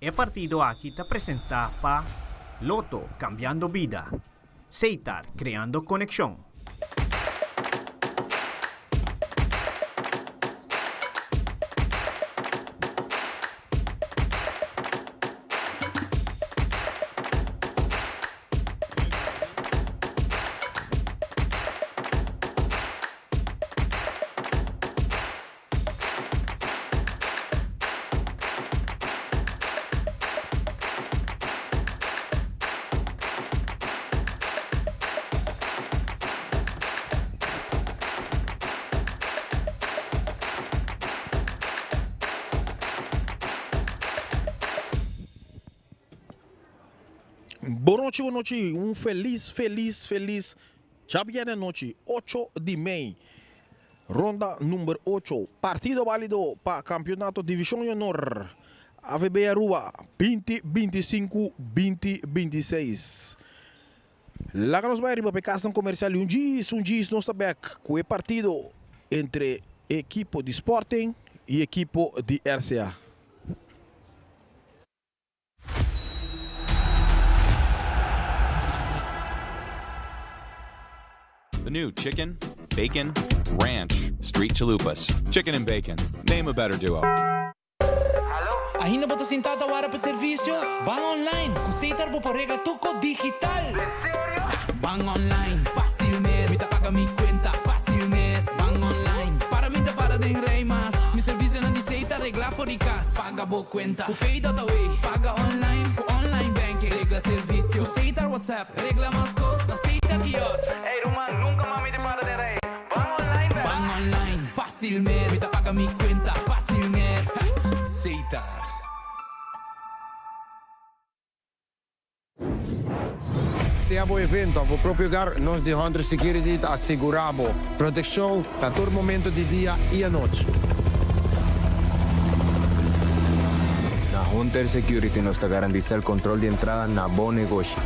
E partido aki ta presenta pa Lotto, cambiando bida. Setar, creando conexion. Bon nochi, bon nochi, un felis, felis, felis djabièrnè anochi, ocho di mei, ronda number ocho, partido bálido pa kampionato Divishon di Honor AVB Aruba binti binti sinku binti binti seis. Laga nos bai riba pa e kasnan komersial i un djis, un djis nos ta bèk ku e partido entre ekipo di Sporting i ekipo di RCA. The new chicken, bacon, ranch, street chalupas. Chicken and bacon. Name a better duo. Ainda bo ta sinta ta wara pa servicio? Ban online! Cu Setar bo por regla tuco digital! Den serio? Ban online, facil mes! Mi ta paga mi cuenta, facil mes! Ban online, para mi ta para den rij mas! Mi servicionan di Setar regla for di cas! Paga bo cuenta cu Pay.away! Paga online cu online banking! Regla servicio cu Setar WhatsApp! Regla mas cos na Setar kiosk! Ey ruman, nunca mas mi ta para den rij! Ban online bek! Ban online, facil mes! Mi ta paga mi cuenta, facil mes! Setar. Sea bo evento of bo propio hogar, nos di Hunter Security ta asegura bo proteccion na tur momento di dia y anochi. Na Hunter Security nos ta garantisa el control di entrada na bo negoshi.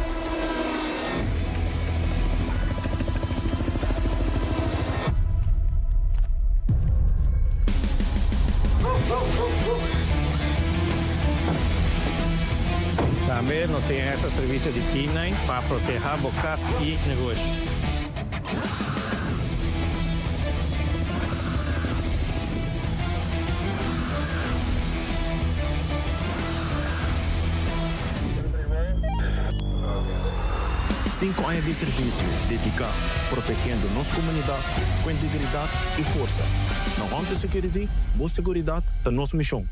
Tambe nos tin extra servicio di K-nine pa proteha bo cas y negoshi. Sinku aña di servisio dediká protegiendo nos komunidat ku integridat i forsa. Na Hunter Security, bo seguridat ta nos mishon.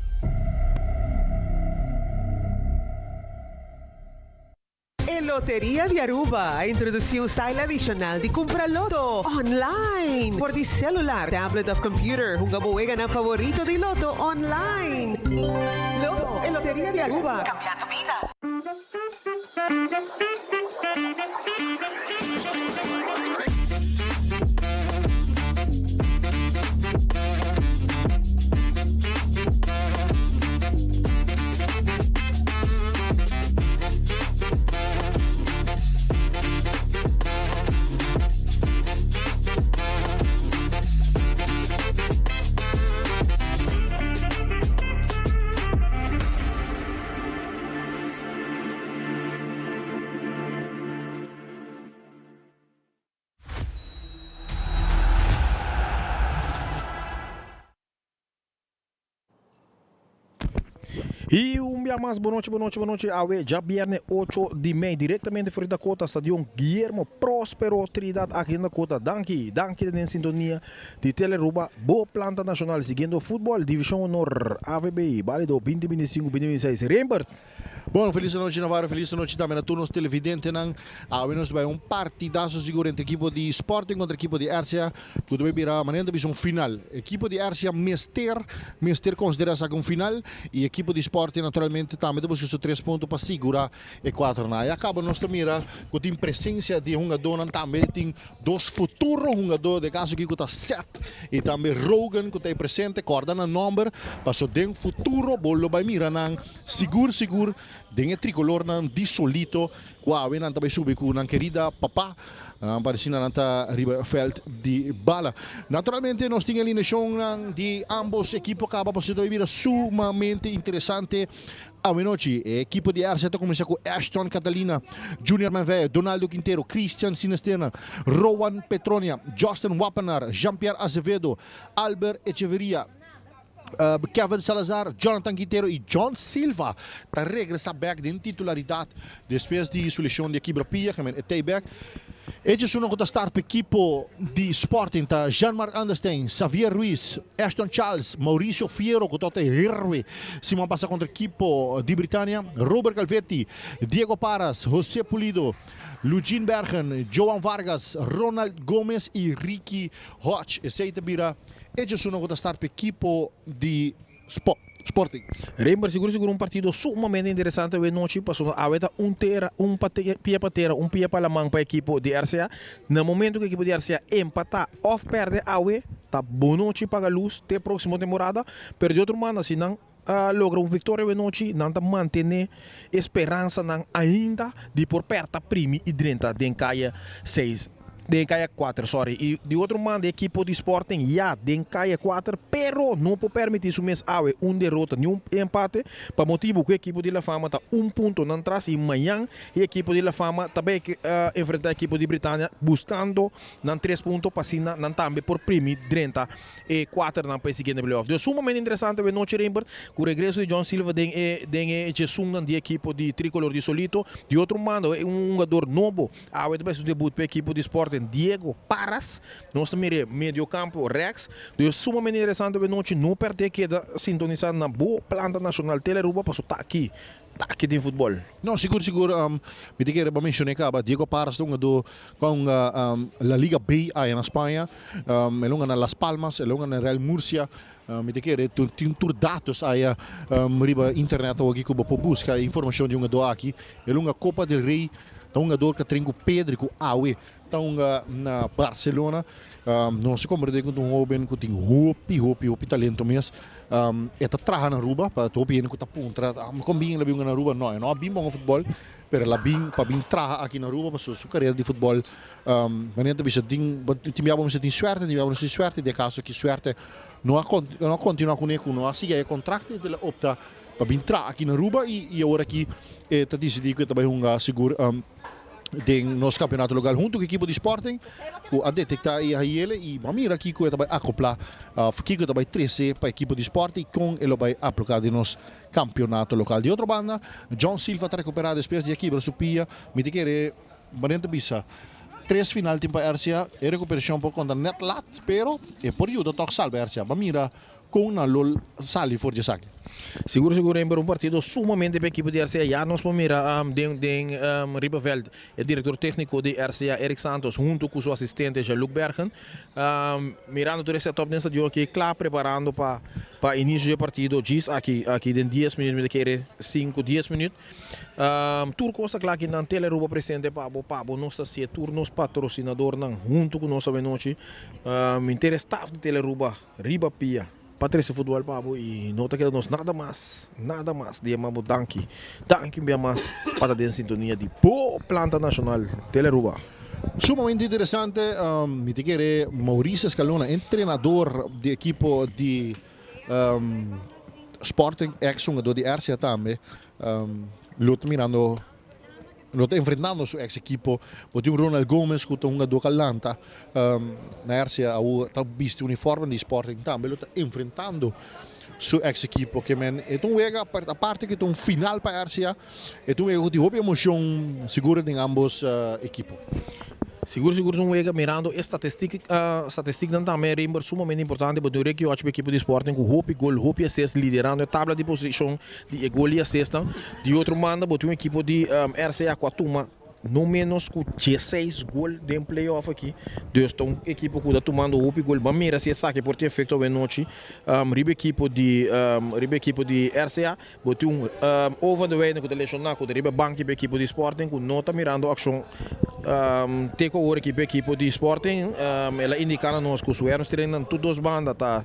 E Loteria di Aruba a introduci un style adicional di cumpra loto online por di celular, tablet of computer. Hunga bo weganan favorito di loto online. Loto, e Loteria di Aruba, cambiando bida. Y un bia mas, bonochi, bonochi, bonochi. Awe, djabierne ocho di mei, directamente for di Dakota, Stadion Guillermo Prospero Trinidad aki den Dakota. Danki, danki den sintonia di Telearuba, bo planta nacional, siguiendo futbol, Division Honor, AVB, balido binti binti sinku, binti binti seis. Rembert! Bueno, felis anochi Navarro, felis anochi tambe na tur nos televidentenan. Awe nos bai un partidazo sigur entre ekipo di Sporting kontra ekipo di RCA ku ta bai bira manera ta bisa un final. Ekipo di RCA mester mester konsidera esaki un final i ekipo di Sporting naturalmente tambe ta buska su tres punto pa sigura e kuatronan. Ya kaba nos ta mira ku tin presensia di hungadónan tambe tin dos futuro hungadó den kaso aki ku ta Seth i tambe Rogan ku ta ei presente. Kòrda nan nòmber paso den futuro bo lo bai mira nan. Sigur sigur Den e tricolornan di Solito cu awe nan ta bay subi cu nan kerida papa. Nan pareci nan ta riba e veld di bala. Naturalmente nos tin e alineacionnan di ambos ekipo caba pasobra ta bay bira sumamente interesante awe nochi. E ekipo di RC ta cuminsa cu Ashton Catalina, Junior Manveyo, Donaldo Quintero, Christian Sinesterna, Rowan Petronia, Justin Wapenaar, Jean-Pierre Azevedo, Albert Echeverria, Kevin Salazar, Jonathan Quintero y John Silva ta regresa bek den titularidad despues di su lesion di a kibra pia, ke men e tey bek. Echo esunnan ku ta start pa ekipo di Sporting ta Jean-Marc Anderstein, Xavier Ruiz, Ashton Charles, Mauricio Fierro ku tabata e héroe siman pasa kontra ekipo di Britania, Robert Calvetti, Diego Paras, Jose Pulido, Lugin Bergen, Joan Vargas, Ronald Gomez y Ricky Hodge. Esey ta bira Echo esunnan ku ta start pa ekipo di Sporting. Rembert sigur sigur un partido sumamente interesante awe nochi pasobra awe ta un tera un pa pia pa tera un pia pa laman pa ekipo di RCA. Na momento ku ekipo di RCA empatá òf pèrdè awe ta bonochi paga lus te próksimo temporada pero di otro banda si nan a logra un viktoria awe nochi nan ta mantené e speransanan ainda di por pèrta primi i drenta den kaya seis. Den kaya kuater, sorry. I di otro banda e ekipo di Sporting ya den kaya kuater, pero no por permiti su mes awe un derota ni un empate pa motibu ku e ekipo di La Fama ta un punto nan tras i mañan e ekipo di La Fama ta bai enfrenta e ekipo di Britania buskando nan tres punto pa asina nan tambe por primi drenta e kuaternan pa e siguiente playoff. Dus sumamente interesante awe nochi Rembert ku regreso di John Silva den e den e djesunnan di ekipo di Tricolor di Solito. Di otro banda un hungador nobo Awe ta bai su debut pa ekipo di Sporting Diego Parras. Nos ta mir'é medio campo rechts. Dus sumamente interesante awe nochi. No perdé keda sintonisa na bo planta nacional Tele Aruba paso ta aki, ta aki den futbol. No, sigur sigur mi ta kere pa mencion'é caba Diego Parras ta hungadó cu a hunga La Liga B aya na Spaña. El a hunga na Las Palmas, el a hunga na Real Murcia. Mi ta kere tin tur datos aya riba internet awoki cu bo por busca e informacion di hungadó aki. El a hunga Copa del Rey. Ta un hungador ku a train ku Pedri ku awe ta hunga na Barcelona. Nos a komprende ku ta un hoben ku tin hopi hopi hopi talento mes. E ta traha na Aruba pa hopi hende ku ta puntra kon bin el a bin hunga na Aruba. No, e no a bin pa hunga futbol pero el a bin pa bin traha aki na Aruba pasobra su karera di futbol manera ta bisa tin tin bia bo mester tin suerte tin bia bo no tin suerte. Den e kaso aki suerte no a no a kontinua kuné ku no a sigui e kontrakto i el a opta pa bin traha aki na Aruba y y awor aki e ta dicidi cu e ta bay hunga sigur den nos campeonato local hunto cu ekipo di Sporting cu a detecta e hayiele y bo a mira kico e ta bay acopla of kico e ta bay trece pa ekipo di Sporting y con e lo bay aploca den nos campeonato local. Di otro banda John Silva ta recupera despues di a kibra su pia mi ta kere manera ta bisa tres final tin pa RCA e recuperacion por conta net lat pero e por yuda toch salba RCA bo a mira Kon nan lo sali for di esaki? Sigur sigur Rember un partido sumamente pa ekipo di RCA ya nos por mira den den riba veld e director tecnico di RCA Eric Santos hunto cu su asistente Jean-Luc Bergen mirando tur e setup den stadion aki cla preparando pa pa inicio di e partido djis aki aki den dies minuut mi ta kere sinku dies minuut tur cos ta cla aki nan Tele Aruba presente pa bo pa bo nos ta hacié tur nos patrocinadornan hunto cu nos awenochi henter e staff di Tele Aruba. Riba pia pa trece futbol pa bo y no ta keda nos nada mas, nada mas di yama bo danki, danki un bia mas pa ta den sintonia di bo planta nacional Telearuba. Sumamente interesante, mi ta kere Maurice Escalona, entrenador di ekipo di Sporting, ex hungador di RCA tambe, lo ta mirando. Lo ta enfrentando su ex ekipo. Bo tin un Ronald Gomez ku ta un hungadó ku a lanta na RCA awo ta bisti uniforme di Sporting tambe lo ta enfrentando su ex ekipo. Ke men e ta un wega aparte ku e ta un final pa RCA e ta un wega ku tin hopi emocion sigur den ambos ekipo. Sigur sigur ta un wega mirando e statistik statistiknan tambe Reinbert sumamente importante bo tin un Ricky Hodge pa ekipo di Sporting ku hopi gol hopi assist liderando e tabla di posishon di e gol i asesnan. Di otro banda bo tin un ekipo di RCA ku a tuma no menos ku dieseis gol den playoff aki. Dus ta un ekipo ku ta tumando hopi gol. Ban mira si esaki por tin efekto awenochi riba ekipo di riba ekipo di RCA. Bo tin un Ovan de Wijnen ku ta leshoná ku ta riba e banki pa ekipo di Sporting ku no ta mirando akshon te ku awor aki pa ekipo di Sporting. El a indiká na nos ku su hermstringnan tur dos banda ta.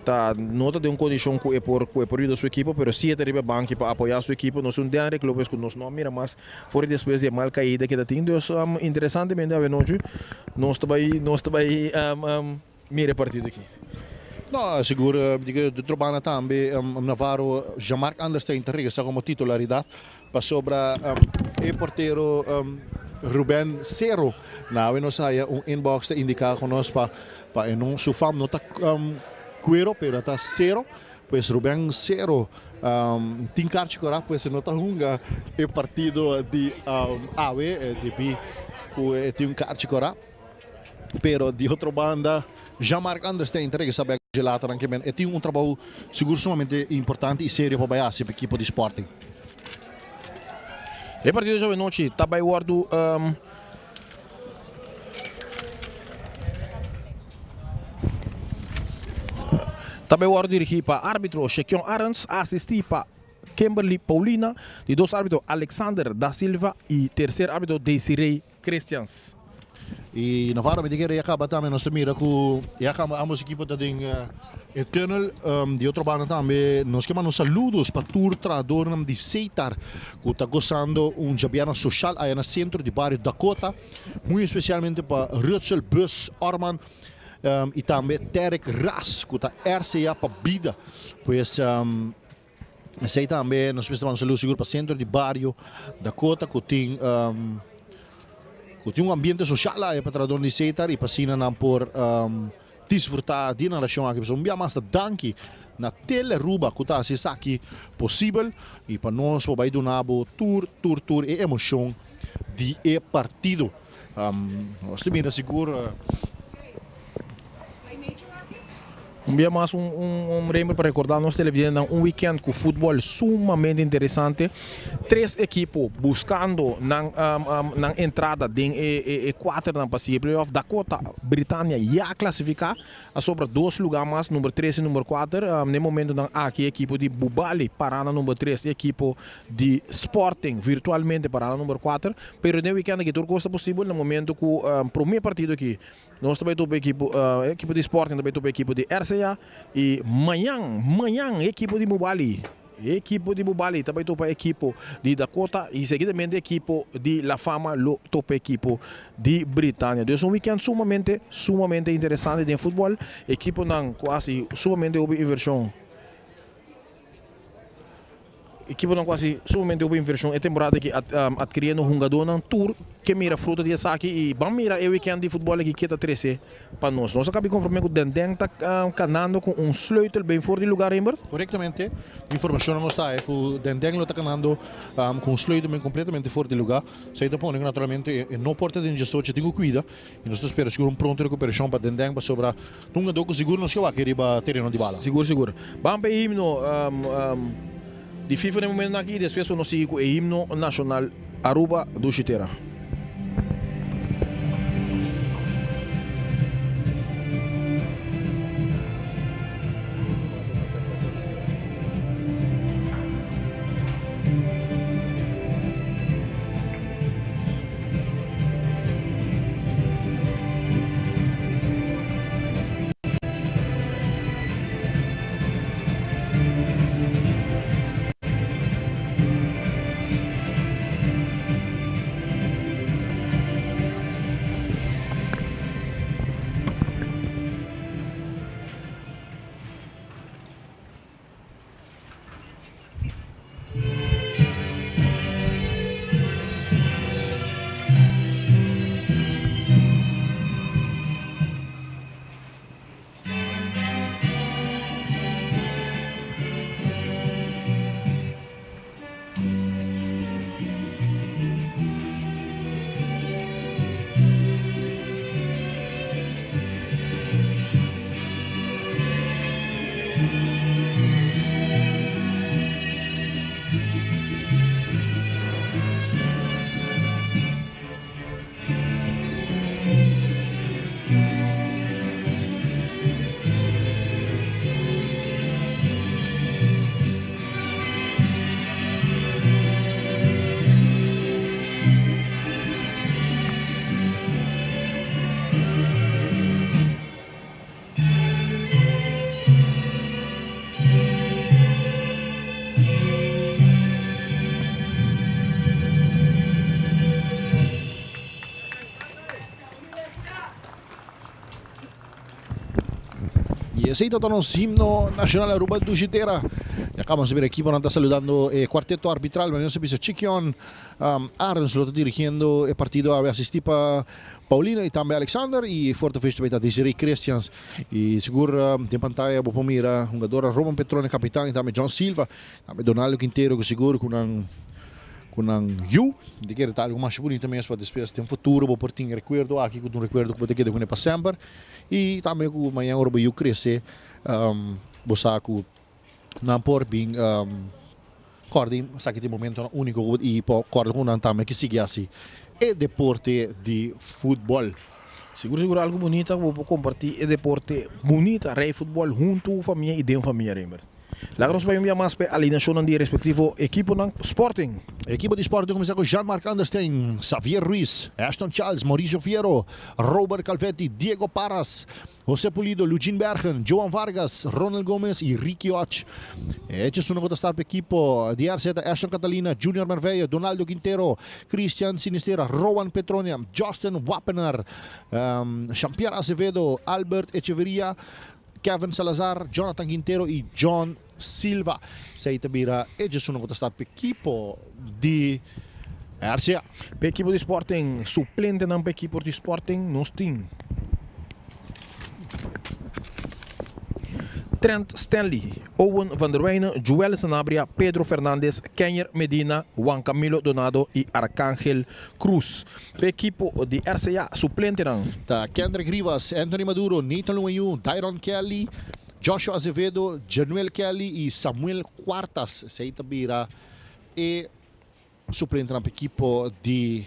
Ta no ta den un kondishon ku e por ku e por yuda su ekipo, pero si e ta riba e banki pa apoyá su ekipo. Nos un Denrick Lopez ku nos no a mira mas for di despues di e mal kaida ku e ta tin. Dus interesantemente awenochi nos ta bai nos ta bai mira e partido aki. No, sigur di ke otro banda tambe Navarro Jean-Marc Anderstein ta regresa komo titularidat pasobra e portero Ruben Cerro na awe nos haya un inbox ta indica cu nos pa pa e no su fam no ta cuero pero ta cero pues Ruben Cerro tin carchi cora pues e no ta hunga e partido di awe debi cu e tin un carchi cora pero di otro banda Jean-Marc Anderstein ta regresa bek Gelatanan ke men e tin un trabou sigur sumamente importante y serio pa bay haci pa ekipo di Sporting. E partido djawe nochi ta bai wordu ta bai wordu dirigi pa arbitro Shekion Arends, asisti pa Kimberly Paulina, di dos arbitro Alexander da Silva y tercer arbitro Desiree Christians. Y Navarro mi ta kere ya caba tambe nos ta mira cu ya caba ambos equipo ta den e tunnel. Di otro banda tambe nos ke manda un saludos pa tur trahadornan di Setar cu ta gozando un djabièrnè social aya na centro di bario Dakota. Muy especialmente pa Rutsel Bus Orman y tambe Terek Ras cu ta RCA pa bida. Pues Esei tambe nos mester manda un saludo sigur pa Centro di Bario Dakota ku tin ku tin un ambiente social aya pa trahadornan di Setar y pa asina nan por disfruta di nan relacion aki. Pasobra un bia mas ta danki na Telearuba ku ta hasi esaki posibel y pa nos por bai duna bo tur tur tur e emocion di e partido. Nos ta mira sigur. Un bia mas un un rember pa recorda nos televidentenan un weekend cu futbol sumamente interesante. Tres ekipo buscando nan nan entrada den e e e cuaternan pa sigui playoff. Dakota Britannia ya a clasifica, a sobra dos lugar mas, number tres y number cuater. Na e momentonan aki e ekipo di Bubali para na number tres, e ekipo di Sporting virtualmente para na number cuater. Pero den e weekend aki tur cos ta posibel na momento cu prome partido aki Nos ta bai topa ekipo, ekipo di Sporting ta bai topa ekipo di RCA y mañan, mañan ekipo di Bubali, ekipo di Bubali ta bai topa ekipo di Dakota y seguidamente ekipo di La Fama lo topa ekipo di Britania. Dus un weekend sumamente, sumamente interesante den futbol. Ekiponan cu haci sumamente hopi inversion. Ekiponan ku hasi sumamente hopi invershon e temporada aki adkiriendo hungadónan tur ke mira fruta di esaki i ban mira e wikènt di futbòl aki ke ta trese pa nos. Nos a kabi konform'é ku Denden ta kanando ku un sleutel ben for di lugá Rembert. Korektamente, informashonnan nos ta haña ku Denden lo ta kanando ku un sleutel ben kompletamente for di lugá. Esei ta pone ku naturalmente e no por ta den diesocho tin ku kuida i nos ta spera sigur un pronto rekuperashon pa Denden pasobra Un hungadó ku sigur nos ke wak riba tereno di bala. Sigur sigur. Ban pa e himno di FIFA na e momentonan aki i despues por nos sigui ku e himno nashonal Aruba Dushi Tera. Esey ta nos himno nacional Aruba Dushi Tera. Ya caba nos mira equiponan ta saludando e cuarteto arbitral. Manera nos a bisa Chiquion Arends lo ta dirigiendo e partido awe asisti pa Paulino y tambe Alexander y fourth official ta Desiree Christians. Y sigur den pantaya bo por mira hungador Roman Petrone capitan y tambe John Silva, tambe Donaldo Quintero cu sigur cu nan cu nan yu. Di kere ta algo masha bunito mes pa despues den futuro bo por tin e recuerdo aki cu ta un recuerdo cu bo ta keda cune pa semper. Y tambe cu mañan ora bo yu crece bo sa cu nan por bin corda esaki ta e momentonan unico cu y por corda cu nan tambe ki sigui haci e deporte di futbol. Sigur sigur algo bunita cu bo por comparti e deporte bunita rey futbol hunto cu famia y den famia Rembert. Laga nos bai un bia mas pa e alineacionnan di e respectivo equiponan. Sporting. Equipo di Sporting cuminsa cu Jean-Marc Anderstein, Xavier Ruiz, Ashton Charles, Mauricio Fierro, Robert Calvetti, Diego Parras, Jose Pulido, Lugin Bergen, Joan Vargas, Ronald Gomez y Ricky Och. E echosunan cu ta start pa equipo di RC ta Ashton Catalina, Junior Merveille, Donaldo Quintero, Christian Sinistera, Rowan Petronia, Justin Wapenaar, Jean-Pierre Acevedo, Albert Echeverria, Kevin Salazar, Jonathan Quintero y John Silva. Esey ta bira e djesunan cu ta start pa ekipo di RCA. Pa ekipo di Sporting, suplentenan pa ekipo di Sporting nos tin Trent Stanley, Owen van der Wijnen, Joel Sanabria, Pedro Fernandez, Kenyer Medina, Juan Camilo Donado y Arcangel Cruz. Pa ekipo di RCA, suplentenan. Ta Kendrick Rivas, Anthony Maduro, Nathan Luenyu, Dairon Kelly, Joshua Azevedo, Januel Kelly y Samuel Cuartas. Esey ta bira e suplentenan pa ekipo di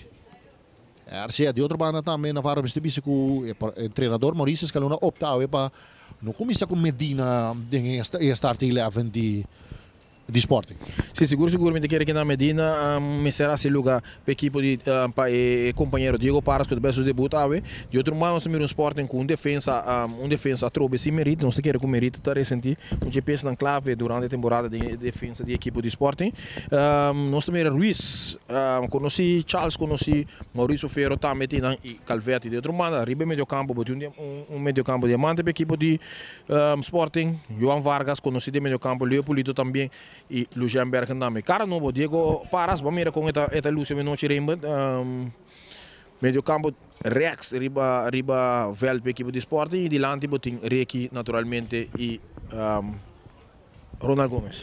RCA. Di otro banda tambe Navarro mester bisa cu e entrenador Mauricio Escalona opta awe pa no cuminsa cu Medina den e starting eleven di di Sporting. Si, sigur sigur mi ta kere kina Medina mester hasi luga pa ekipo di pa e compañero Diego Parras cu ta bay su debut awe. Di otro mano nos ta mira un Sporting cu un defensa un defensa atrobe sin Merito. Nos ta kere cu Merito ta resenti un dje piesnan clave durante e temporada den e defensa di ekipo di Sporting. Nos ta mira Ruiz conoci, Charles conoci, Mauricio Ferro tambe tin nan y Calvetti. Di otro banda riba e mediocampo bo tin un mediocampo diamante pa ekipo di Sporting, Joan Vargas, conoci den medio campo, Leo Pulito tambien y Lucien Bergen tambe. Cara nobo, Diego Parras, bo a mira con e ta e ta luci menochi Rembert. Medio campo rechts riba riba veld pa ekipo di Sporting y dilanti bo tin Ricky naturalmente y Ronald Gomez.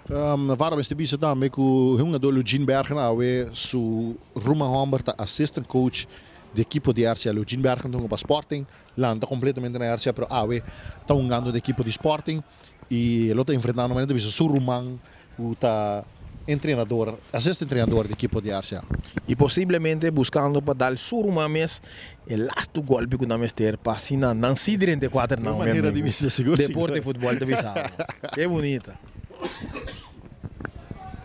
Navarro mester bisa tambe cu e hungador Lugin Bergen awe su ruman homber ta assistant coach di ekipo di RCA. Lugin Bergen ta hunga pa Sporting. Lanta completamente na RCA pero awe ta hungando den ekipo di Sporting y e lo ta enfrentando manera ta bisa su ruman cu ta entrenador, asist entrenador di ekipo di RCA. Y posiblemente buscando pa dal su ruman mes e lastu golpi cu nan mester pa asina nan si drenta e cuater nan mi amigo. Deporte y futbol ta bisa bo. Ke bunita.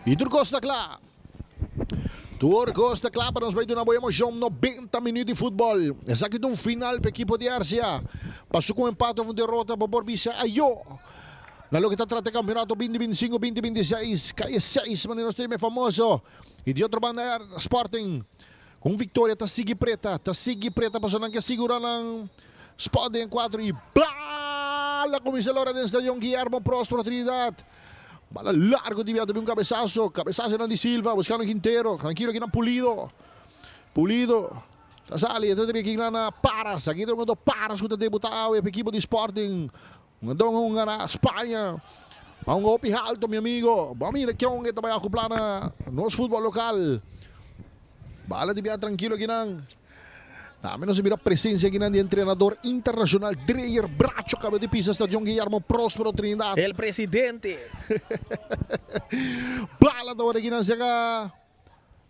Y tur cos ta cla. Tur cos ta cla pa nos bay duna bo emocion 90 minuut di futbol. Esaki ta un final pa ekipo di RCA. Paso cu un empate of un derota bo por bisa ayo. Na loke ta trata e campeonato 2025, 2026, calle 6 manera nos ta yama e famoso. Y di otro banda Sporting cu un victoria ta sigui preta, ta sigui preta pasobra nan ke sigura nan spot den e cuatro y bala cuminsa lora den stadion Guillermo Prospero Trinidad. Bala largo di biaha un cabezazo. Cabezazo nan di Silva buscando Quintero. Tranquilo aki nan Pulido. Pulido ta sali. E ta treki nan na Paras. Aki ta un Paras cu ta debuta awe pa ekipo di Sporting. Un don hunga na Spaña. A hunga hopi halto mi amigo. Bo a mira kion e ta bay acopla na nos futbol local. Bala di biaha tranquilo aki nan. Tambe nos a mira presencia akinan di entrenador internacional Dreyer Bracho caba di pisa Stadion Guillermo Prospero Trinidad. El presidente! Bala ta ora akinan cerca.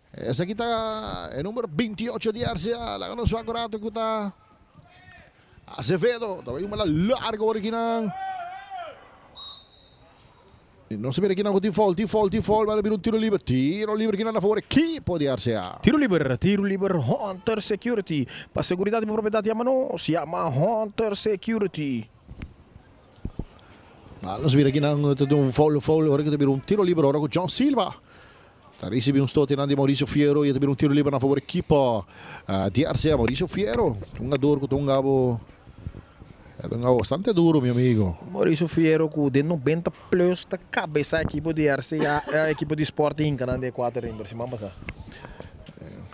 Esaki ta e number 28 di RCA. Laga nos wak un rato cu ta Acevedo. Ta bay un bala largo ora akinan. Y nos ta mira kinan cu tin foul, tin foul, tin foul, bala bira un tiro liber, tiro liber kinan na favor ekipo di RCA. Tiro liber, tiro liber Hunter Security. Pa seguridad di bo propiedad yama nos, yama Hunter Security. Bala nos mira kinan ta tin un foul, un foul, ora cu ta bira un tiro liber ora cu John Silva ta ricibi un stote nan di Mauricio Fierro y ta bira un tiro liber na favor ekipo di RCA. Mauricio Fierro, un hungador cu ta hunga bo. E ta un bastante duro, mi amigo. Mauricio Fierro ku den 90 plus ta kabesa ekipo di RCA, eh, ekipo di Sporting hinka nan den e kuater rimber siman pasá.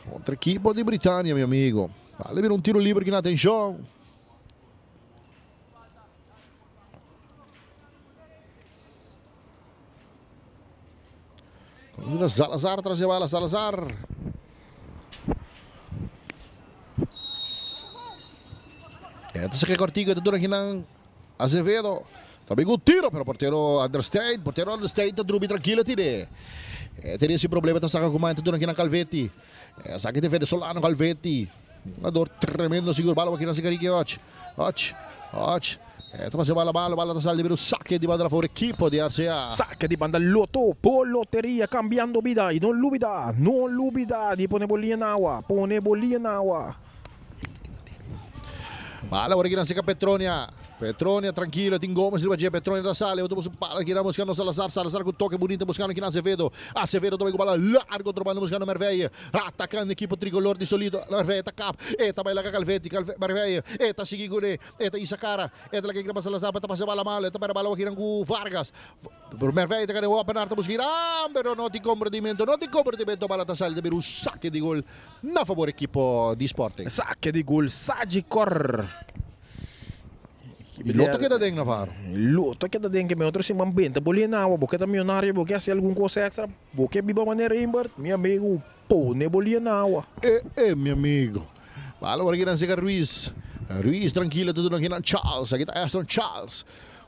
Kontra ekipo di Britania, mi amigo. Bale bira un tiro liber kina atenshon. Salazar tras e bala, Salazar. Esta saque cortico, esta dura kinan Azevedo. También un tiro, pero portero Anderstein, portero Anderstein ta drubi tranquilo tire. E tene sin problema ta saca kuma, esta dura kinan Calvetti. E saque de venezolano Calvetti. Jugador tremendo sigur. Bala aki na Sicariki Och. Och. Och. E ta pasa bala bala bala ta sali pero saque di banda for equipo di RCA. Saque di banda Lotto por Loteria cambiando bida y no lubida, no lubida di pone bo liña na awa, pone bo liña na awa. Bala awor aki na seca Petronia. Petronia trankilo, tin Gomez riba dje, Petronia ta sali, otro su pala kina buscando Salazar, Salazar cu toke bunita buscando kina Acevedo, Acevedo ta bay cu bala largo otro banda buscando Merveille, atacando equipo tricolor di Solito, Merveille ta kap, e ta bay laga Calvetti, Merveille e ta sigui cune, e ta hisa cara, e ta laga kina pa Salazar, pa ta pasa bala malo, e ta perde bala kinan cu Vargas, pero Merveille ta gana e wapenar ta busca kina, pero no tin comprometimento, no tin comprometimento, bala ta sali ta bira un sake di gol na favor equipo di Sporting. Sake di gol Sagicor. Y lo ta keda den, Navarro. Lo ta keda den ke mi otro siman benta bo lena awa, bo ke ta millonario, bo ke hasi algun kos extra, bo ke biba manera Imbert, mi amigo, pone bo lena awa. Eh, eh, mi amigo. Bala ora kinan seka Ruiz. Ruiz trankilo ta duna kinan Charles. Aki ta Ashton Charles.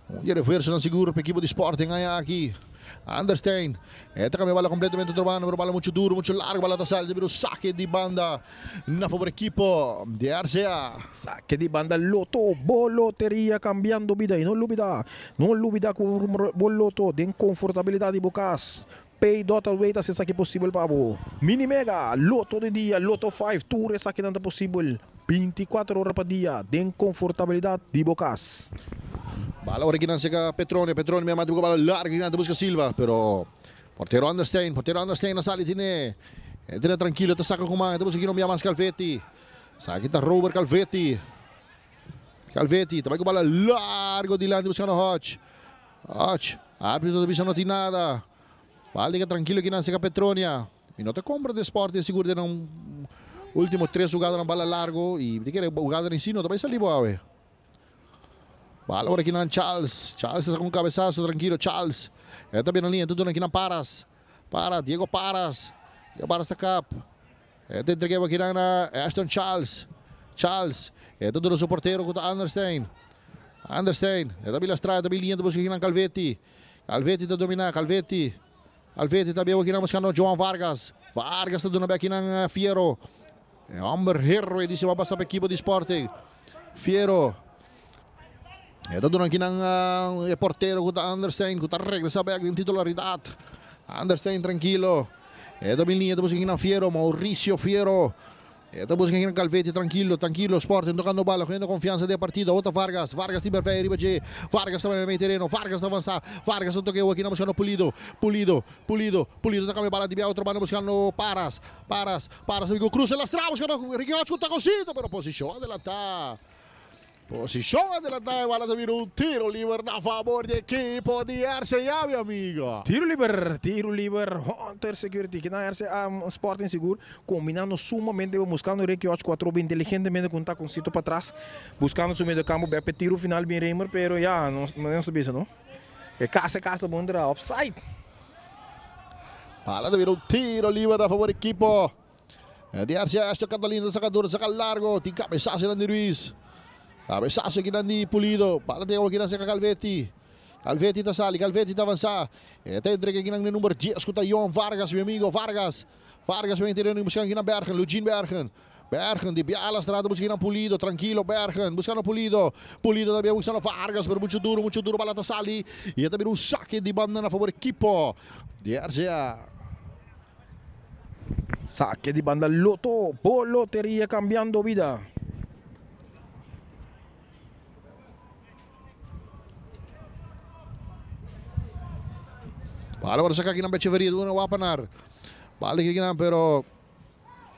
Un di e refuersonan sigur pa ekipo di Sporting aña aki. Anderstein. E ta kambia bala kompletamente otro banda, pero bala muchu duro, muchu largo. Bala ta sali ta bira un sake di banda na fabor ekipo di RCA. Sake di banda Lotto, bo loteria kambiando bida. I no lubida, no lubida ku bo loto den konfortabilidat di bo kas. Pay dot away ta hasi esaki posibel pa bo. Mini Mega, Lotto di dia, Lotto 5, tur esakinan ta posibel 24 ora pa dia den konfortabilidat di bo kas. Bala ora kinan seka Petrone, Petrone mi amante buka bala larga kinan ta buska Silva, pero portero Anderstein, portero Anderstein a sali tine, e tine trankilo ta saka ku man, e ta buska kinan mi amas Calvetti, saki ta Robert Calvetti, Calvetti ta bai ku bala largo dilanti buskando Hodge, Hodge, arbitro ta bisa no tin nada, bala diga trankilo kinan seka Petronia, mi no ta compra de Sporting sigur den nan ultimo tres hugadanan bala largo y mi ta kere hugadanan si no ta bai sali bo awe. Bala ora kinan Charles. Charles ta saca un cabezazo tranquilo. Charles. E ta bira linea. Ta duna kinan Paras. Paras. Diego Paras. Diego Paras ta kap. E ta entrega kinan na Ashton Charles. Charles. E ta duna su portero ku ta Anderstein. Anderstein. E ta bila stra. E ta bin linea. Ta busca kinan Calvetti. Calvetti ta domina. Calvetti. Calvetti ta bia kinan buscando Joan Vargas. Vargas ta duna bek kinan Fierro. E homber héroe di siman pasa pa ekipo di Sporting. Fiero. E ta duna kinan e portero ku ta Anderstein ku ta regresa bek den titularidat. Anderstein trankilo. E ta bin liña ta buska kinan Fiero, Mauricio Fiero. E ta buska kinan Calvetti trankilo, trankilo Sporting tokando bala, cogiendo confiansa den e partido. Awor ta Vargas, Vargas tin Bervey riba dje. Vargas ta bai mei tereno, Vargas ta avansa, Vargas ta toke awor kinan buskando Pulido, Pulido, Pulido, Pulido ta kambia bala di bia otro banda buskando Paras. Paras, Paras amigo cruza las trabas cuando Ricky Hodge con taconcito, pero posición adelantada. Posición adelantada y bala ta bira un tiro liber na favor di equipo di RCA, mi amigo. Tiro liber, tiro liber, Hunter Security, kina RCA Sporting Sigur, combinando sumamente bon, buscando Ricky Hodge cu atrobe inteligentemente cu un taconcito patras, buscando su medio campo, bek p'e tiro final bin Raymer, pero ya, nos, nos ta bisa no, e cas, e cas ta bon dra, offside. Bala ta bira un tiro liber na favor ekipo di RCA. Ashton Catalina ta saka duro, saka largo. Tin cabezazo nan di Ruiz. Cabezazo aki nan di Pulido. Bala ta yega aki nan saka Calvetti. Calvetti ta sali, Calvetti ta avansa. E ta entrega aki nan e number 10 ku ta Johan Vargas, mi amigo Vargas. Vargas bai interior buscando aki nan Bergen, Lugin Bergen. Bergen di biala strada busca kinan Pulido, trankilo Bergen, buscando Pulido, Pulido ta bia buscando Vargas, pero mucho duro, mucho duro, bala ta sali y e ta bira un saque di banda na favor equipo di RCA. Saque di banda Lotto, bo loteria cambiando bida. Bala ora saca kinan Echeverria, duna Wapenaar. Bala kinan pero.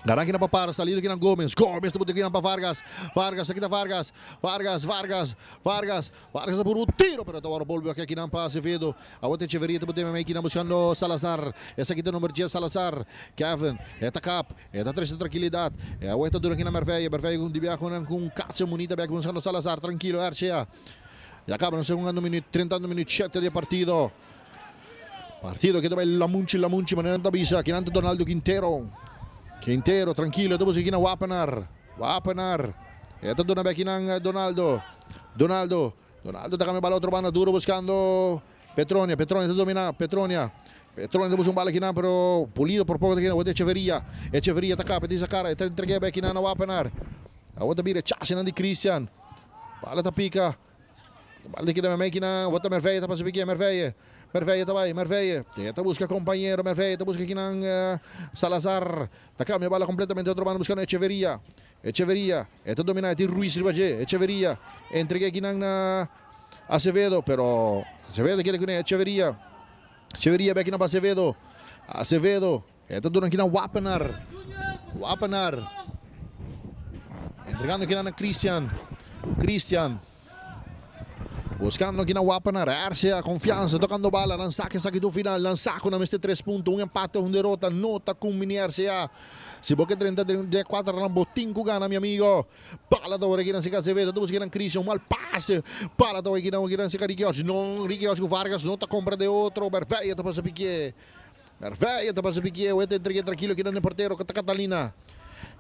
Garankina pa para, salido kinan Gomez, Gomez ta buta kinan pa Vargas, Vargas aki ta Vargas, Vargas, Vargas, Vargas, Vargas ta puru un tiro pero ta wòrdu bolbe aki kinan pa Acevedo, awor ta Echeverria ta buta mei kinan buskando Salazar, esaki ta number dies Salazar, Kevin, e ta kap, e ta trese trankilidat, e awor ta duna kinan Merveille, Merveille ku di biaha ku nan ku un kacha munita bek buskando Salazar, trankilo RCA. Ya kaba nos hungando minuut, trentando minuut shete di e partido. Partido que ta bai lamunchi lamunchi manera nan ta bisa. Kinan ta Donaldo Quintero. Quintero tranquilo ta busca kinan Wapenaar. Wapenaar. E ta duna bek kinan Donaldo. Donaldo. Donaldo ta cambia bala otro banda duro buscando Petronia. Petronia ta domina. Petronia. Petronia ta busca un bala kinan pero Pulido por poco ta kinan. Awor Echeverria. Echeverria ta capa tin sa cara. E ta entrega bek kinan na Wapenaar. Awor ta bira chasenan di Christian. Bala ta pica. Bal di keda memey kinan wota Merveille ta pasa pikia Merveille Merveille ta bai Merveille e ta buska compañero Merveille ta buska kinan Salazar ta cambia bala completamente otro banda buscando Echeverria Echeverria e ta domina e tin Ruiz riba dje Echeverria entrega kinan na Acevedo pero Acevedo keda cune Echeverria Echeverria bek kinan pa Acevedo Acevedo e ta duna kinan Wapenaar Wapenaar entregando kinan na Christian Christian buscando kinan Wapenaar RCA confianza tocando bala nan sa esaki ta un final nan sa cu nan mester tres punto un empate of un derota no ta cumbini RCA si bo ke drenta den e cuatro nan bo tin cu gana mi amigo bala ta wor kinan si Acevedo ta busca kinan Christian un mal pase bala ta wor kinan kinan si Ricky Hodge no Ricky Hodge cu Vargas no ta compra de otro Berveille ta pasa pikie. Merveille ta pasa pikie wete entregue trankilo kinan e portero ku ta Catalina.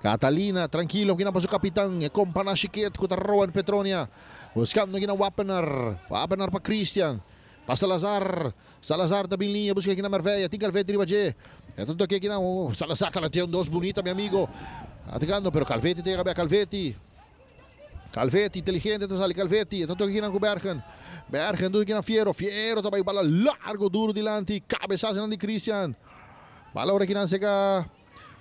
Catalina trankilo kinan pa su kapitan e kompa na Chiquet ku ta Rowan Petronia. Buskando kinan Wapenaar. Wapenaar pa Christian. Pa Salazar. Salazar ta bin liña buska kinan Merveille. Tin Calvetti riba dje. E ta toke kinan Salazar ta latia un dos bunita mi amigo. Atakando pero Calvetti ta yega bek Calvetti. Calvetti inteligente ta sali Calvetti e ta toca kinan cu Bergen. Bergen toca kinan Fiero. Fiero ta bay bala largo duro dilanti. Cabezazo nan di Christian. Bala ora kinan seca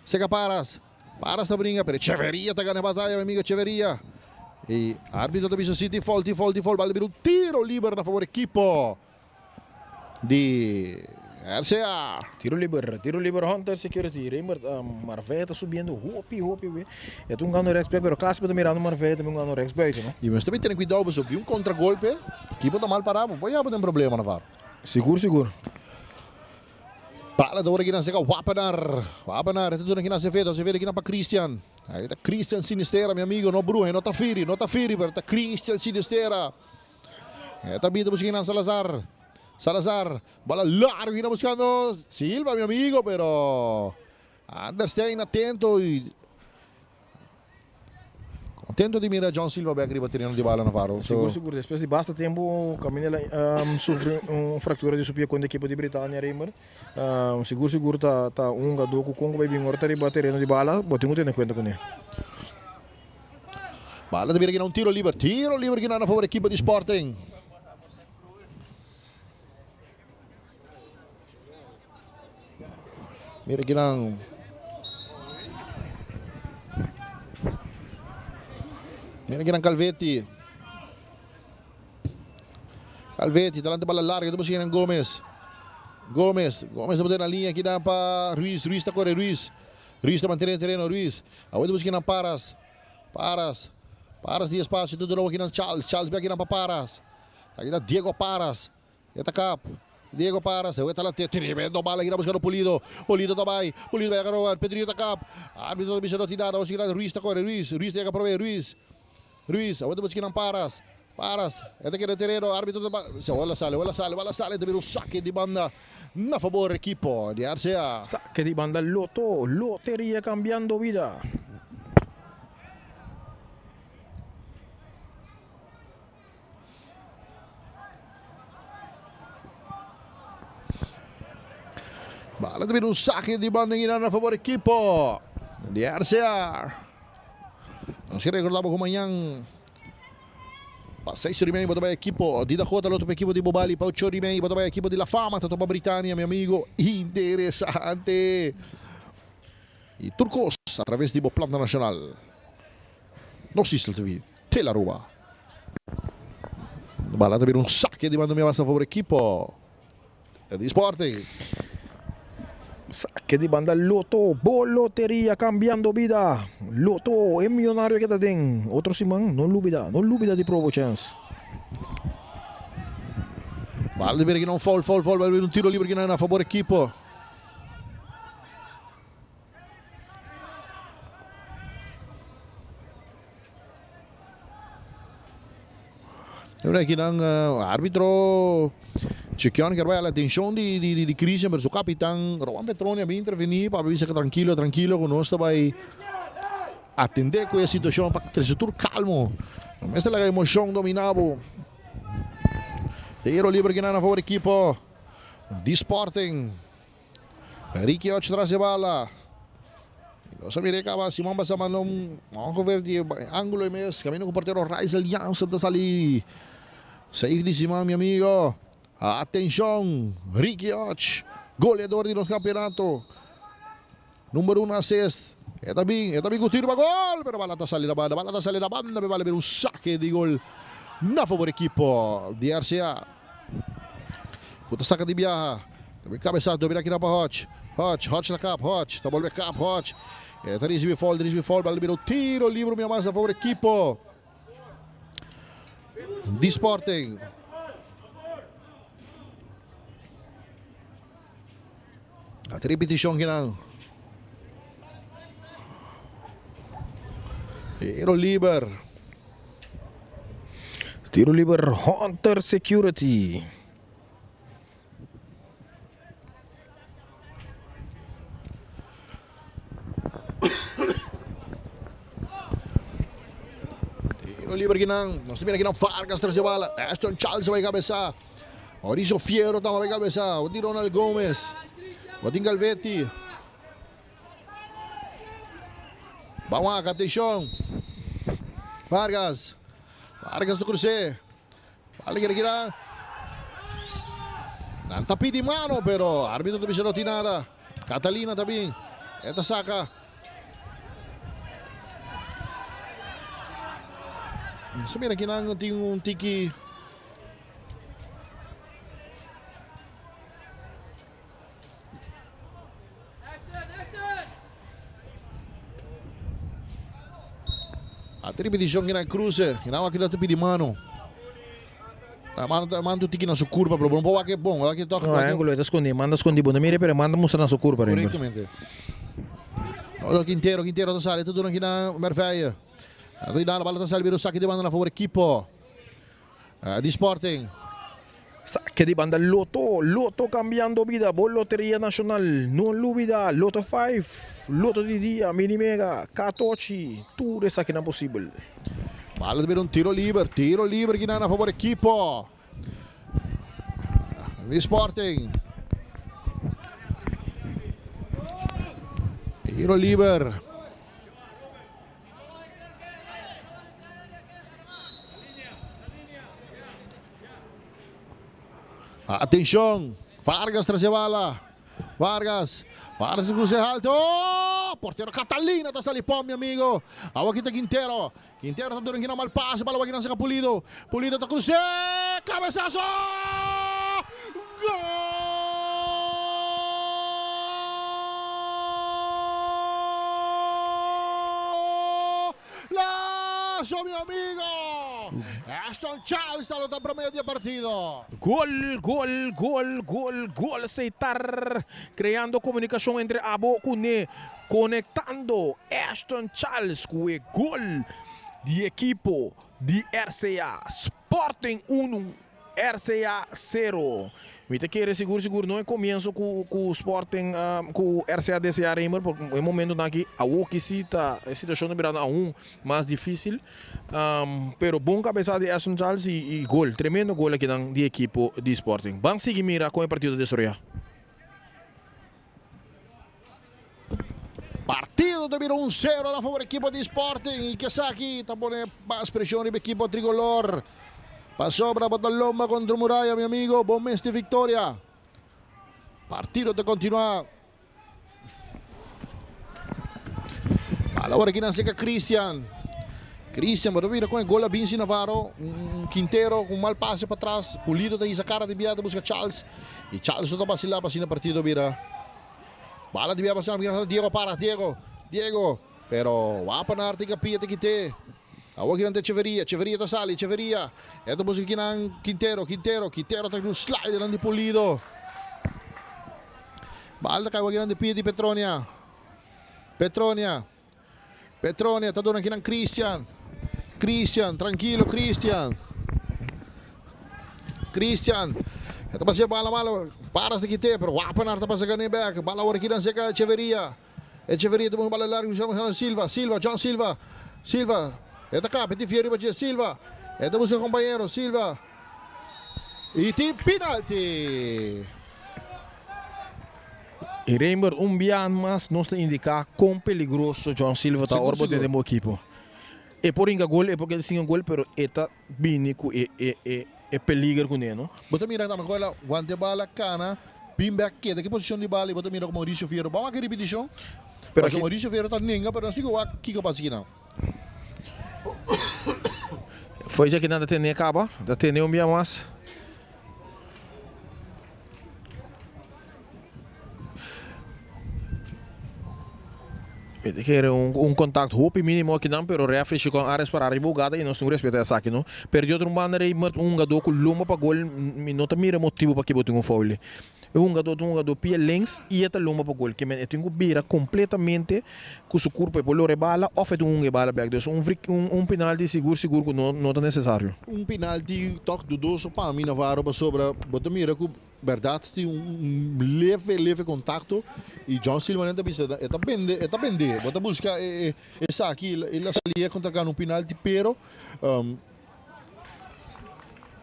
seca Paras. Paras ta bringa pero Echeverria ta gana e bataya mi amigo Echeverria. Y arbitro ta bisa si tin foul tin foul tin foul. Bala bira un tiro liber na favor equipo. Di RCA. Tiro liber, tiro liber Hunter Security, Raymond Marvey ta subiendo hopi hopi we. E ta un gano rechtsback pero casi bo ta mirando Marvey tambe un gano rechtsbuiten no. Y mester bay tene cuidao pasobra di un contragolpe ekipo ta mal para bo por yaba den problema na var. Sigur sigur. Bala ta ora kinan seka Wapenaar, Wapenaar e ta duna kinan Acevedo, Acevedo kinan pa Christian. Ahí ta Christian Sinistera mi amigo no bruha no ta firi no ta firi pero ta Christian Sinistera. E ta bita busca Salazar. Salazar, bola largo y buscando Silva, mi amigo, pero Anderstein atento y contento di mira John Silva back riba terreno di bala Navarro. So, sigur, sigur. Despues di basta tempo, Caminela um, sufri un fractura di su pie contra equipo di Britannia, Reimer. Um, sigur, sigur ta, ta un jugador cu con cu bay bin ora ta riba terreno di bala, bo tin cu tene cuenta con e. Bala ta bira gina un tiro liber. Tiro liber gina na favor equipo di Sporting. Mira kinan. Mira kinan Calvetti. Calvetti talante bala larga. Ta busca kinan Gomez. Gomez. Gomez ta bote na linea kinan pa Ruiz. Ruiz ta corre Ruiz. Ruiz ta mantene tereno Ruiz. Awor ta busca kinan Paras. Paras. Paras di espacio. Ta duna kinan Charles. Charles bek kinan pa Paras. Aki ta Diego Paras. E ta kap. Diego Paras. E ta late. Tremendo bala kinan buscando Pulido. Pulido ta bay. Pulido bay agarra. Pedrinho ta kap. Arbitro ta bisa no tin nada. Awor kinan Ruiz ta kore. Ruiz. Ruiz ta yega prome. Ruiz. Ruiz. Awor ta busca kinan Paras. Paras. E ta keda tereno. Arbitro ta ba. Awor la sali. Awor la sali. Awor la sali. Ta bira un sake di banda na fabor ekipo di RCA. Sake di banda Lotto. Loteria cambiando vida. Bala ta bira un sake di banda na fabor ekipo di RCA. Nos ke rekordá bo ku mañan pa seis ora i mei bo ta bai ekipo di Dakota lo topa ekipo di Bobali pa ocho ora i mei bo ta bai ekipo di La Fama ta topa Britania mi amigo interesante i tur kos a traves di bo planta nashonal Nos Isla TV Tele Aruba. Bala ta bira un sake di banda mi a basta favor ekipo di Sporting. Saque di banda Lotto, bo loteria cambiando bida. Lotto, e millonario keda den. Otro siman, no lubida, no lubida di probo chance. Bala di bira un foul, foul, foul, un tiro libre na favor equipo. Ahora aki nan arbitro Chequeon kier bai a la atencion di di di Christian pero su capitan Rowan Petroni a bin interveni pa bisa tranquilo tranquilo cu nos ta bai atende cu e situacion pa trece tur calmo. No mester laga emocion domina bo. Tiro libre kinan a favor ekipo di Sporting. Ricky Och tras e bala. Nos a mira e caba Simon basa manda un ongeveer di angulo e mes. Camino cu portero Raizel Jansen ta sali. Safe di Simon mi amigo. Atencion Ricky Och, goleador di nos campeonato. Number 1 assist. E ta bin, e ta bin cu tiro pa gol, pero bala ta sali na banda, bala ta sali na banda, me bala bira un saque di gol na favor equipo di RCA. Cu ta saca di biaha. Ta bin cabesazo, domina aki na pa Hodge. Hodge, Hodge na kap, Hodge, ta bolbe kap, Hodge. E ta ricibi foul, ricibi foul, bala bira un tiro libre mi mas na favor equipo di Sporting. A repeticion kinan. Tiro liber. Tiro liber Hunter Security. Tiro liber kinan. Nos mira kinan Vargas tras de bala. Ashton Charles vai cabeza. Mauricio Fierro tamba bai cabeza. Botin Ronald Gomez. Botin Galvetti. Vamos acá, atención. Vargas. Vargas do cruce. Vale que gira. Nan ta pidi mano, pero árbitro ta bisa no tin nada. Catalina también. Esta saca. So mira aquí nan tin un tiki. A repetición que na cruce, que na aqui te pidi mano. A mano a mano tiki na su curva, pero bom que bom, aqui toca. No, ángulo está escondido, manda escondido, no mire, pero manda mostrar na su curva. Correctamente. Olha Quintero, Quintero tá sale, tudo aqui na Merveille. Rinaldo, a bola tá sale, o saque de banda na favor equipo. Di Sporting. Saque di banda Lotto, Lotto cambiando vida, bo Loteria Nacional, no lubida, Lotto 5, Lotto di dia, Mini Mega, Catochi, tur esaki nan posibel. Bala ta bira un tiro liber, tiro liber kinan a favor ekipo di Sporting. Tiro liber. Atención, Vargas tras de bala. Vargas, Vargas cruce alto. Portero Catalina está sali pom, mi amigo. Agua quita Quintero. Quintero está durante mal pase para la saca Pulido. Pulido está cruce. Cabezazo. Golazo, mi amigo. Ashton Charles está lo promedio de partido. Gol, gol, gol, gol, gol. Seitar creando comunicación entre Abo Cune, conectando Ashton Charles con el gol de equipo de RCA. Sporting 1, RCA 0. Mi ta kere sigur sigur no e comienzo cu cu Sporting cu RCA DCA Raymer porque e momento nan aki awo ki si ta e situacion ta birando aun mas dificil pero bon cabeza di Ashton Charles y y gol tremendo gol aki nan di equipo di Sporting. Ban sigui mira con e partido ta desaroya. Partido ta bira un sero na favor ekipo di Sporting y kesaki ta pone mas presion riba ekipo tricolor. Pasobra bo ta lomba contra muraya mi amigo, bo mester victoria. Partido ta continua. Bala ora kinan seca Christian. Christian bo ta mira con e gol a binsi Navarro. Un Quintero con mal pase pa atras. Pulido ta hisa cara di bia ta busca Charles. Y Charles no ta vacila pa asina partido bira. Bala di bia pasando Diego para Diego. Diego. Pero Wapenaar tin kapia te kite. Awor kinan ta Echeverria. Echeverria ta sali. Echeverria. E ta busca kinan Quintero. Quintero. Quintero ta un slide nan di Pulido. Bal ta kai awor kinan di pia di Petronia. Petronia. Petronia ta duna kinan Christian. Christian. Tranquilo Christian. Christian. E ta pasea bala bala. Paras ta kite. Pero Wapenaar ta pasa gane bek. Bala awor kinan seka Echeverria. Echeverria ta busca bala largo busca Silva, Silva, John Silva, Silva, e ta kap, e tin fier riba dje, Silva, e ta busca compañero, Silva, y tin penalti. Y Reinbert un bia mas nos ta indica con peligroso John Silva ta ora bo tene den bo ekipo. E por hinca gol, e por keda sin gol, pero e ta bini cu e e e e peliger cune no. Bo ta mira tambe con el a wanta e bala, cana, bin bek, keda ki posicion di bala y bo ta mira con Mauricio Fierro. Bo a wak e ripeticion? Pero Pasobra aki Mauricio Fierro ta nenga, pero nos tin cu wak kico pasa aki nan. Foi dje ki nan ta tene caba, ta tene un bia mas. Mi ta kere un un contact hopi minimo akinan pero referee Chicon Arias para riba hugada y nos tin cu respeta esaki no. Pero di otro banda Reymert un hungador cu lomba pa gol mi no ta mira motibo paki bo tin un foul. E hungador ta un hungador pia links y e ta lomba pa gol kimen e tin cu bira completamente cu su curpa e por lora e bala of e tin hunga e bala bek. Dus un un penalti sigur sigur cu no no ta necesario. Un penalti toch dudoso pa mi Navarro pasobra bo ta mira cu Berdad tin un leve leve contacto y John Silva ta bisa e ta bende e ta bende bo ta busca e esaki el a sali e contra gana un penalti pero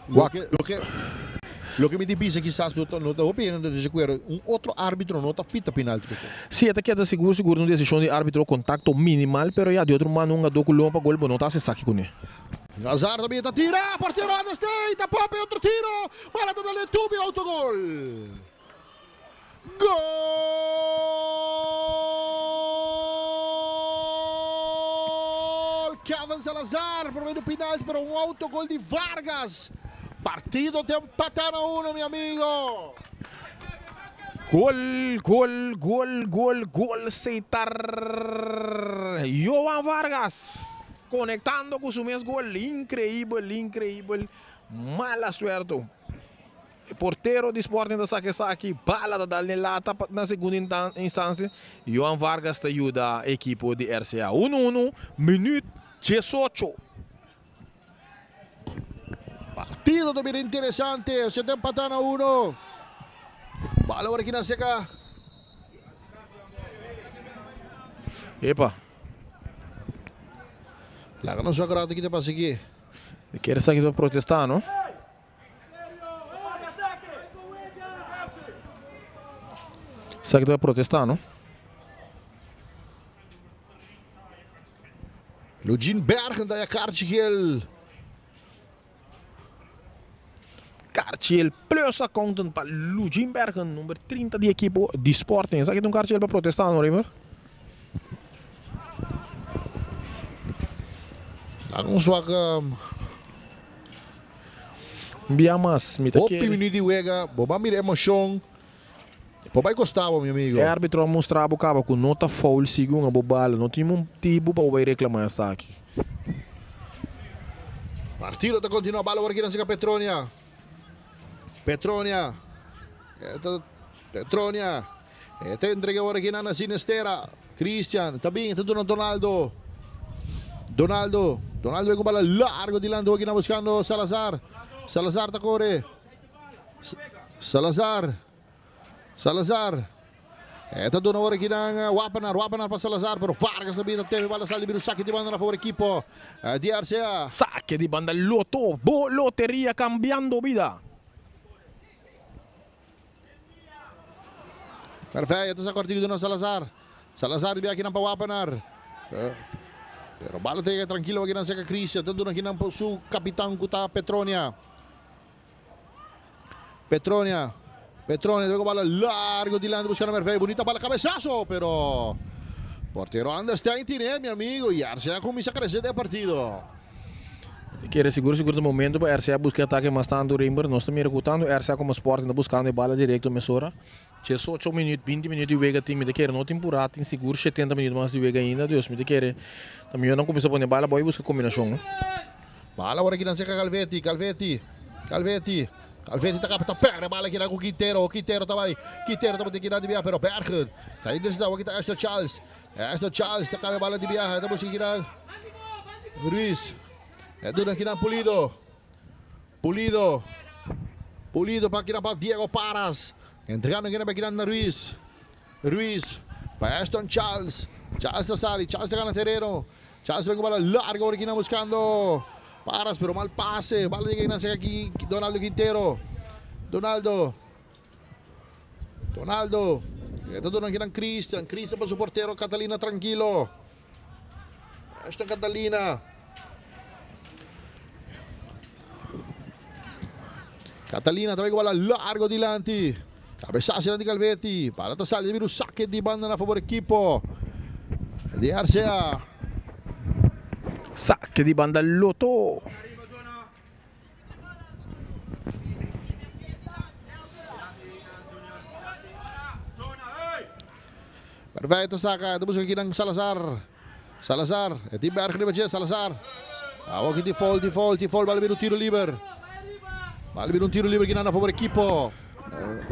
loke loke loke mi ta bisa kisas no ta no ta hopi hende ta desacuerdo un otro arbitro no ta pita penalti p'e. Si e ta keda sigur sigur un decision di arbitro contacto minimal pero ya di otro mano un hungador cu loma pa gol bo no ta haci esaki cune. Hazard ta bini ta tira, portero Anders Stey ta papia otro tiro, bala ta dal den tubi, autogol. Gol! Kevin Salazar por medio penalti pero un autogol di Vargas. Partido ta empata na uno mi amigo. Gol, gol, gol, gol, gol Seitar Johan Vargas. Conectando cu su mes gol. Increibel, increibel. Mala suerte. E portero di Sporting ta saca esaki. Bala ta dal den lata na segundo instancia. Johan Vargas ta yuda ekipo di RCA. 1-1, minuut 18. Partido ta bira interesante. Se ta empata na uno. Bala ora ki na seca. Epa. Laga nos wak rato ki ta pasa aki. E kier esaki ta protesta no. Esaki ta protesta no. Lugin Bergen ta ya kaartje geel. Karchiel plus accountant pa Lugin Bergen, number 30 di ekipo di Sporting. Esaki ta un karchiel pa protesta, no River? Dan un zwak Bia mas, mi ta hopi kere. minuut di wega, bo ban mira emocion. Por bai costa bo, mi amigo. E arbitro a mustra bo caba cu no ta foul segun abo bala. No tin motibo pa bo bai reclama esaki. Partido ta continua bala awor kinan seca Petronia. Petronia. Eta Petronia. E ta entrega awor kinan na Sinestera. Christian ta bin ta duna Donaldo. Donaldo. Donaldo bai cu bala largo dilanti awor kinan buscando Salazar. Salazar ta core. Salazar. Salazar. E ta duna ora kinan Wapenaar. Wapenaar pa Salazar, pero Vargas ta bira teme bala sali bira un sake di banda na favor ekipo di RCA. Sake di banda Lotto, bo loteria cambiando bida. Perfecto, e ta sa cortico duna Salazar. Salazar di bia kinan pa Wapenaar. Pero bala ta yega tranquilo kinan cerca Christian. Ta duna kinan pa su capitan cu ta Petronia. Petronia. Petronia debe bala largo dilanti buscando Mervey. Bonita bala cabezazo, pero portero Anderstein tiene, mi amigo. Y Arsenal comienza a crecer de partido. E kere sigur sigur ta momento pa RCA buska e atake mas tantu Rimber. Nos ta mira ku tantu RCA komo Sporting ta buskando e bala direkto mesora. Diesocho minuut, binti minuut di wega tin. Mi ta kere no tin purá, tin sigur shetenta minuut mas di wega ainda. Dus mi ta kere ta mihó nan kuminsá pone bala abou i buska kombinashon. Bala ora kinan serka Calvetti, Calvetti, Calvetti, Calvetti ta kaba ta perde bala kinan ku Quintero, Quintero ta bai, Quintero ta bati kinan di biaha pero Bergen ta intercepta awor kita Ashton Charles, Ashton Charles ta kaba e bala di biaha ta buska kinan Ruiz, e duna kinan Pulido, Pulido, Pulido pa kinan pa Diego Paras, entregando kinan pa kinan na Ruiz, Ruiz pa Ashton Charles, Charles ta sali, Charles ta gana tereno. Chance ven ku bala largo ora kinan buskando Paras pero mal pase. Bala llega kinan serka ki Donaldo Quintero. Donaldo. Donaldo. E ta duna kinan Christian. Christian pa su portero Catalina Tranquilo. Ashton Catalina. Catalina ta bai ku bala largo dilanti. Cabezazo di Calvetti. Bala ta sali bira un saque di banda na favor equipo di RCA. Saque di banda Lotto. Perfecto saca. Ta busca kinan Salazar. Salazar. E tin Berg riba dje. Salazar. Awor ki tin foul, tin foul, tin foul. Bala bira un tiro liber. Bala bira un tiro liber kinan na favor equipo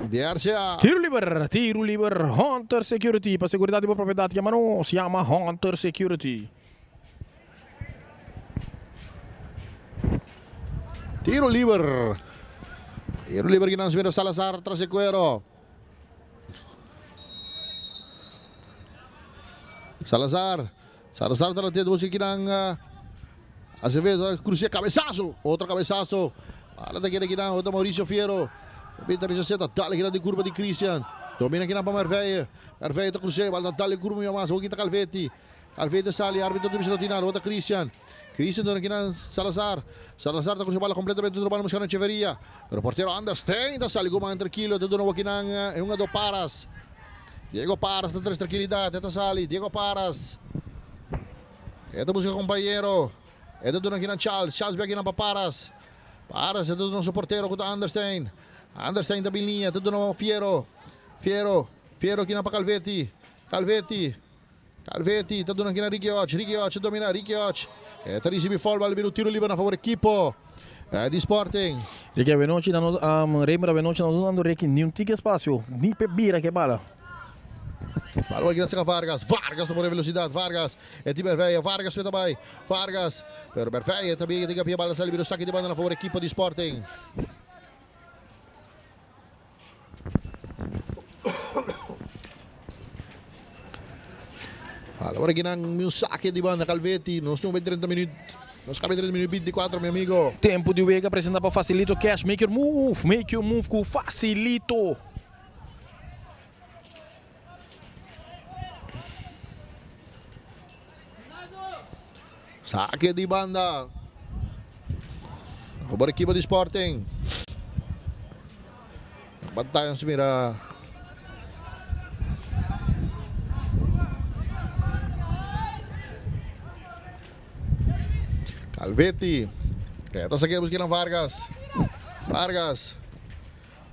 di RCA. Tiro liber, tiro liber. Hunter Security. Pa seguridad di bo propiedad yama nos. Yama Hunter Security. Tiro liber. Tiro liber kinan mira Salazar tras e cuero. Salazar. Salazar ta latiendo busca kinan Acevedo crucia cabezazo. Otro cabezazo. Ala ta keda kinan otro Mauricio Fiero. Pinta rechaceta. Dale kinan di curva di Christian. Domina kinan pa Merveille. Merveille ta crucia. Bal ta dale curva mi mas. Hoki ta Calvetti. Calvetti sali. Arbitro ta bisa no tin nada. Ota Christian. Christian dona kinan Salazar. Salazar ta crucia bala completamente otro bala buscando Echeverria. Pero portero Anders Stein ta sali cu man tranquilo. Ta duna kinan e hungador Paras. Diego Paras ta tres tranquilidad. E ta sali. Diego Paras. E ta busca compañero. E ta duna kinan Charles. Charles bia kinan pa Paras. Paras e ta duna su portero cu ta Anders Stein. Anders Stein ta bin liña. Ta duna Fiero. Fiero. Fiero kinan pa Calvetti. Calvetti. Calvetti ta duna kinan Ricky Och. Ricky Och ta domina. Ricky Och e ta ricibi foul. Bal bira un tiro liber na favor ekipo di Sporting. Ricky avenochi na nos Raymond avenochi na nos dando Ricky ni un tiki espacio ni pe bira ke bala. Bal wak kinan Vargas. Vargas ta pone velocidad. Vargas e tin Berveille. Vargas pe ta bay. Vargas pero Berveille ta bin tin kapia bal ta sali bira un saki di banda na favor ekipo di Sporting. Ahora que nan un saque di banda Calvetti, nos tin 30 minuut. Nos cabe 30 minuut 24, mi amigo. Tempo di wega presenta pa Facilito Cash. Make your move, make your move ku Facilito. Saque di banda. Favor equipo di Sporting. Batalla se mira. Calvetti. Esta saque busca Vargas. Vargas.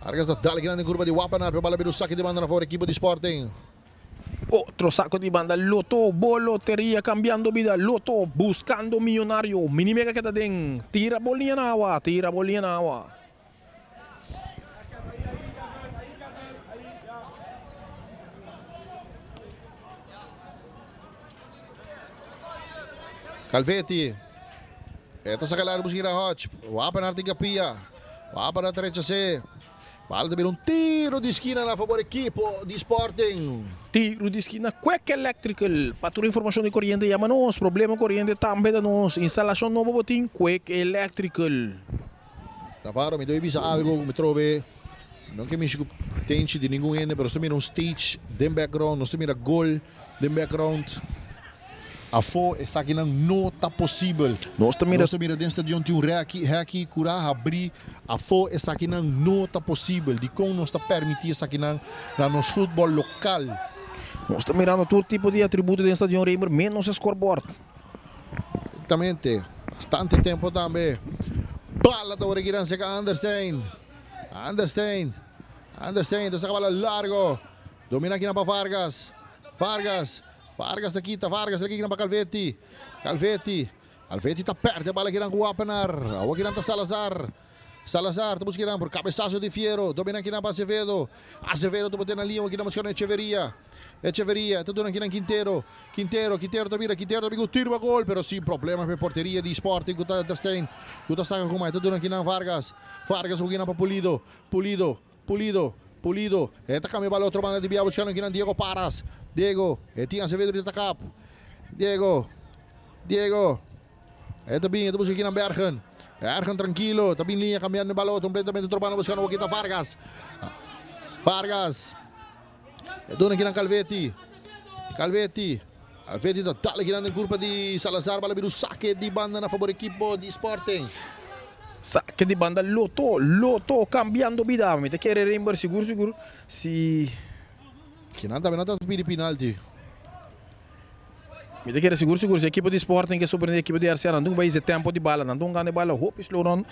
Vargas da dale grande curva di Wapenaar. Pero bala bira un saque di banda na favor equipo di Sporting. Otro saco di banda Lotto, bo loteria cambiando bida, Lotto buscando millonario, mini mega keda den, tira bolinha na awa, tira bolinha na awa. Calvetti. E ta saca largo busca Hodge. Wapenaar tin capia. Wapenaar ta rechase. Bala ta bira un tiro di skina na favor ekipo di Sporting. Tiro di skina Quick Electrical. Pa tur informashon di koriente yama nos. Problema koriente tambe ta nos. Instalashon nobo bo tin Quick Electrical. Navarro, mi debe bisa algo ku mi trobe. No ke mishi ku tenchi di ningun hende, pero nos ta mira un stage den background, nos ta mira gol den background. Afó esakinan no ta posibel. Nos ta mira. Nos ta mira den stadion tin un rèki, hèki, kurá habrí. Afó esakinan no ta posibel. Dikon nos ta pèrmití esakinan na nos futbòl lokal? Nos ta mirando tur tipo di atributo den stadion Raymer, ménos e scoreboard. Exactamente. Bastante tempo tambe. Bala ta ora kinan seca Anderstein. Anderstein. Anderstein ta saca bala largo. Domina kinan pa Vargas. Vargas. Vargas ta kita. Vargas ta kinan pa Calvetti. Calvetti. Calvetti ta perde bala kinan ku Wapenaar. Awor kinan ta Salazar. Salazar ta busca kinan por cabezazo di Fierro. Domina kinan pa Acevedo. Acevedo ta bote na linea. Awor kinan buscando Echeverria. Echeverria ta duna kinan Quintero. Quintero, Quintero ta bira, Quintero ta bin ku tiro pa gol, pero sin problema pa e porteria di Sporting ku ta Ter Steen ku ta saka ku mai. Ta duna kinan Vargas. Vargas ku kinan pa Pulido. Pulido, Pulido, Pulido. E ta kambia bala otro banda di bia buskando kinan Diego Paras. Diego, e tin Acevedo di ta kap. Diego, Diego. E ta bin, e ta buska kinan Bergen. Bergen trankilo, ta bin liña kambiando e bala kompletamente otro banda buskando Wakita Vargas. Vargas. E duna kinan Calvetti. Calvetti. Calvetti ta dale kinan den curpa di Salazar. Bala bira un sake di banda na favor ekipo di Sporting. Sake di banda Lotto. Lotto cambiando bida. Mi ta kere Rimber sigur sigur si. Kinan tambe no ta pidi penalti. Mi ta kere sigur sigur si ekipo di Sporting ke sorprende ekipo di RCA nan dun bai hisa tempo di bala nan dun gana e bala hopi slow nan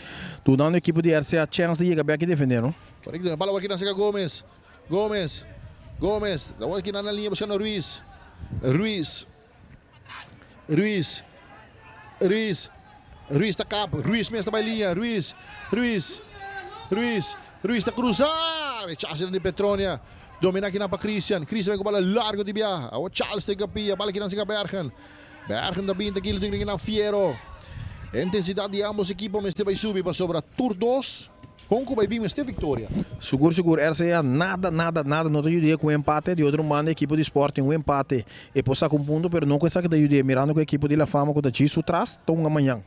dunando ekipo di RCA chance di yega bek i defende no. Correcto, bala awor kinan seka Gomez. Gomez, Gomez, awor aki nan na liña buskando Ruiz, Ruiz, Ruiz, Ruiz, Ruiz ta kap, Ruiz mes ta bai liña, Ruiz, Ruiz, Ruiz, Ruiz ta krusa, rechase di Petronia, domina aki nan pa Christian, Christian bai ku bala largo di bia, awor Charles ta kapia, bala aki nan sika Bergen, Bergen ta binti aki, lo tin nan Fiero, intensidad di ambos ekipo mester bai subi pasobra tur dos. Kon ku bai bin mester viktoria? Sigur sigur RCA nada nada nada no ta yuda ku un empate, di otro banda ekipo di Sporting un empate e por saka un punto pero no ku esaki ta yuda mirando ku ekipo di La Fama ku ta djis su tras ta hunga mañan.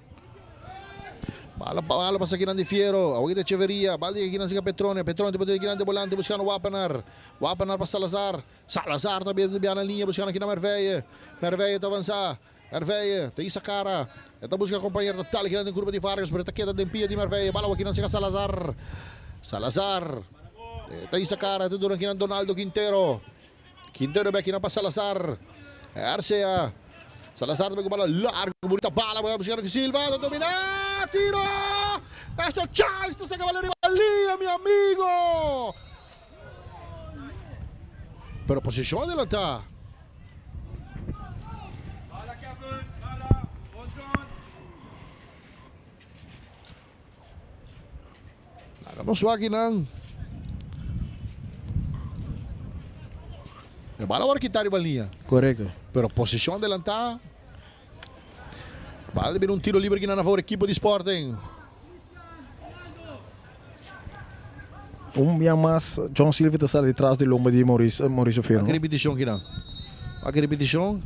Bala bala pasa kinan di Fiero, awor kita Echeverria, bala di kinan sika Petrone, Petrone ta pone kinan di bolante buskando Wapenaar, Wapenaar pa Salazar, Salazar ta bia na liña buskando kinan Merveille, Merveille ta avansa, Merveille ta hisa cara, e ta busca compañero, ta dal kinan den curva di Vargas, pero e ta keda den pia di Merveille, bala kinan sega Salazar, Salazar ta hisa cara, e ta duna kinan Donaldo Quintero, Quintero bek kinan pa Salazar, RCA, Salazar ta bay cu bala largo, bunita bala, bay buscando Silva, ta domina, tiro, Esto Charles ta saca bala riba liña, mi amigo! Pero posicion adelanta. Laga nos wak nan. E bala word kita riba liña. Correcto. Pero posicion adelanta. Bala ta bira un tiro libre kinan na favor ekipo di Sporting. Un bia mas John Silva ta sali tras di lomba di Mauricio, Mauricio Ferro. Wak repeticion kinan. Wak repeticion.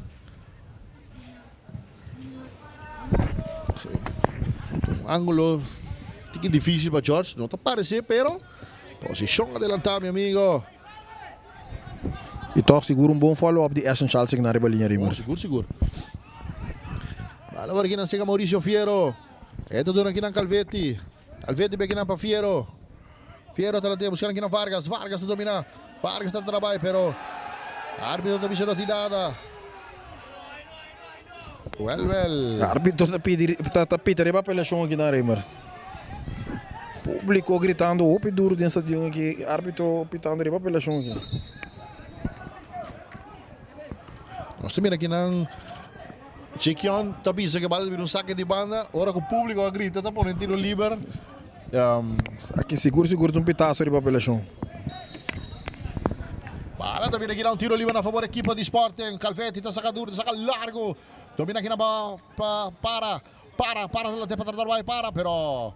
Sí. Un ángulo tiki difícil pa George. No ta parece, pero posicion adelantá, mi amigo. Y toch sigur un bon follow up di Ashton Charles na riba liña Rimmer. Oh, sigur, sigur. Bala awor kinan sega Mauricio Fiero. E ta duna kinan Calvetti. Calvetti be kinan pa Fiero. Fiero ta lant'é buscando kinan Vargas. Vargas ta domina. Vargas ta trabai pero arbitro ta bisa no tin nada. Wel, wel. Arbitro ta pidi ta ta pita riba apelacion aki na Rimmer. Publico gritando hopi duro den stadion aki. Arbitro pitando riba apelacion aki. Nos ta mira kinan Chiquion ta bisa ke bal bira un sake di banda. Ora ku publico a grita ta pone tiro liber. Aki sigur sigur ta un pitaso riba apelashon. Bala ta bira kina un tiro liber na favor ekipo di Sporting. Calvetti ta saka duro, ta saka largo. Domina kina pa pa para. Para, para ta late pa tratar bai para, pero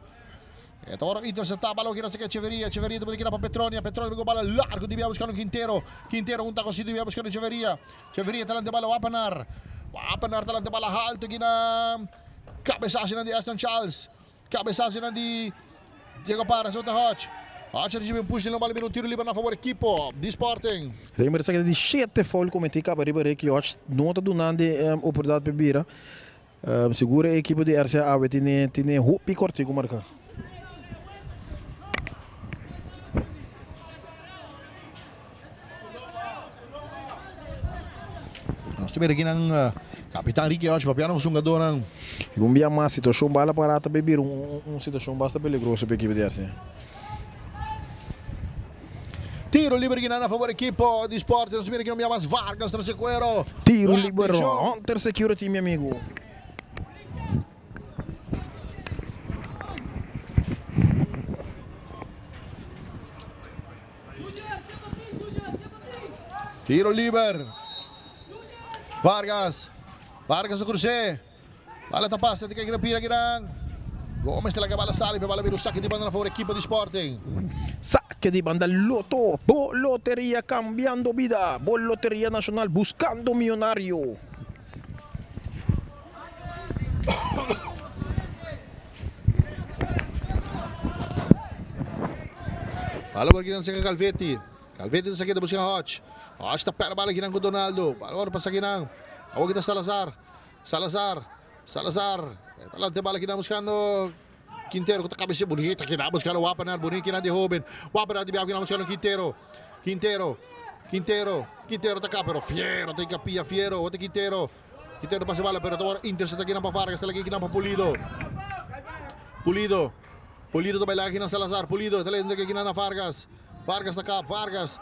e ta ora intercepta balon kina saka Echeverria. Echeverria ta pone kina pa Petronia. Petronia ta bala largo di bia buscando Quintero. Quintero un taco si di bia buscando Echeverria. Echeverria ta lante bala Wapenaar. Wapenaar ta lante bala halto kina cabesazo di Ashton Charles. Cabesazonan di Diego Parra, so ta Hodge. Hodge a ricibi un push di lo bala bira un tiro liber na favor ekipo di Sporting. Raymer esaki ta di shete foul cometi caba riba Ricky Hodge no ta dunando e oportunidad pa bira. Sigur e ekipo di RCA awe tine tine hopi cortico marca. Nos ta mira kinan. Kapitan Ricky Hodge papiando ku su hungadónan. I un bia mas situashon bala pará ta bay bira un situashon basta peligroso pa ekipo di RCA. Tiro liber kinan na favor ekipo di Sporting. Nos mira ki un bia mas Vargas tras e kuero. Tiro liber Hunter Security mi amigo. Tiro liber. Vargas. Vargas a crucé. Bala ta pasa, te kijk na pira kinan. Gomez ta laga bala sali, pero bala bira un saque di banda na favor equipo di Sporting. Saque di banda Lotto, bo loteria cambiando bida, bo loteria nacional buscando millonario. Bala por kinan seka Calvetti. Calvetti ta sakita busca Hodge. Hodge ta perde bala kinan ku Donaldo. Bala ora pasa kinan. Awor kita Salazar. Salazar. Salazar. Ta lanta e bala kinan buscando Quintero ku ta cabecea bonita kinan buscando Wapenaar. Bonita kinan di hoben. Wapenaar di biaha kinan buscando Quintero. Quintero. Quintero. Quintero ta kap pero Fiero ta hinkapia Fiero. Otro Quintero. Quintero pasa bala pero ta wòrdu intercepta kinan pa Vargas ta laki kinan pa Pulido. Pulido. Pulido ta baila kinan Salazar. Pulido ta lende kinan na Vargas. Vargas ta kap. Vargas.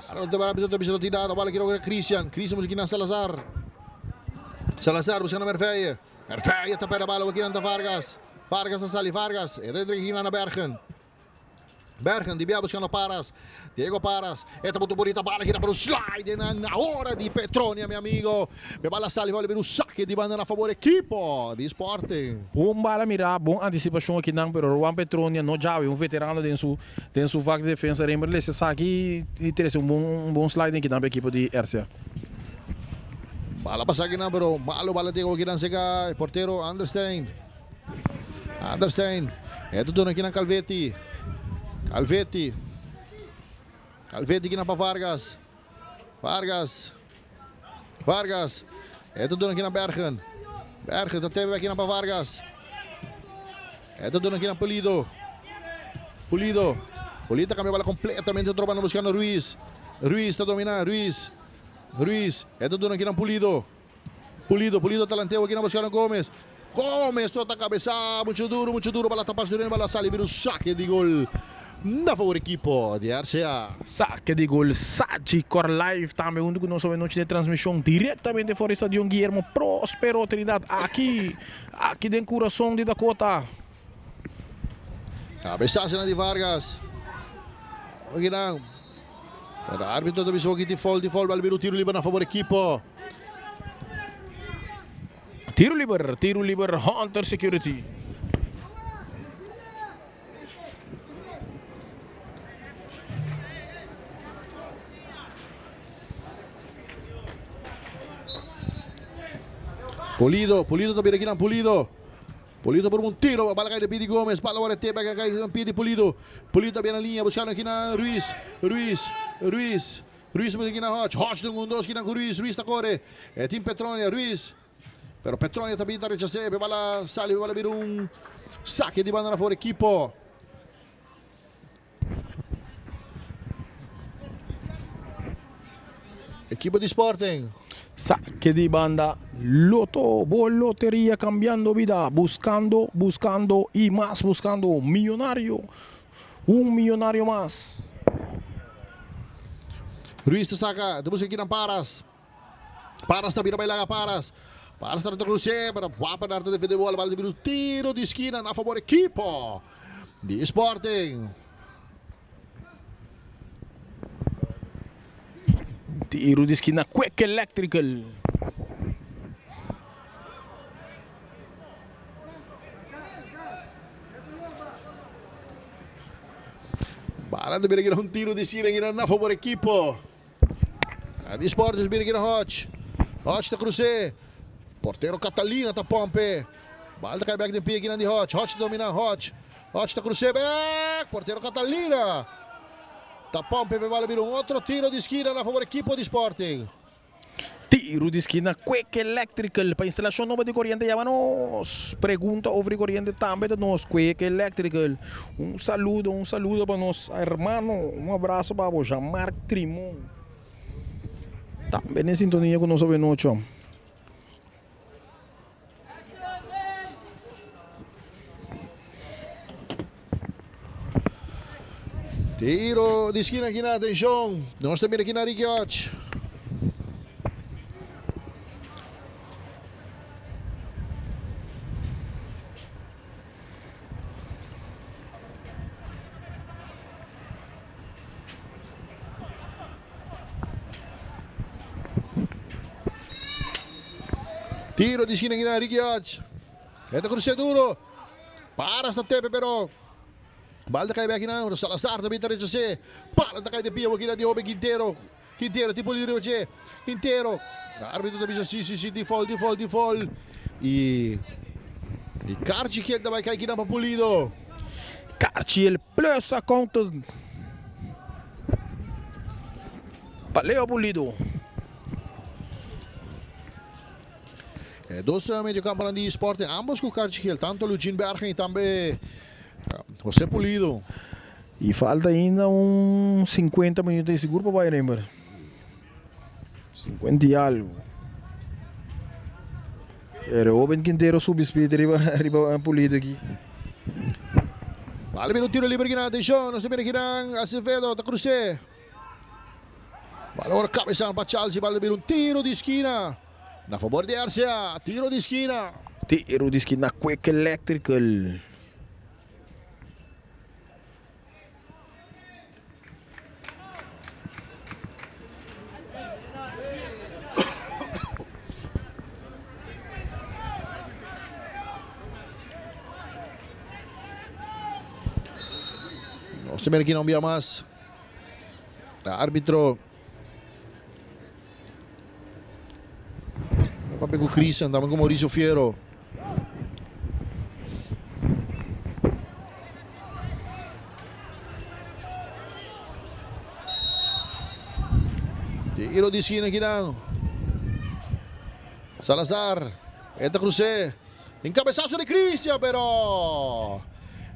Ahora ta bala ta bisa no tin nada. Bala kinan Christian. Christian busca kinan Salazar. Salazar busca na Merveille. Merveille ta perde bala kinan ta Vargas. Vargas ta sali Vargas. E ta entre kinan na Bergen. Bergen di bia buscando Paras. Diego Paras. Esta punto bonita bala gira por un slide na hora di Petronia, mi amigo. Me bala sali bala un saque di banda na favor equipo di Sporting. Bon bala mira, bon anticipacion aki nan, pero Ruan Petronia no djawe, un veterano den su den su vak di defensa Rembert lese saki y trece un bon un bon slide aki nan pa equipo di RCA. Bala pasa aki nan, pero malo bala Diego aki nan seca e portero Anderstein. Anderstein. E ta duna kinan Calvetti. Calvetti. Calvetti kinan pa Vargas. Vargas. Vargas. E ta duna kinan Bergen. Bergen ta tebe kinan pa Vargas. E ta duna kinan Pulido. Pulido. Pulido ta cambia bala completamente otro banda buscando Ruiz. Ruiz ta domina. Ruiz. Ruiz. E ta duna kinan Pulido. Pulido, Pulido talanteo aki na buscando Gomez. Gomez tota cabeza, mucho duro, mucho duro, bala ta pasa bala sali bira un saque di gol na favor equipo di RCA. Saque di gol Sachi Cor Live tambe hunto cu nos awe nochi den transmision directamente for di Stadion Guillermo Prospero Trinidad aki, aki den curason di Dakota. Cabezazo di Vargas. Okinan. Pero arbitro ta bisa oki tin foul, tin foul, bal bira un tiro liber na favor equipo. Tiro liber, tiro liber Hunter Security. Pulido, Pulido ta bira kinan Pulido. Pulido por un tiro, bala cai de Pidi Gomez, bala wara te beka cai na Pidi Pulido. Pulido ta bira na linha, buscando aqui na Ruiz, Ruiz, Ruiz. Ruiz busca aqui na Hodge, Hodge ta un dos aqui na Ruiz, Ruiz ta corre. E tin Petronia, Ruiz. Pero Petronia ta binta rechase, pe bala sali, pe bala bira un saque di banda na for equipo. Equipo di Sporting. Saque di banda Lotto, bo loteria cambiando bida, buscando, buscando y mas buscando millonario, un millonario mas. Ruiz ta saca, ta busca kinan Paras. Paras ta bira bay laga Paras. Paras ta trata cruce, pero Wapenaar ta defende bola, bala ta bira un tiro di esquina na favor equipo di Sporting. Tiro di skina Quick Electrical. Bala ta bira kina un tiro di skina kina na favor equipo di Sporting. Bira kina Hodge. Hodge ta cruce. Portero Catalina ta pompe. Bala ta kai bek den pie kina di Hodge. Hodge ta domina Hodge. Hodge ta cruce bek. Portero Catalina ta pompe pe bala bira un otro tiro di skina na favor equipo di Sporting. Tiro di skina Quick Electrical pa instalacion nobo di coriente yama nos. Pregunta over di coriente tambe ta nos Quick Electrical. Un saludo, un saludo pa nos hermano. Un abrazo pa bo Jean Marc Trimon. Tambe den sintonia cu nos awe nochi. Tiro di skina aki na atenshon. Nos ta mira aki na Ricky Hodge. Tiro di skina aki na Ricky Hodge. E ta cruce duro. Para sta tepe pero bal ta kai bek na Salazar tambe ta rechase. Bala ta kai de pia wakina di hobe Quintero. Quintero tipo libre wache. Quintero. Arbitro ta bisa si si si di foul di foul di foul. Y y Karchi kiel ta bai kai kina pa Pulido. Karchi el plus a counter pa Leo Pulido. E dos mediokamponan di Sporting, ambos ku karchi gel, tanto Lugin Bergen i tambe Jose Pulido. I falta ainda un 50 minuut di sigur pa bai Rembert. 50 i algo. Pero Oben Quintero subi speed riba riba Pulido aki. Bale bira un tiro liber kinan, atenshon, nos ta mira kinan Acevedo ta krus'é. Balor cabezan pa Chelsea, bal bira un tiro di skina na favor di RCA. Tiro di skina. Tiro di skina Quick Electrical. Nos ta mira aki na un bia mas. Arbitro papia ku Christian, tambe ku Mauricio Fiero. Tiro di esquina aki nan. Salazar, e ta krus'é. Tin cabezazo di Cristian pero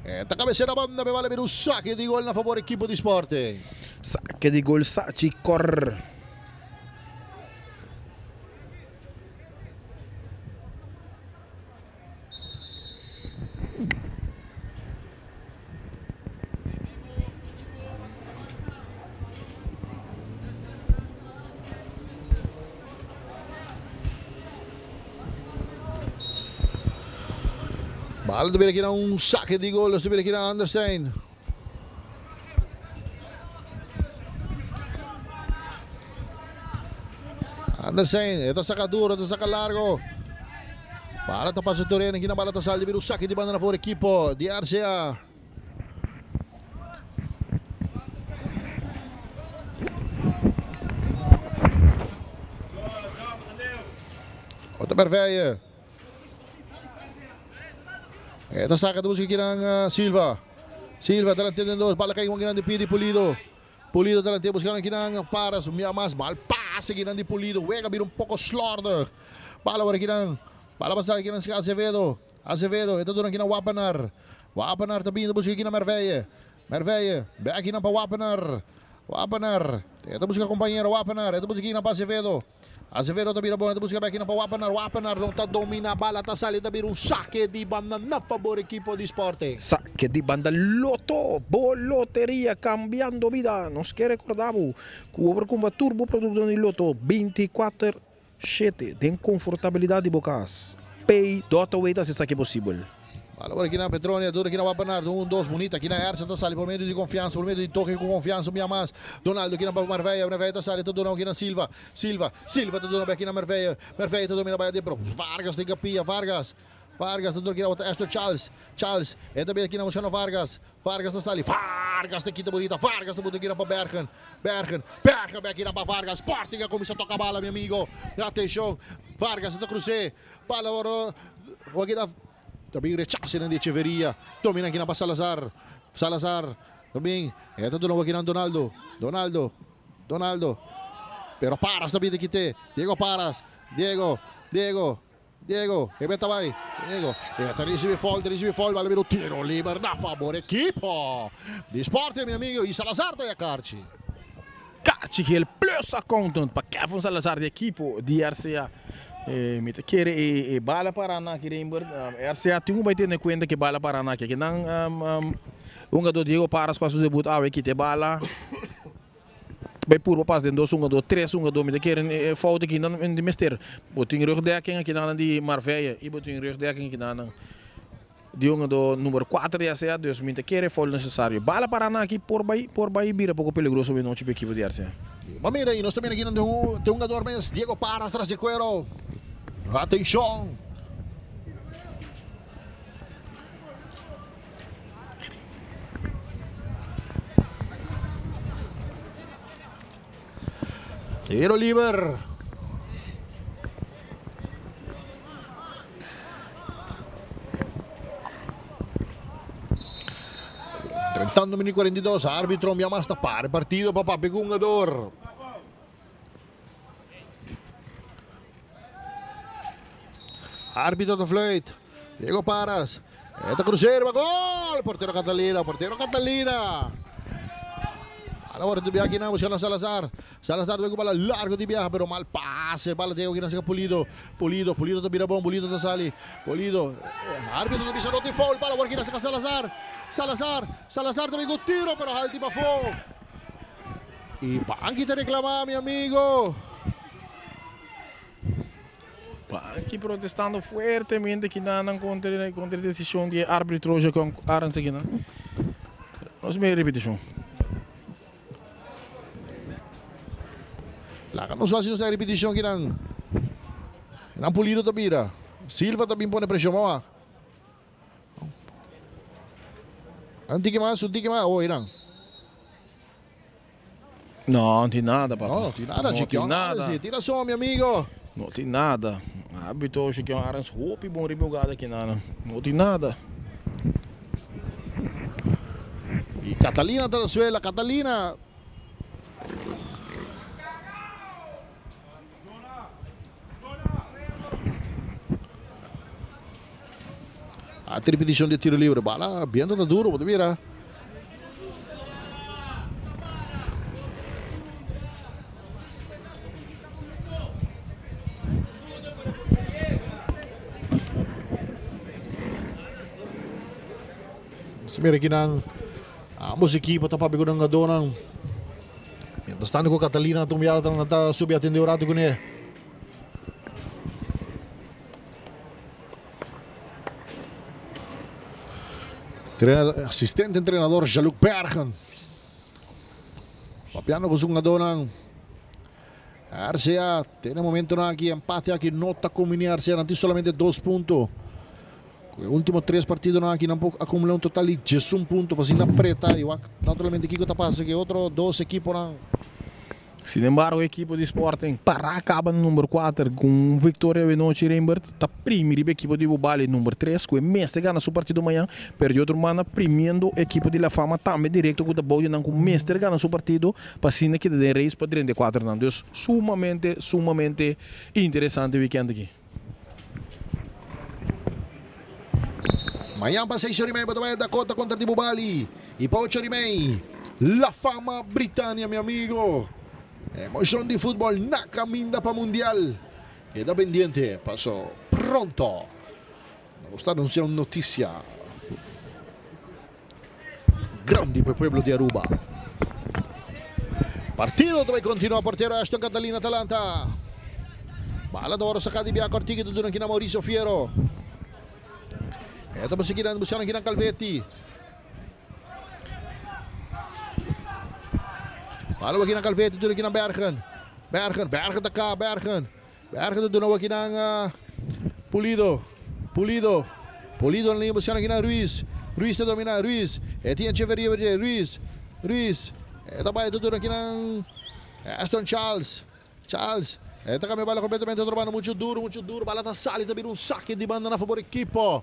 e ta cabecea na banda pe bala bira un saque di gol na favor equipo di Sporting. Saque di gol Sachi Cor. Bala ta bira kina un saque di gol. Ta bira kina Anderstein. Anderstein, e ta saca duro, ta saca largo. Bala ta pasa Torena, kina bala ta sali bira un saque di banda na for equipo di RCA. Otro Merveille. E ta saca ta busca kinan eh, Silva. Silva delante den dos. Bala cai kinan di pie di Pulido. Pulido delante buscando kinan Paras. Mia mas mal pase kinan di Pulido. Wega bira un poco slordig. Bala ora kinan. Bala pasa kinan Acevedo. Acevedo. E ta duna kinan Wapenaar. Wapenaar ta bini ta buska kina Merveille. Merveille, bek kinan pa Wapenaar. Wapenaar, e ta buska kompañero Wapenaar, e ta buska kinan pa Acevedo. Acevedo ta bira bon, e ta buska bek kinan pa Wapenaar. Wapenaar no ta domina bala, ta sali ta bira un sake di banda na fabor ekipo di Sporting. Sake di banda Lotto, bo loteria cambiando bida. Nos ke recorda bo cu bo por cumpra tur bo productonan di Lotto 24 Shete, den konfortabilidat di bo kas. Pay dot away ta hasi esaki posibel. Bala por aki na Petronia, duro aki na Wapenard, un, dos, bunita aki na Ersa ta sali por medio di konfiansa, por medio di toke ku konfiansa un bia mas. Donaldo aki na pa Marveille, Marveille ta sali ta duna aki na Silva, Silva, Silva ta duna bek aki na Marveille, Marveille ta domina bai adentro, Vargas den kapia, Vargas, Vargas ta duna aki na wata Esther Charles, Charles, e ta bira aki na Luciano Vargas, Vargas ta sali, Vargas ta kita bunita, Vargas ta buta gira pa Bergen, Bergen, Bergen bek gira pa Vargas, Sporting a cuminsa toca bala mi amigo, atencion, Vargas ta cruce, bala oro, gira, ta bin rechace nan di Echeverria, domina gira pa Salazar, Salazar, ta bin, e ta duna gira Donaldo, Donaldo, Donaldo, pero Paras ta bin ta kite, Diego Paras, Diego, Diego, Diego, e beta bai. Diego, e ta ricibi foul, ta ricibi foul, bala bira un tiro liber na fabor ekipo di Sporting, mi amigo, y Salazar ta ya karchi. Karchi gel plus accountant pa Kevin Salazar di ekipo di RCA. Mi ta kere e bala para na aki Rembert. RCA tin ku bai tene kuenta ku e bala para na aki. Aki nan. Hungadó Diego Paras ku a su debut awe kita e bala. Bai purba pas den dos hungadó, tres hungadó. Mi ta kere e fout aki nan di mester. Bo tin rugdekking aki nan di Marveye i bo tin rugdekking aki nan di hungadó number kuater di RCA. Dus mi ta kere e fout nesesario. Bala para nan aki por bai por bai bira poko peligroso awe nochi pa ekipo di RCA. Bo mira i nos ta mira aki nan den hungador mes Diego Paras tras di kuero. Atenshon! Tiro liber. Trentando minuto 42, árbitro mi amasta para partido pa papi jugador. Árbitro de fluit. Diego Paras. Esta crucero, gol! Portero Catalina, portero Catalina. Ahora de viaje na buscando a Salazar. Salazar de bala largo de viaje, pero mal pase. Bala Diego que Pulido. Pulido, Pulido te mira bom, Pulido te sale. Pulido. Árbitro de piso no te foul. Bala por aquí Salazar. Salazar, Salazar también con tiro, pero alto y foul. Y Panqui te reclama, mi amigo. Panqui protestando fuertemente que nan contra contra a decisão de árbitro com Arends aqui, não? Vamos ver a repetição. Laga nos haci nos repeticion aki nan. Nan Pulido ta bira. Silva también pone presión, mama. Un tiki mas, un tiki mas. Oh, Irán. No, no tin nada, papá. No, no tin nada, No Chiquion. tin nada. Sí, tira som, mi amigo. No tin nada. Árbitro Chiquion Arends, hopi bon riba hugada aki nan. No tin nada. Y Catalina Venezuela, Catalina. A repetición de tiro libre. Bala, viento ta duro, bo mira. Mira aki nan ambos ekipo ta papia ku nan gadónan. Mientras tanto ku Catalina tumbiada ta subi atende un rato kuné. Asistente entrenador Jean-Luc Bergen. Papiando ku su hungadónan. RCA tin e momentonan aki empate aki no ta kombiní RCA nan tin solamente dos punto. Ku e último tres partidonan aki nan por akumulá un total di diesun punto pa asina preta i wak naturalmente kiko ta pasa ku e otro dos ekiponan. Sin embargo ekipo di Sporting para kaba na number kuater ku un viktoria awe nochi Rembert ta primi riba ekipo di Bubali number tres ku e mester gana su partido mañan pero di otro banda primiendo ekipo di La Fama tambe direkto ku ta bou di nan ku mester gana su partido pa asina keda den race pa drenta e kuaternan. Dus sumamente sumamente interesante weekend aki. Mañan pa seis ora y mei bo ta bai Dakota contra di Bubali y pa ocho ora y mei La Fama Britania mi amigo. Emocion di futbol na caminda pa Mundial. Keda pendiente paso pronto nos ta anuncia un noticia grandi pa e pueblo di Aruba. Partido ta bai continua portero Ashton Catalina Atalanta. Bala ta worde saca di bia Cortigi ta duna kina Mauricio Fiero. E ta busca kina buscando kina Calvetti. Bala kina Calvetti duna kina Bergen. Bergen, Bergen ta ka Bergen. Bergen ta duna kina Pulido. Pulido. Pulido na linea buscando kina Ruiz. Ruiz ta domina Ruiz. E tin Echeverria Ruiz. Ruiz. E ta bai ta duna kina Ashton Charles. Charles. E ta cambia bala completamente otro banda. Mucho duro, mucho duro. Bala ta sali ta bira un saque di banda na favor equipo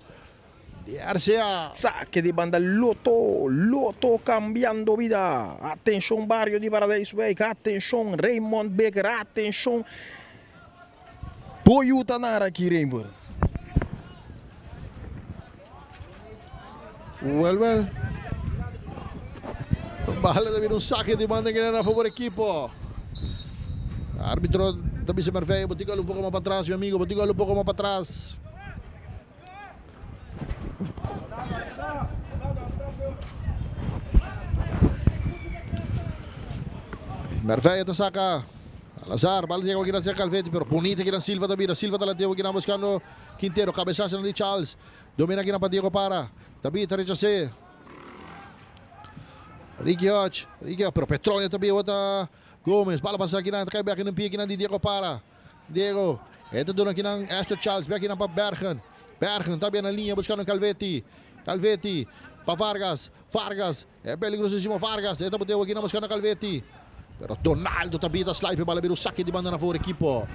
di RCA. Saque di banda Lotto, Lotto cambiando vida. Atencion bario di Paradijswijk, atencion Raymond Baker, atencion Boyuta Nara aki Raymond. Well, well. Bala ta bira un saque di banda na favor equipo. Arbitro ta bisa Merveille, bo tin un poco mas pa atras, mi amigo, bo tin un poco mas pa atras. Merveille ta saca. Salazar, bala llega aquí hacia Calvetti, pero bonita aquí Silva también. Silva ta la aquí buscando Quintero, cabezazo de Charles. Domina aquí para Diego Para. También está rechazé. Ricky Hodge, Ricky Hodge, pero Petróleo también bota Gomes, bala pasa aqui na, cai back no pie aqui na de Diego Para. Diego, entra dando aqui na Esther Charles, back aqui para Bergen. Bergen tá bem na linha buscando Calvetti. Calvetti para Vargas. Vargas, é peligrosíssimo Vargas. Entra boteu aqui na buscando Calvetti. Pero Donaldo também da slide bala o saque de banda na fora equipo.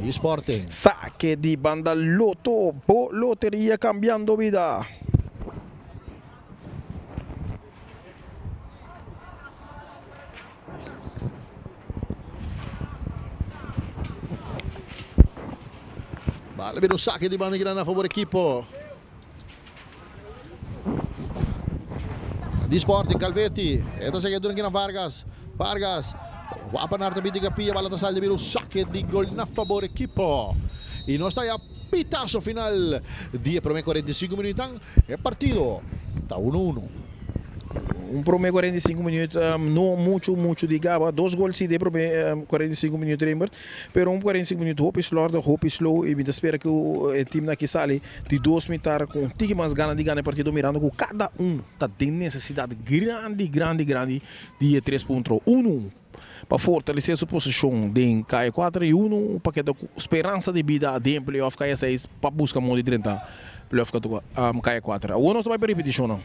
E Sporting. Saque de banda Loto, bo loteria cambiando vida. Bala o saque de banda aqui na favor equipo. Di Sporting Calvetti. Entra seguindo aqui na Vargas. Vargas. Guapa na também de Capia, bala da salda o saque de gol na favor equipo. E nós está aí pitazo final. Dia promê 45 minutos. É partido. Está 1-1. Un prome 45 minuut, no mucho, mucho di gaba. Dos gols si de prome 45 minuut Rembert. Pero un 45 minuut hopi slordig, hopi slow. E mi ta spera cu e team aki sali di dos mitar cu un tiki mas gana di gana e partido mirando cu cada un ta den necesidad grandi, grandi, grandi di e 3 punto. Uno pa fortalece su posicion den K 4 y uno pa keda cu speransa di bida den playoff K 6 pa busca modo di drenta playoff K 4. Awor nos ta bay pa repeticionnan.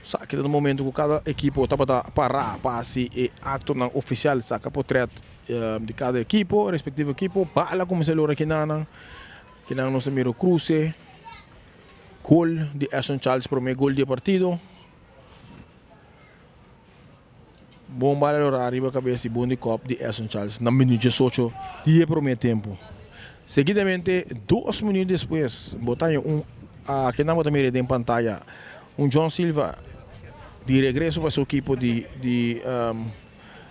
Sa ki ta momento cu cada ekipo tabata para pa haci e actonan oficial, saca potret di cada ekipo, respectivo ekipo. Bala cuminsa lora kinanan. Kinan nos ta mira cruce. Gol di Ashton Charles, prome gol di e partido. Bon bala lora ariba cabeza y bon di kop di Ashton Charles na minuut 18 di e prome tempo. Seguidamente, 2 minuut despues, bo ta un, kinan bo ta mira den pantalla, un John Silva di regreso pa su equipo di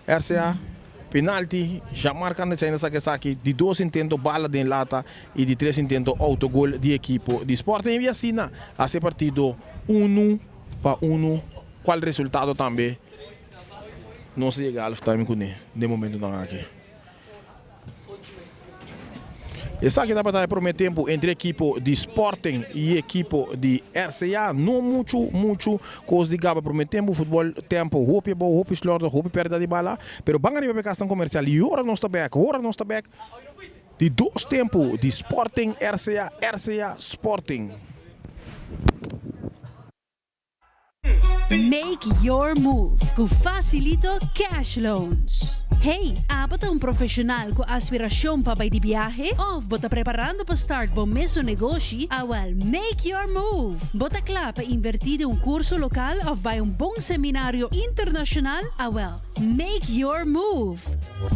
RCA. Penalti, Jamar Kandesena saca esaki, di 2 intento bala den lata y di 3 intento autogol di equipo di Sporting. Y asina hace partido 1-1, cual resultado tambe no se llega al halftime con de momento dan aki. Esaki ta pa prome tempo entre equipo di Sporting y equipo di RCA. No mucho, mucho cos di gaba prome tempo. Futbol tempo, hopi bo, hopi slordig, hopi perda di bala. Pero ban ariba pe castan comercial. Y ora nos ta back, ora nos ta back. Di dos tempo di Sporting RCA, RCA Sporting. Make your move cu Facilito Cash Loans. Hey, abo ta un profesional cu aspiracion pa bay di biahe? Of bo ta preparando pa start bo mes negoshi? Ah, well, make your move. Bo ta cla pa inverti den un curso local of bay un bon seminario internacional? Ah, well, make your move.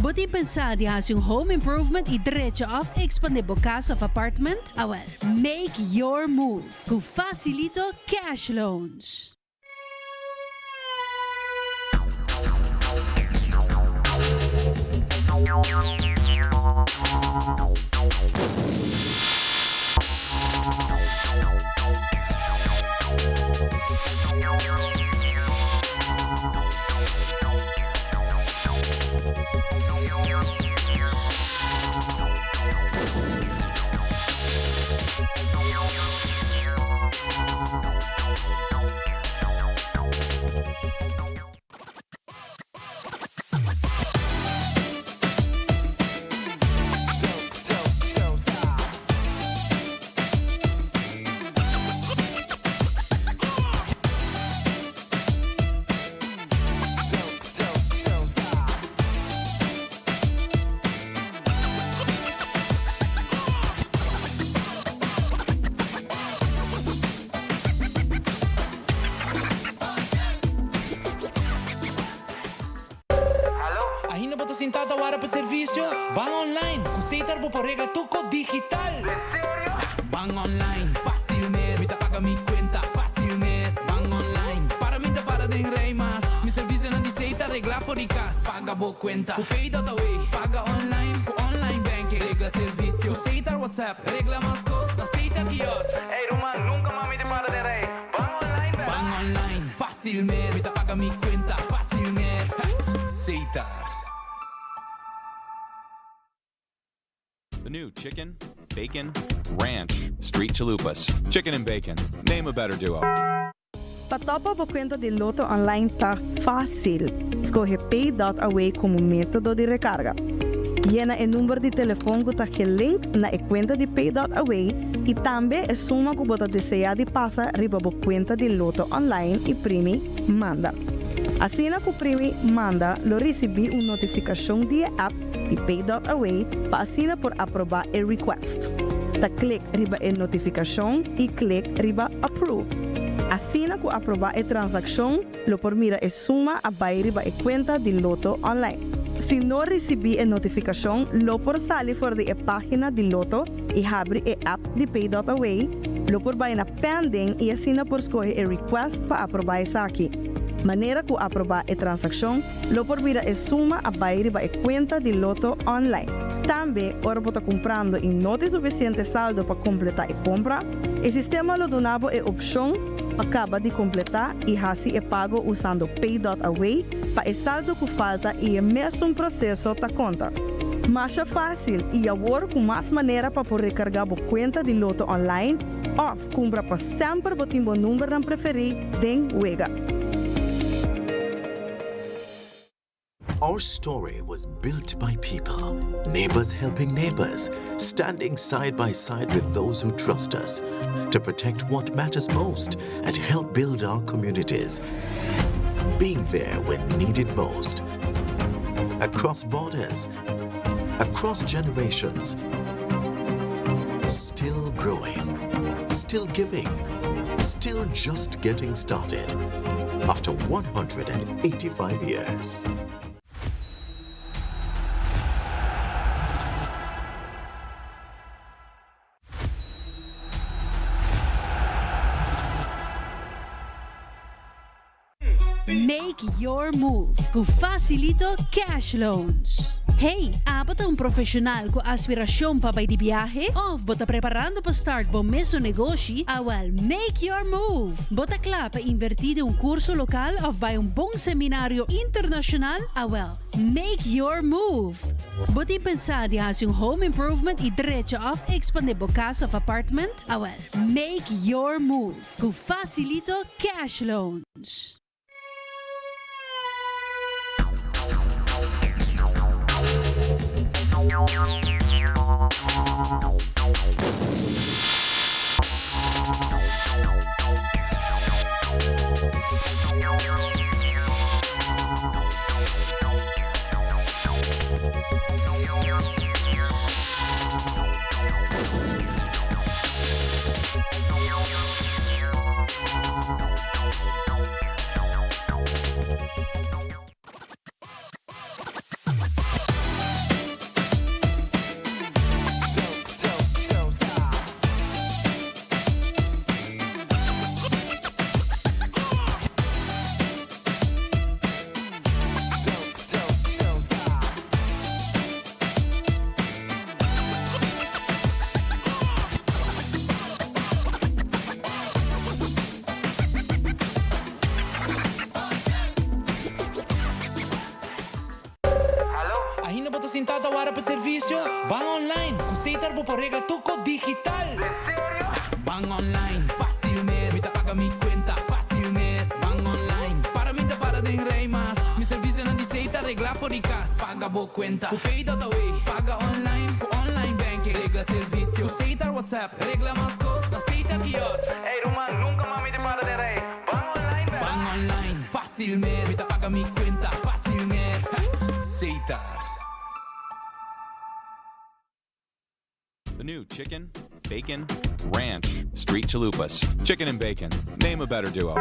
Bo tin pensa di haci un home improvement y drecha of expande bo cas of apartment? Ah, well, make your move. Cu Facilito Cash Loans. Sinta warda pa servicio? Ban online. Cu Setar bo por regla tur digital. Serio? Ban online, facil mes. Mi ta paga mi cuenta, facil mes. Ban online. Para mi ta para den rij mas. Mi servicio na di Setar regla for di cas. Paga bo cuenta. Cu Pay.away. Paga online. Cu online banking. Regla servicio. Cu Setar WhatsApp. Regla mas cos. Na Setar kiosk. Hey, ruman, nunca mas mi ta para den rij. Ban online, Ban. Fásil mes. Mi ta paga mi kuenta fásil mes. Setar. The new chicken, bacon, ranch, street chalupas. Chicken and bacon. Name a better duo. Pa top up bo kuenta di Lotto Online ta fásil. Skohe Pay.Away komo método di rekarga. Yena e number di telefon ku ta gelink na e kuenta di Pay.Away i tambe e suma ku bo ta deseá di pasa riba bo kuenta di Lotto Online i primi Manda. Asina ku primi Manda lo risibí un notifikashon di e app di Pay.Away pa asina por aprobá e request. Ta klik riba e notifikashon i klik riba Approve. Asina ku aprobá e transakshon, lo por mira e suma a bai riba e kuenta di Lotto Online. Si no risibí e notifikashon, lo por sali for di e página di Lotto i habri e app di Pay.Away, lo por bai na Pending i asina por skohe e request pa aprobá esaki. Manera ku aprobá e transakshon, Lo por mira e suma a bai riba e kuenta di Lotto online. Tambe, ora bo ta kumprando i no tin sufisiente saldo pa kompletá e kompra, e sistema lo duna bo e opshon pa kaba di kompletá i hasi e pago usando Pay.Away pa e saldo ku falta i e mesun proseso ta konta. Masha fásil i awor ku mas manera pa por rekargá bo kuenta di Lotto online òf kumpra pa semper bo tin bo numbernan preferí den wega. Our story was built by people, neighbors helping neighbors, standing side by side with those who trust us to protect what matters most and help build our communities. Being there when needed most. Across borders, across generations, still growing, still giving, still just getting started after 185 years. Make your move ku Facilito Cash Loans. Hey, abo ta un profeshonal ku aspirashon pa bai di biahe? Òf bo ta preparando pa start bo mesun negoshi? Awèl, make your move! Bo ta kla pa invertí den un kurso lokal òf bai un bon seminario internashonal? Awèl, make your move! Bo tin pensá di hasi un home improvement i drecha òf ekspandé bo kas òf apartment? Awèl, make your move! Ku Facilito Cash Loans. Ainda bo ta sinta ta wara pa servicio? Ban online cu Setar bo por regla tur cos digital! Ban online, facil mes, mi ta paga mi cuenta facil mes. Ban online, para mi ta para den rij mas. Mi servicionan di Setar regla for di cas. Paga bo cuenta cu Pay.away, paga online cu online banking. Regla servicio cu Setar WhatsApp, regla mas cos na Setar kiosk. Ey ruman, nunca mas mi ta para den rij. Ban online bek. Ban online, facil mes, mi ta paga mi cuenta facil mes. Setar. The new chicken, bacon, ranch, street chalupas. Chicken and bacon. Name a better duo.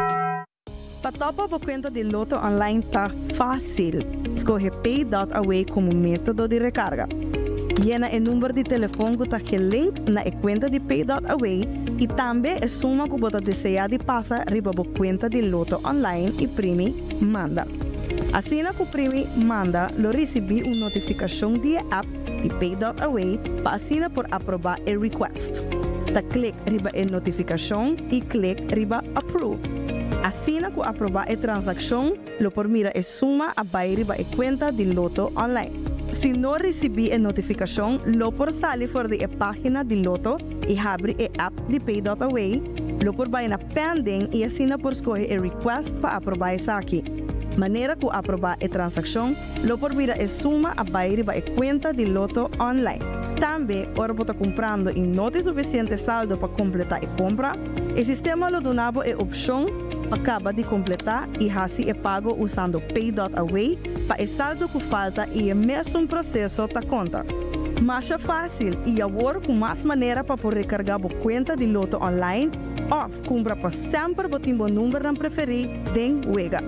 Pa top up bo kuenta di Lotto Online ta fásil. Skohe Pay.Away komo método di rekarga. Yena e number di telefon ku ta gelink na e kuenta di Pay.Away i tambe e suma ku bo ta deseá di pasa riba bo kuenta di Lotto Online i primi Manda. Asina ku primi Manda lo risibí un notifikashon di e app di Pay.Away pa asina por aprobá e request. Ta klik riba e notifikashon i klik riba Approve. Asina ku aprobá e transakshon, lo por mira e suma a bai riba e kuenta di Lotto online. Si no risibí e notifikashon, lo por sali for di e página di Lotto i habri e app di Pay.Away, lo por bai na Pending i asina por skohe e request pa aprobá esaki. Manera ku aprobá e transakshon, lo por mira e suma a bai riba e kuenta di Lotto online. Tambe, ora bo ta kumprando i no tin sufisiente saldo pa kompletá e kompra, e sistema lo duna bo e opshon pa kaba di kompletá i hasi e pago usando Pay.Away pa e saldo ku falta i e mesun proseso ta konta. Masha fásil i awor ku mas manera pa por rekargá bo kuenta di Lotto online òf kumpra pa semper bo tin bo numbernan preferí den wega.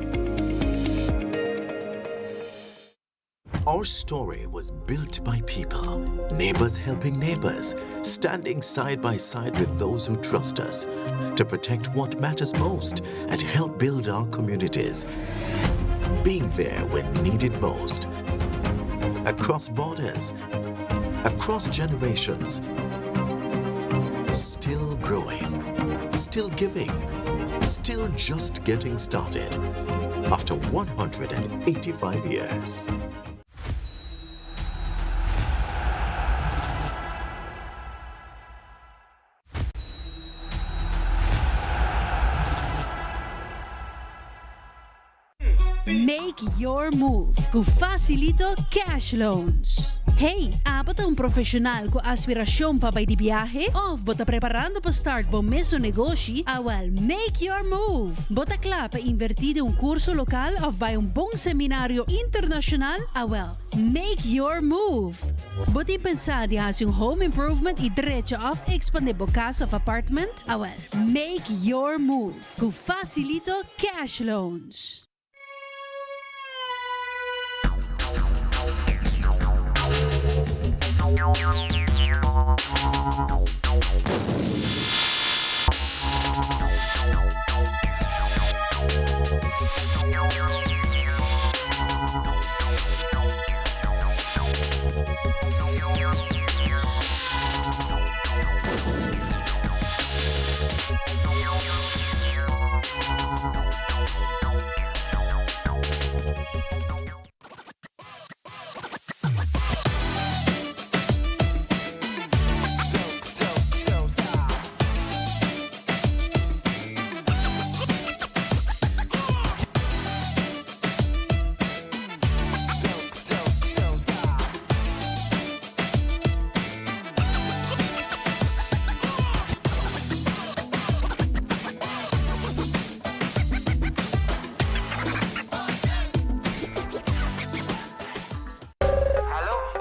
Our story was built by people, neighbors helping neighbors, standing side by side with those who trust us to protect what matters most and help build our communities. Being there when needed most. Across borders, across generations. Still growing, still giving, still just getting started. After 185 years. Make your move ku Facilito Cash Loans. Hey, abo ta un profeshonal ku aspirashon pa bai di biahe? Òf bo ta preparando pa start bo mesun negoshi? Awèl, make your move! Bo ta kla pa invertí den un kurso lokal òf bai un bon seminario internashonal? Awèl, make your move! Bo tin pensá di hasi un home improvement i drecha òf ekspandé bo kas òf apartment? Awèl, make your move! Ku Facilito Cash Loans.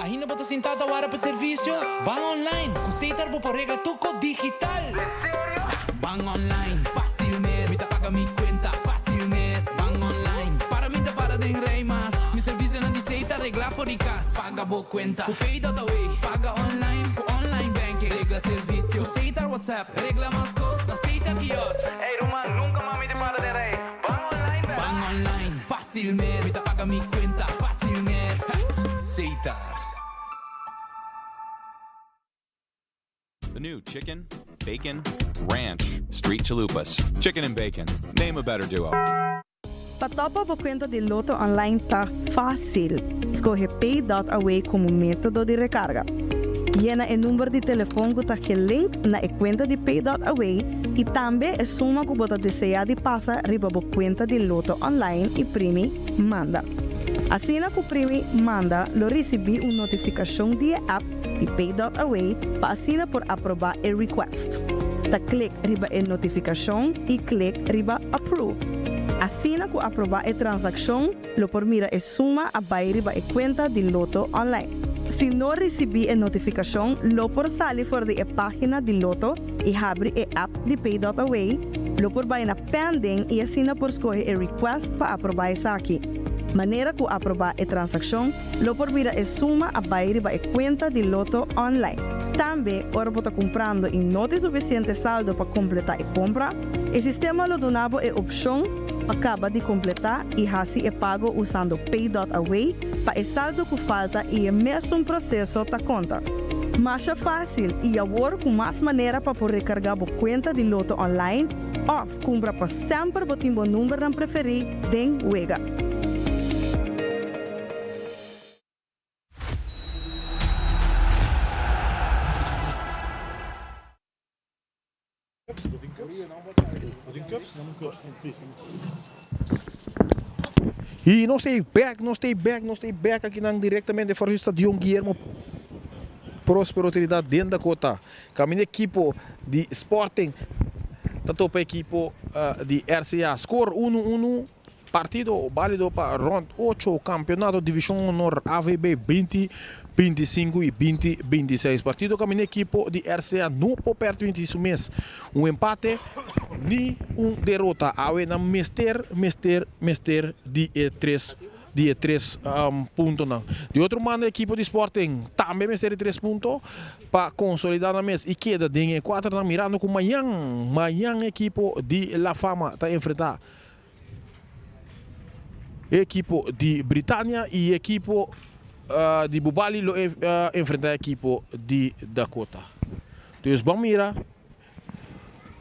Ainda bo ta sintá ta wara pa servisio? Ban online ku Setar bo por regla tur kos digital! Ban online, fásil mes, mi ta paga mi kuenta fásil mes. Ban online, para mi ta para den rei mas, mi servisionan di Setar regla for di kas. Paga bo kuenta ku Pay.away, paga online ku online banking, regla servisio ku Setar WhatsApp, regla mas kos na Setar kiosk. Ey ruman, nunka mas mi ta para den rei. Ban online bèrdad? Ban online, fásil mes, mi ta paga mi kuenta fásil mes. Setar. The new chicken, bacon, ranch, street chalupas. Chicken and bacon. Name a better duo. Pa topa bo kuenta di Lotto online ta fásil. Skohe Pay.Away komo método di rekarga. Yena e number di telefon ku ta gelink na e kuenta di Pay.Away i tambe e suma ku bo ta deseá di pasa riba bo kuenta di Lotto online i primi Manda. Asina ku primi Manda lo risibí un notifikashon di e app di Pay.Away pa asina por aprobá e request. Ta klik riba e notifikashon i klik riba Approve. Asina ku aprobá e transakshon lo por mira e suma a bai riba e kuenta di Lotto Online. Si no risibí e notifikashon lo por sali for di e página di Lotto i habri e app di Pay.Away, lo por bai na Pending i asina por skohe e request pa aprobá esaki. Manera ku aprobá e transakshon, Lo por mira e suma a bai riba e kuenta di Lotto online. Tambe, ora bo ta kumprando i no tin sufisiente saldo pa kompletá e kompra, e sistema lo duna bo e opshon pa kaba di kompletá i hasi e pago usando Pay.Away pa e saldo ku falta i e mesun proseso ta konta. Masha fásil i awor ku mas manera pa por rekargá bo kuenta di Lotto online. Òf kumpra pa semper bo tin bo numbernan preferí den wega. Y nos ta back, nos ta back, nos ta back aki nan directamente for di Stadion Guillermo Prospero Trinidad den Dakota. Caminda equipo di Sporting ta topa equipo di RCA. Score 1-1, partido valido pa rond 8 campeonato Division Honor AVB 2025 y 2026. Partido caminda equipo di RCA no por permiti su mes un empate ni un derota. Awe nan mester, mester, mester di e tres di e tres puntonan. Di otro banda ekipo di Sporting tambe mester di tres punto pa konsolidá nan mes i keda den e kuaternan mirando ku mañan, mañan ekipo di La Fama ta enfrentá ekipo di Britania i ekipo di Bubali lo enfrentá ekipo di Dakota. Dus ban mira.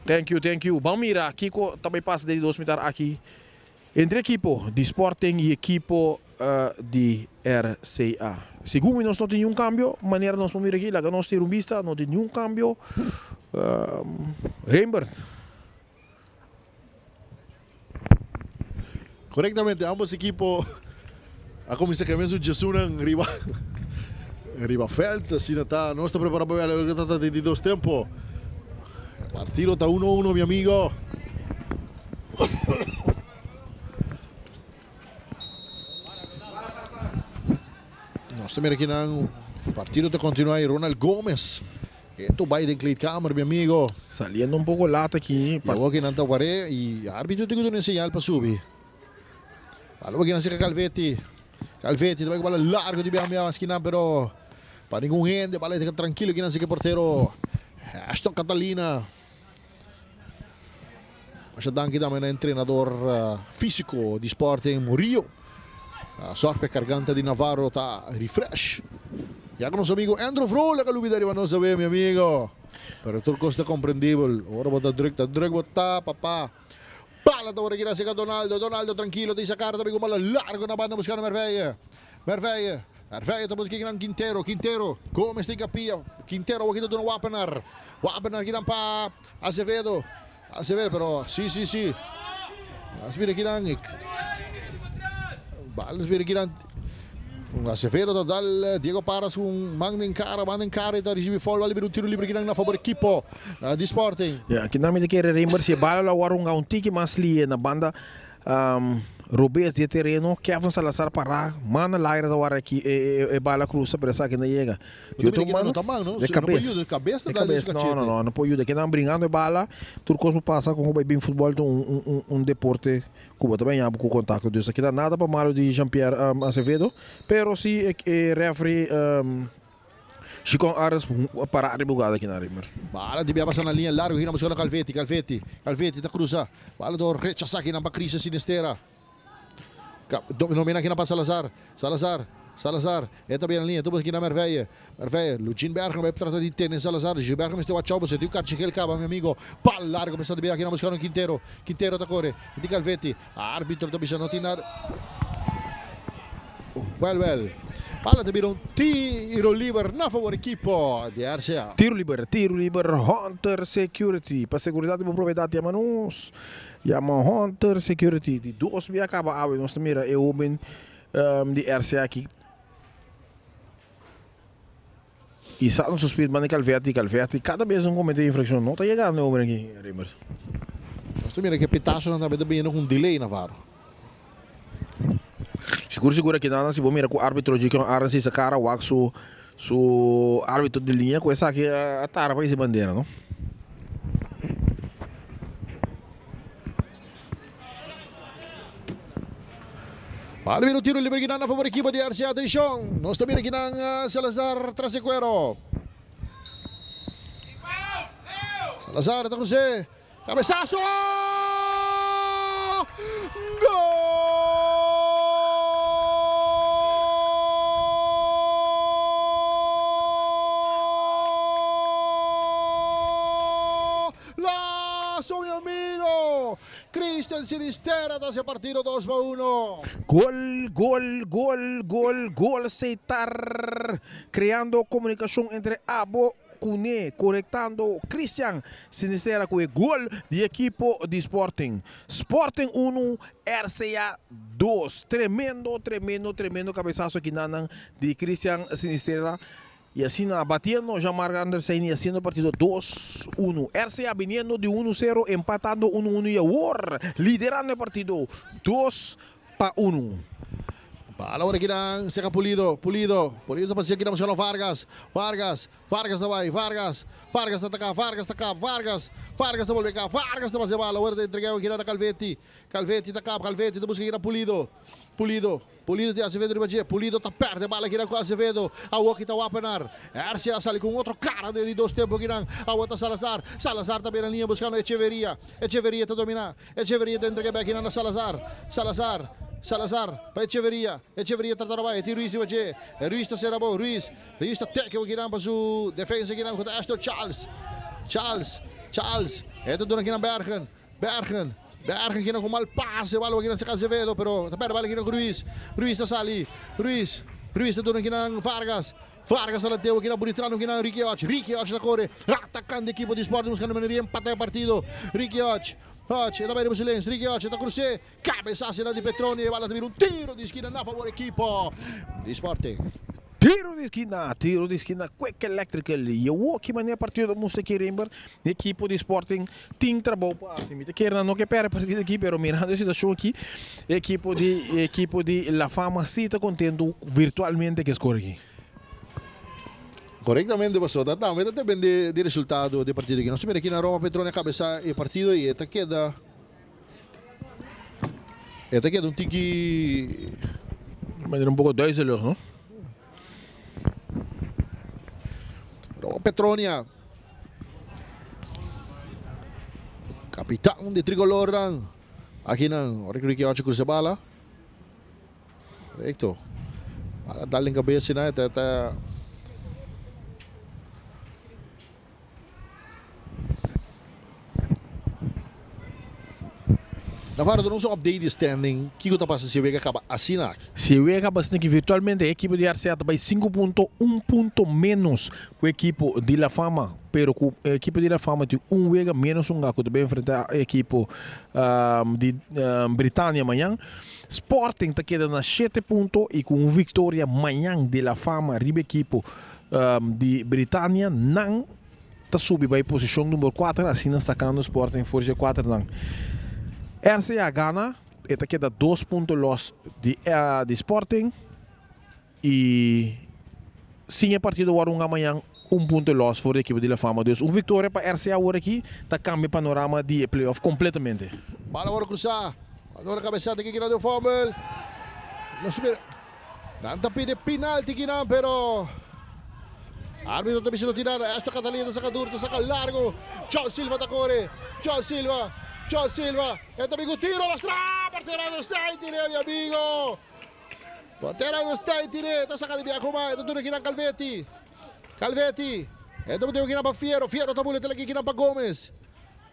Thank you, thank you. Ban mira kiko ta bai pasa den di dos mitar aki. Entre ekipo di Sporting y ekipo di RCA. Segun mi nos no tin niun cambio, manera nos por mira aki, laga nos tira un bista, no tin niun cambio. Rembert. Correctamente, ambos ekipo a cuminsa cambia su jesunan riba riba veld. Asina ta, nos ta prepara pa wega loke ta ta den di dos tempo. Partido ta 1-1, mi amigo. Nos ta mira aki nan partido ta continua y Ronald Gomez esto bay den kleedkamer mi amigo. Saliendo un poco laat aki. Y awor ki nan ta ware y arbitro tin cu duna un señal pa subi. Alo aki nan cerca Calvetti. Calvetti ta bay cu bala largo di biaha biaha esquina pero pa ningun hende bala ta tranquilo aki nan cerca portero Ashton Catalina. Masha danki tambe na entrenador físiko di Sporting Murillo. Zorg pa e karganta di Navarro ta refresh. Ya ku nos amigo Andrew Vrolijk a lubida riba nos awe, mi amigo. Pero tur kos ta komprendibel. Ora bo ta druk, ta druk bo ta, papa. Bala ta ora kira seka Donaldo. Donaldo trankilo ta isa kara tambe ku bala largo na banda buskando Merveille. Merveille. Merveille ta buska kinan Quintero. Quintero. Gomez tin kapia. Quintero awor kita duna Wapenaar. Wapenaar kinan pa Acevedo. Acevedo pero si si si. As mira kinan ik. Bal mira kinan. Acevedo ta dal Diego Parras un man den cara, man den cara y ta ricibi foul. Bal bira un tiro libre kinan na favor equipo di Sporting. Ya, kinan mi ta kere Rembert si e bala lo a wòrdu hunga un tiki mas lie na banda Robes di e tereno, Kevin Salazar pará, manda laira ta wara aki e bala cruza pero esaki no yega. Di otro mano, de cabes. De cabes, no, no, no, no por yuda. Kinan bringando e bala, tur cos por pasa con cu bay bin futbol ta un deporte cu bo ta bay ña bo cu contacto. Dus aki ta nada pa malo di Jean Pierre Acevedo, pero si e referee Chicon Arends a para riba hugada aki na Rimmer. Bala di bia pasa na linea largo hina buscando Calvetti, Calvetti, Calvetti ta cruza. Bala do rechaza aki nan pa Christian Sinistera. Domina aki nan pa Salazar, Salazar, Salazar. E ta bia na linea, tubo aki na Merveille, Merveille. Lucin Bergen bai trata di tene Salazar. Lucin Bergen mester wachao bo se tin un karchi gel caba mi amigo. Bal largo mester di bia aki nan buscando Quintero, Quintero ta core. E tin Calvetti. Arbitro ta bisa no tin nada. Wel wel. Bala ta bira un tiro liber na favor ekipo di RCA. Tiro liber, tiro liber Hunter Security. Pa seguridad di bo propiedad yama nos. Yama Hunter Security. Di dos bia caba awe nos ta mira e hoben di RCA aki. Y sa nos suspir manda Calverti, Calverti cada bes un comete infraccion no ta yegando e hombre aki, Remmers. Nos ta mira ke pitazonan tambe ta bini ku un delay Navarro. Sigur sigur aki nan si bo mira ku arbitro dje kion Arends hisa kara wak su su arbitro di liña ku esaki a tara pa hisa bandera no. Bala bira un tiro libre kinan na favor ekipo di RC. Atencion, nos ta mira kinan Salazar tras e cuero. Salazar ta cruce. Cabezazo! Gol! Lazo mi amigo! Christian Sinisterra ta hasi e partido 2-1. Gol, gol, gol, gol, gol Setar creando comunicacion entre abo cune, conectando Christian Sinisterra cu e gol di ekipo di Sporting. Sporting 1, RCA 2. Tremendo, tremendo, tremendo cabezazo aki nan di Christian Sinisterra. Y asina batiendo Jean-Marc Andersen y haciendo partido 2-1. RCA viniendo di 1-0, empatando 1-1 y awor liderando e partido 2-1. Bala awor aki nan serka Pulido, Pulido, Pulido ta pasa aki nan buscando Vargas, Vargas, Vargas ta bai, Vargas, Vargas ta ataca, Vargas ta kap, Vargas, Vargas ta bolbe kap, Vargas ta pasa e bala, awor ta entrega aki nan na Calvetti, Calvetti ta kap, Calvetti ta busca aki nan Pulido, Pulido, Pulido tin Acevedo riba dje, Pulido ta perde bala kinan ku Acevedo, awo ki ta Wapenaar, RCA a sali ku un otro kara den di dos tempo kinan, awo ta Salazar, Salazar ta bira liña buskando Echeverria, Echeverria ta domina, Echeverria ta entrega bek kinan na Salazar, Salazar, Salazar pa Echeverria, Echeverria trata na bai, e tin Ruiz riba dje, Ruiz ta sera bo, Ruiz, Ruiz ta teke kinan pa su defensa kinan ku ta Ashton Charles, Charles, Charles, e ta duna kinan Bergen. Bergen, Bergen kina ku mal pase, bala kina saka Azevedo, pero ta perde bala kina ku Ruiz. Ruiz ta sali, Ruiz, Ruiz ta duna kina Vargas. Vargas ta lateo kina Buritrano kina Ricky Och. Ricky Och ta kore, atakando ekipo di Sporting buskando manera di empata e partido. Ricky Och, Och e ta bai riba su lens, Ricky Och ta krus'é, kabesase na di Petroni, e bala ta bira un tiro di skina na favor ekipo di Sporting. Tiro di skina, tiro di skina, Quick Electrical. Y awor ki manera partido ta mustra aki Rembert, e ekipo di Sporting tin trabou pa hasi. Mi ta kere nan no ke perde partido aki, pero mirando e situacion aki, e ekipo di e ekipo di La Fama si ta contento virtualmente ke score aki. Corectamente paso ta tambe ta depende di resultado di e partido aki. Nos ta mira aki na Roma Petroni a cabeza e partido y e ta keda e ta keda un tiki. Manera un poco duizelig no. Roma Petronia. Kapitan di tricolornan. Aki nan, ora ku Ricky Ocho cruza bala. Recto. Bala dal den cabeza na ta ta. Navarro, duna nos un update di standing. Kiko ta pasa si e wega kaba asina aki? Si e wega kaba asina aki, virtualmente e ekipo di RCA ta bai 5.1 punto menos ku e ekipo di La Fama. Pero ku e ekipo di La Fama tin un wega menos hunga ku ta bai enfrenta e ekipo di Britania mañan. Sporting ta keda na shete punto i ku un viktoria mañan di La Fama riba ekipo di Britania, nan ta subi bai posishon number kuater, asina sakando Sporting for dje kuaternan. RCA gana, e ta keda dos punto los di di Sporting i sin e partido wòrdu hunga mañan un punto los for di ekipo di La Fama. Dus un viktoria pa RCA awor aki ta kambia panorama di e playoff kompletamente. Bala wòrdu krusá, Andor kabesá ta kikina den fòmel. Nos mira. Nan ta pidi penalti kinan pero arbitro ta bisa no tin nada. Esto Catalina ta saca duro, ta saca largo. John Silva ta core. John Silva, John Silva. E ta bin cu tiro lastra. Portero no sta ahí tire mi amigo. Portero no sta ahí tire. Ta saca di biaco ma. E ta duna kinan Calvetti. Calvetti. E ta boteo kinan pa Fierro. Fierro ta bule tele kinan pa Gomez.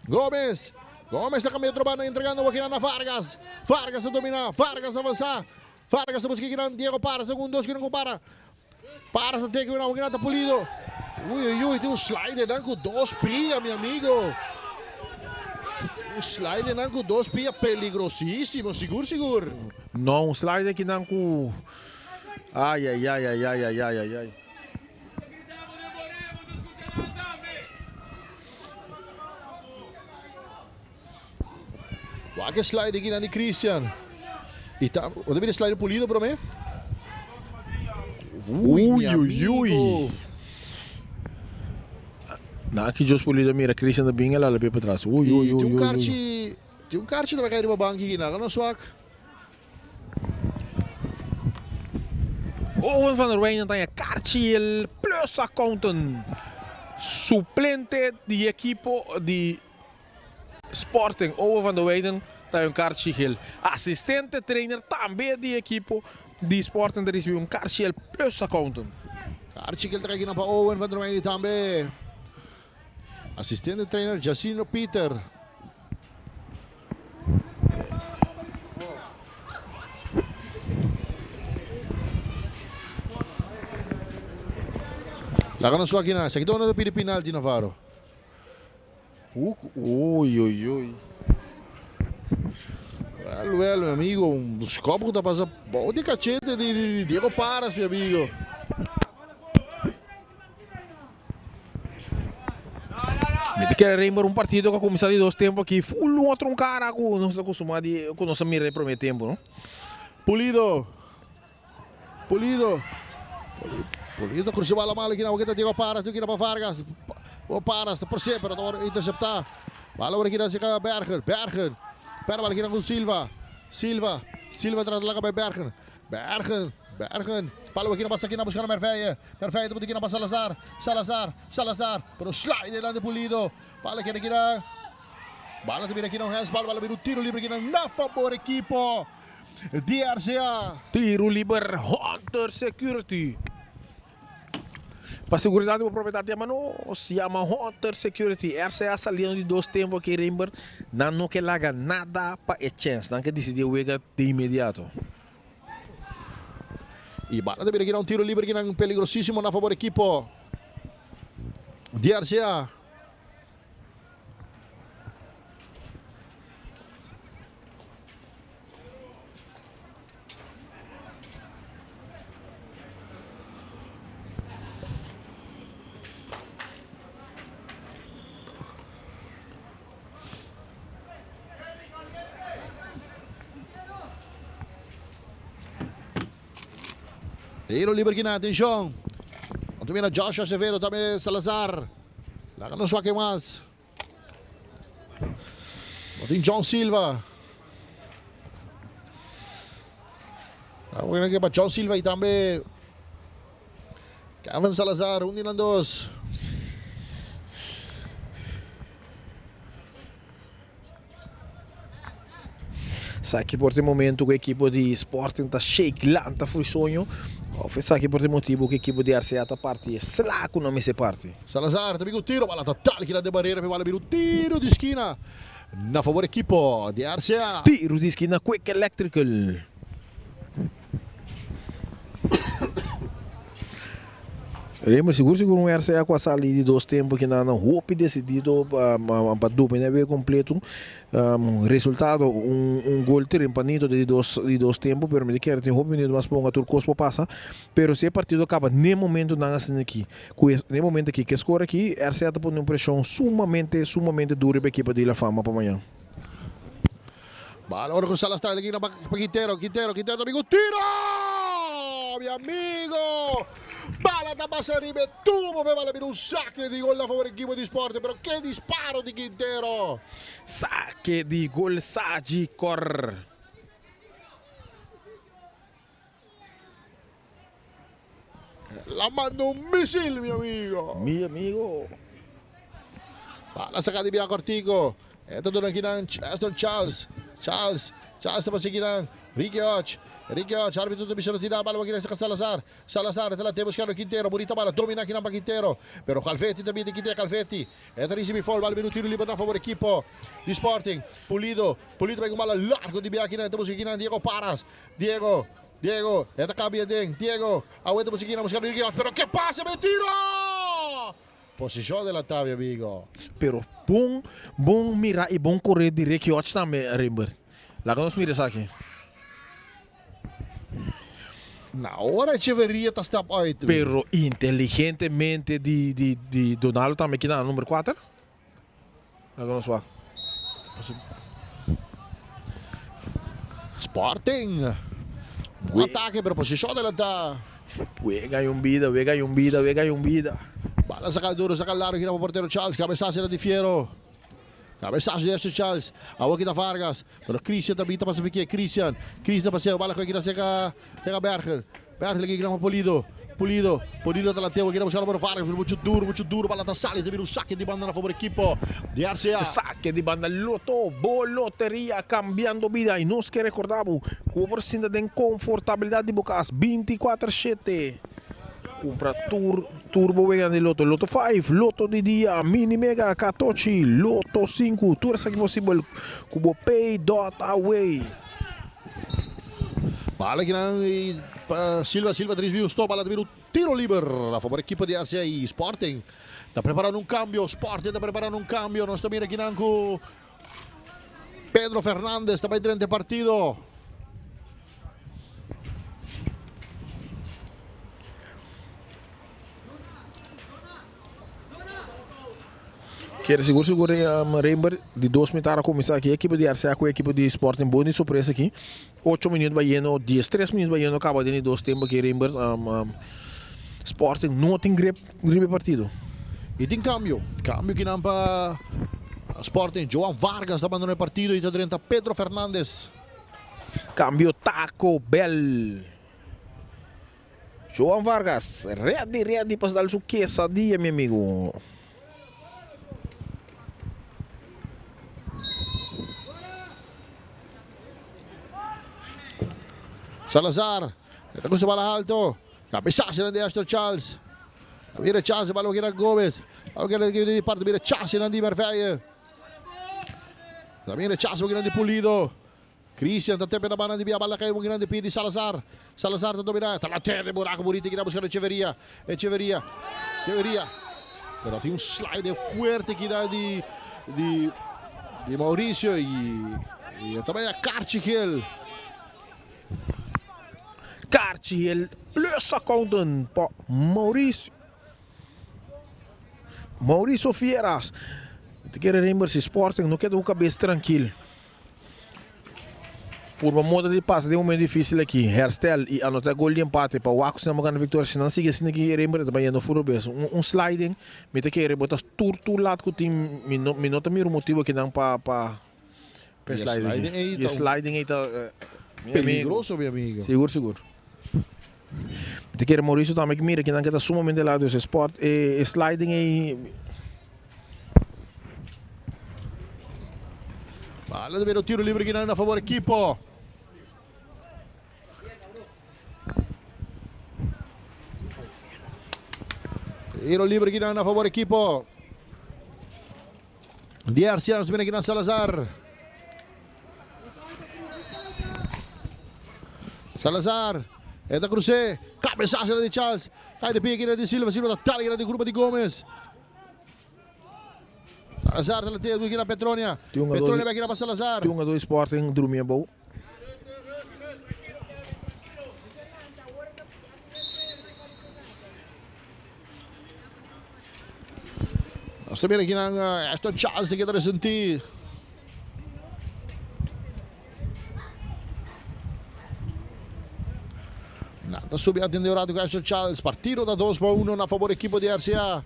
Gomez. Gomez ta cambia otro banda entregando kinan na Vargas. Vargas ta domina. Vargas ta avanza. Vargas ta busca kinan Diego Parra segun dos kinan ku para. Parra ta teken una kinan ta pulido. Uy uy uy tin un slide nan ku dos pia mi amigo. Un slide nan ku dos pia peligrosísimo sigur sigur. No un slide kinan ku ay ay ay ay ay ay ay ay ay. Wak e slide aki nan di Christian. Y ta, bo ta mira e slide pulido prome? Uy, mi amigo. Nan aki Jos Pulido mira Christian ta bin el ala pie patras. Uy, uy, uy, Tin un uy, uy. karchi, tin un karchi ta bai kai riba banki aki nan, no swak. Owen van der Wijnen ta karchi el plus accountant suplente di ekipo di Sporting, Owen van der Weijden ta un karchi gel. Asistente trainer tambe di ekipo di Sporting ta risibi un karchi gel plus accountant. Karchi gel ta kai kinan pa Owen van der Weijden tambe. Asistente trainer Jacino Pieter. Laga nos wak kinan. Esaki ta unda ta pidi penalti Navarro. Uy uy uy. Wel wel mi amigo, un skop ku ta pasa bou di kachete di di Diego Paras mi amigo. Mi ta kere Reinber un partido ku a kuminsá di dos tempu aki ful un otro un kara ku nos ta kustumá di ku nos a mira di promé tempu no. Pulido. Pulido. Pulido cruza bala malo aquí na boquita Diego Paras, aquí pa Vargas. O Paras por ser, pero no intercepta. Bala ahora aquí na Berger, Berger. Pero bala aquí na Silva. Silva, Silva tras la bij Bergen. Bergen, Bergen. Palo aqui na passa aqui na buscando Merveille. Merveille aqui na passa Salazar. Salazar, Salazar. Pero slide delante Pulido. Bala aqui aqui na. Bala também aqui no Hesbal. Bala um tiro livre aqui na, na favor equipo. Di RCA. Tiro liber Hunter Security. Pa seguridad di bo propiedad yama nos, yama Hunter Security. RCA saliendo di dos tempo aki Rembert, nan no ke laga nada pa e chens, nan ke dicidi e wega de inmediato. Y bala ta bira kinan un tiro liber kinan peligrosisimo na favor ekipo di RCA. Tiro liber kina, atención. Anto mira Joshua Acevedo, tambe Salazar. Laga nos wak mas. Bo tin John Silva. Awor pa John Silva y tambe Kevin Salazar, un di nan dos. Esaki por ta e momento ku e ekipo di Sporting ta shake lanta for soño of esaki por ta e motibu ku e ekipo di RCA ta parti e sla ku nan mester parti. Salazar ta bin ku tiro, bala ta dal kila den barera, pero bala bira un tiro di skina na fabor ekipo di RCA. Tiro di skina Quick Electrical. Remo sigur sigur un RCA ku a sali di dos tempu ki nan hopi desidido pa domina e wega kompleto. Resultado un un gol trempanito di dos di dos tempu pero mi ta kere tin hopi minuto mas ponga tur kos por pasa. Pero si e partido kaba n'e momentunan asina aki ku e n'e momento aki ku e skor aki RCA ta pone un preshon sumamente sumamente duru riba ekipo di La Fama pa mañan. Bala ora cu Salas trae aki pa Quintero, Quintero, Quintero ta bin tiro! Mi amigo! Bala ta pasa riba e tubo, pe bala bira un saque di gol na favor equipo di Sporting, pero ke disparo di Quintero! Saque di gol Sagicor. La manda un misil, mi amigo. Mi amigo. Bala saca di Bia Cortico. Esta duna kinan Aston Charles. Charles. Charles ta pasa kinan. Ricky Hodge. Ricky Hodge. Arbitro ta bisa no tira. Bala kinan saca Salazar. Salazar ta late buscando Quintero. Bonita bala. Domina kinan pa Quintero. Pero Calvetti también te quita Calvetti. Esta recibe foul. Bala bira un tiro libre na favor equipo di Sporting. Pulido. Pulido pega un bala largo di Bia kinan. Ta busca kinan Diego Paras. Diego. Diego, e ta cambia den. Diego, aweta por chikina buscando Ricky Hodge, pero que pase, me tiro! Posicion adelantá, mi amigo. Pero bon, bon mira y bon corre di Ricky Hodge tambe, Rembert. Laga nos mira esaki. Na ora Echeverria ta step uit. Pero inteligentemente di, di, di Donaldo tambe kina number 4. Laga nos wak. Sporting. Un ataque, pero posicion adelantá. Wega y un bida, wega y un bida, wega y un bida. Bala saca duro, saca largo, gira pa portero Charles. Cabezazo era di Fierro. Cabezazo di Esther Charles. Awor kita Vargas. Pero Christian también ta pasa pique. Christian. Christian paseo. Bala con cerca, cerca Berger. Berger ki grama Pulido. Pulido. Pulido ta lateo ki buscando por Vargas, pero mucho duro, mucho duro. Bala ta sali, ta bira un saque di banda na favor equipo di RCA. Saque di banda Lotto, bo loteria cambiando bida y nos ke recorda bo cu bo por sinta den confortabilidad di bo cas binticuater shete. Cumpra tur tur bo weganan di Lotto, Lotto five, Lotto di dia, Mini Mega, Catochi, Lotto sinku, tur esaki posibel cu bo pay dot away. Bala kinan pa Silva, Silva ta ricibi un stop, bala ta bira un. Tiro liber a favor ekipo di RCA y Sporting ta preparando un cambio. Sporting ta preparando un cambio. Nos ta mira kinan cu Pedro Fernandez ta bay drenta e partido. Kier sigur sigur Reinber di dos mitar a kuminsá aki ekipo di RCA ku ekipo di Sporting bon di sorpresa aki. Ocho minuut bayendo diestres minuut bayendo kaba den di dos tempo aki Reinber Sporting no tin grip riba e partido. I tin kambio, kambio kinan pa Sporting. Joan Vargas ta bandona e partido i ta drenta Pedro Fernandez. Kambio Taco Bell. Joan Vargas, ready, ready pa dal su quesadilla, mi amigo. Salazar, ta cruza bala alto. Cabezazo di Ashton Charles. Mira Charles, bala kira Gomez. Bala kira di parte, mira Charles di Merveille. Mira Charles kira di Pulido. Christian ta tepe na banda di bia bala kai un grande pie di Salazar. Salazar ta domina. Ta later de buraco bonito ki ta buscando Echeverria. Echeverria. Echeverria. Pero tin un slide fuerte ki da di di di Mauricio y y ta bay a Karchi Gel. Karchi Gel plus accountant pa Mauricio. Mauricio Fieras. Te kere rember si Sporting no keda ku kabes trankil. Purba moda di pasa den momento dificil aki. Herstel y anota gol di empate pa wak ku si nan por gana victoria. Si nan sigui asina aki Rembrandt ta bayendo furo bes. Un un sliding mi ta kere bo ta tur tur lat ku tin mi no mi no ta mira un motibo aki nan pa pa pa e sliding aki. Y e sliding ey ta mi amigo. Peligroso mi amigo. Sigur sigur. Mi ta kere Mauricio tambe ki mira ki nan ke ta sumamente laat dus e sport e sliding ey. Bala ta bira un tiro libre kinan na favor ekipo. Tiro libre kinan na favor ekipo. Di Arcianos bira kinan Salazar. Salazar. Eta cruce. Cabezazo di Charles. Cai de pie kinan di Silva. Silva ta tala kinan di grupo di Gomez. Salazar ta latea dui kina Petronia. Petronia bai kina pa Salazar. Tin hungador di Sporting drumi abou. Nos ta mira kinan Ashton Charles ta keda resentí. Nan ta subi atende un rato ku Ashton Charles. Partido ta 2-1 na fabor ekipo di RCA.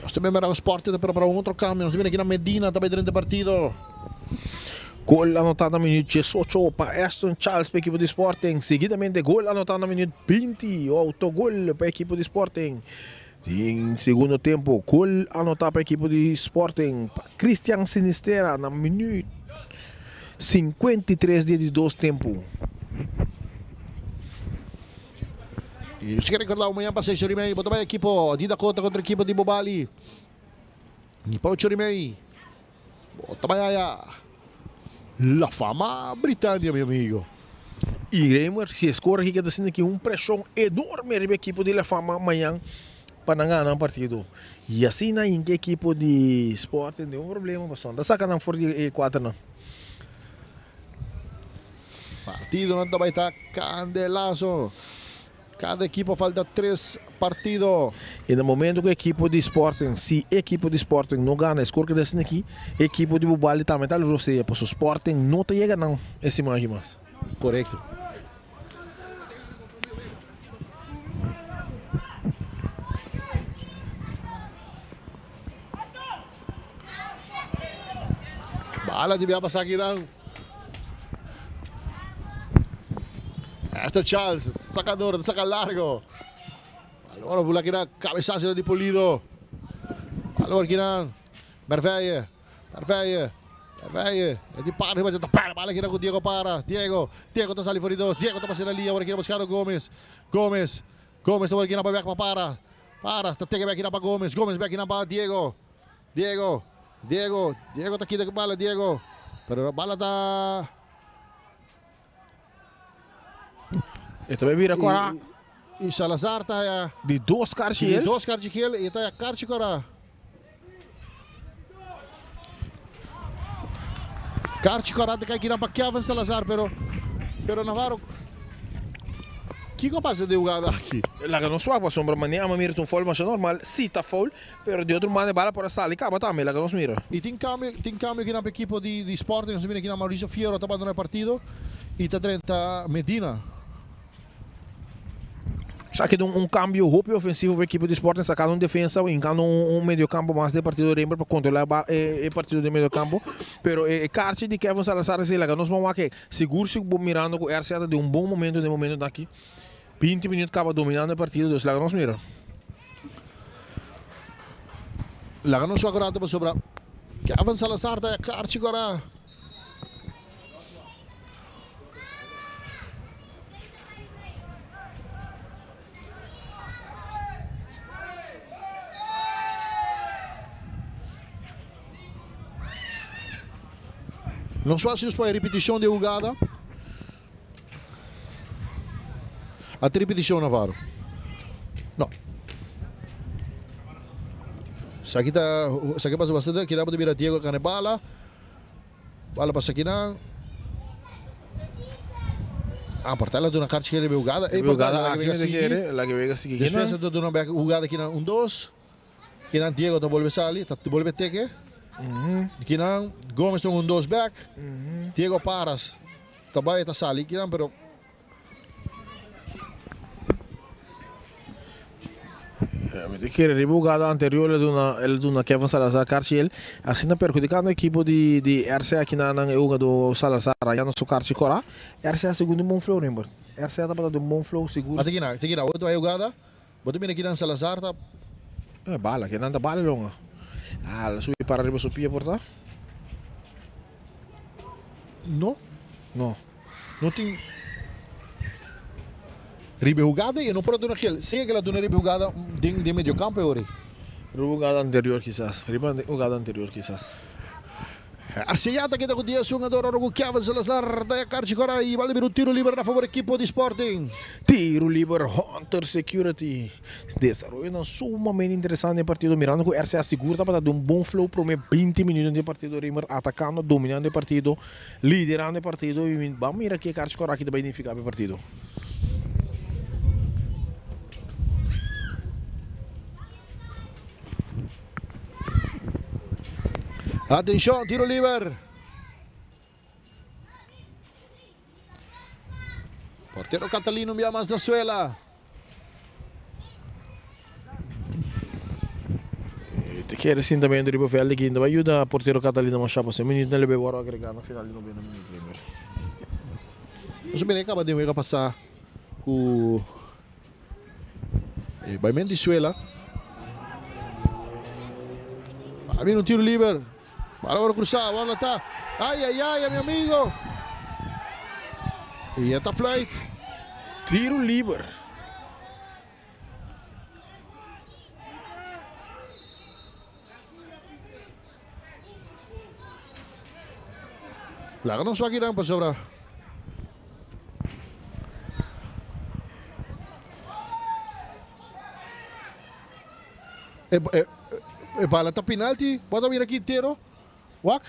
Nos ta mira Sporting ta prepara un otro cambio. Nos ta mira aki na Medina ta bay drenta partido. Gol anotá na minuut 18 pa Ashton Charles pa ekipo di Sporting. Seguidamente gol anotá na minuut 20, autogol pa ekipo di Sporting. Den segundo tempo gol anotá pa ekipo di Sporting pa Christian Sinistera na minuut 53 di e di dos tempo. Y nos quiere recordar mañana pa 6 ora y media, bo ta bay equipo di Dakota contra equipo di Bobali. Y pa 8 ora y media, bo ta bay haya La Fama Britannia, mi amigo. Y Raymer, si e score aki keda asina aki un presion enorme riba ekipo di La Fama mañan pa nan gana nan partido. Y asina hinka ekipo di Sporting den un problema pasobra nan ta saca nan for di e cuaternan. Partidonan ta bay ta candelazo. Cada ekipo falta tres partido. Y na momento cu ekipo di Sporting, si ekipo di Sporting no gana e score keda asina aki, ekipo di Bubali tambe ta rosea pasobra Sporting no ta yega nan e siman aki mas. Corecto. Bala di bia pasa aki nan. Esther Charles, sacador, saca largo. Allora bula kina cabezazo di Pulido. Allora kina Merveille, Merveille, Merveille. E di para, riba ta para bala kina con Diego para. Diego, Diego ta sali voor di dos. Diego ta pasando la ora kina buscando Gomez. Gomez, Gomez ta kina pa back pa para. Para, ta teke back kina pa Gomez. Gomez back kina pa Diego. Diego, Diego, Diego ta kita bala Diego. Pero bala ta. E ta bira kora. I Salazar ta haya. Di dos karchi gel. Di dos karchi gel i e ta haya karchi kora. Karchi kora ta kai kinan pa Kevin Salazar pero pero Navarro kiko a pasa den hugada aki? Laga nos wak pasobra manera ama mira ta un foul masha normal si ta foul pero di otro banda e bala por a sali kaba tambe laga nos mira. I tin kambio tin kambio kinan pa ekipo di di Sporting nos mira kinan Mauricio Fierro ta bandona e partido i ta drenta Medina. Esaki ta un cambio hopi ofensivo pa ekipo di Sporting sacando un defensa hincando un mediocampo mas den partido Rembert pa controla e partido den mediocampo pero e kaarchi di Kevin Salazar esey laga nos ban wak e sigur si bo mirando cu RCA ta den un bon momento den momento aki 20 minuut caba dominando e partido dus laga nos mira. Laga nos wak un rato pasobra Kevin Salazar ta e kaarchi cu ora. Nos fácil nos pone repeticion di e hugada. A tin repeticion Navarro. No. Esaki ta esaki pasa bastante keda bo ta mira Diego gana e bala. Bala pasa kinan. Ah, Portela duna karchi kere riba e hugada. Ey, Portela, la que vega sigui. La que vega sigui kinan. Despues ta duna bek hugada kinan un dos. Kinan Diego ta bolbe sali, ta bolbe teke. Kinan Gomez ta un dos bek. Diego Paras ta bai ta sali kinan pero. Mi ta kere riba hugada anterior el a duna el a duna Kevin Salazar karchi el asina perhudikando ekipo di di RCA kina nan e hugado Salazar rayando su karchi kora RCA segun di un bon flow Rembert RCA tabata di un bon flow sigur. Ata kina ta kina otro hugada bo ta mira kinan Salazar ta. E bala kinan ta bala longa ah el a subi para riba su pia por ta. No. No. No tin riba e hugada y e no por a duna gel. Sea que el a duna riba e hugada den den mediocampo e ora ey. Riba hugada anterior kisas. Riba hugada anterior kisas. Arcilla ta keda cu 10 hungador ora cu Kevin Salazar ta e karchi cora y bal bira un tiro liber na favor ekipo di Sporting. Tiro liber Hunter Security. Desaroyonan sumamente interesante den partido mirando cu RCA sigur tabata den un bon flow prome 20 minuto den partido Riemer atacando dominando e partido. Liderando e partido y ban mira ke karchi kor aki ta bay nifica pa e partido. Atencion, tiro liber. Portero Catalino bia mas na suela. Te kere sinta mendo riba veld aki ta bay yuda portero Catalino masha pasobra e minuut nan lo bay wòrdu agrega na final di noventa minuut primer. Nos a mira e kaba den wega pasa ku e baimento di suela. A bini un tiro liber. Bala wòrdu krusa, bala ta. Ay ay ay mi amigo. I e ta fluit. Tiro liber. Laga nos wak nan pasobra. E, e, e bala ta penalti. Bo ta mira Quintero. Wak.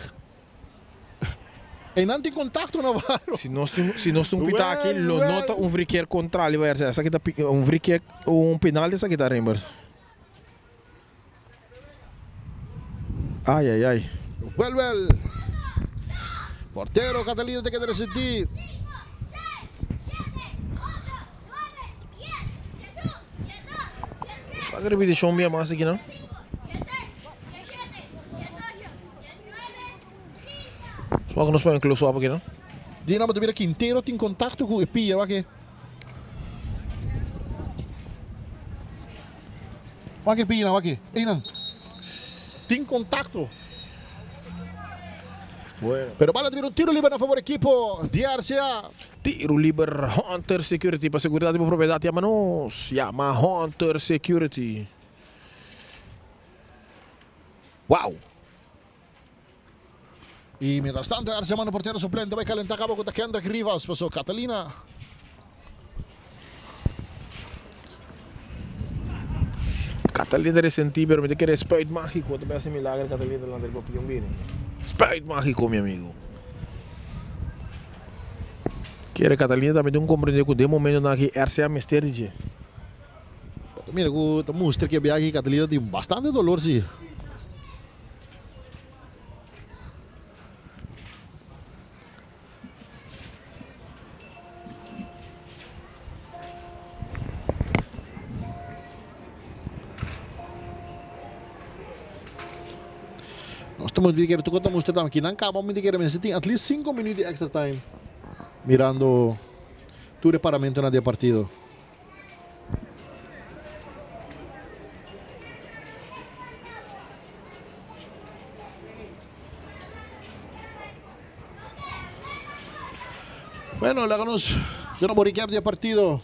Einan tin contacto Navarro. Si nos tin si nos tin un pita aki lo no ta un vrikier contrali pa RCA. Esaki ta un vrikier un penalti esaki ta Rembert. Ay ay ay. Wel wel. Portero Catalina ta keda resistí. Swaak repeticion bia mas aki nan. Swaak nos pone close up aki nan. Di nan bo ta mira Quintero tin contacto cu e pia wak e. Wak e pia nan wak e. Eynan. Tin contacto. Bueno. Pero bala ta bira un tiro liber na favor ekipo di RCA. Tiro liber Hunter Security pa seguridad di bo propiedad yama nos. Yama Hunter Security. Wow! Y mientras tanto RCA manda portero suplente bay calenta cabo cu ta Kendrick Rivas paso Catalina. Catalina ta resentí pero mi ta kere spuit mágiko ta bes milager Catalina ta lanta riba pion bini. Spuit mágiko mi amigo. Kere Catalina tambe tin un komprende ku den momentonan aki RCA mester di dje. Ta mira ku ta mustra ku e biaha aki Catalina tin bastante dolor si. Nos ta muestra kere tuko ta muestra tambe kinan kaba mi ta kere mester tin at least 5 minuut di extra time mirando tur e paramentonan di e partido. Bueno, laga nos duna bo recap di e partido.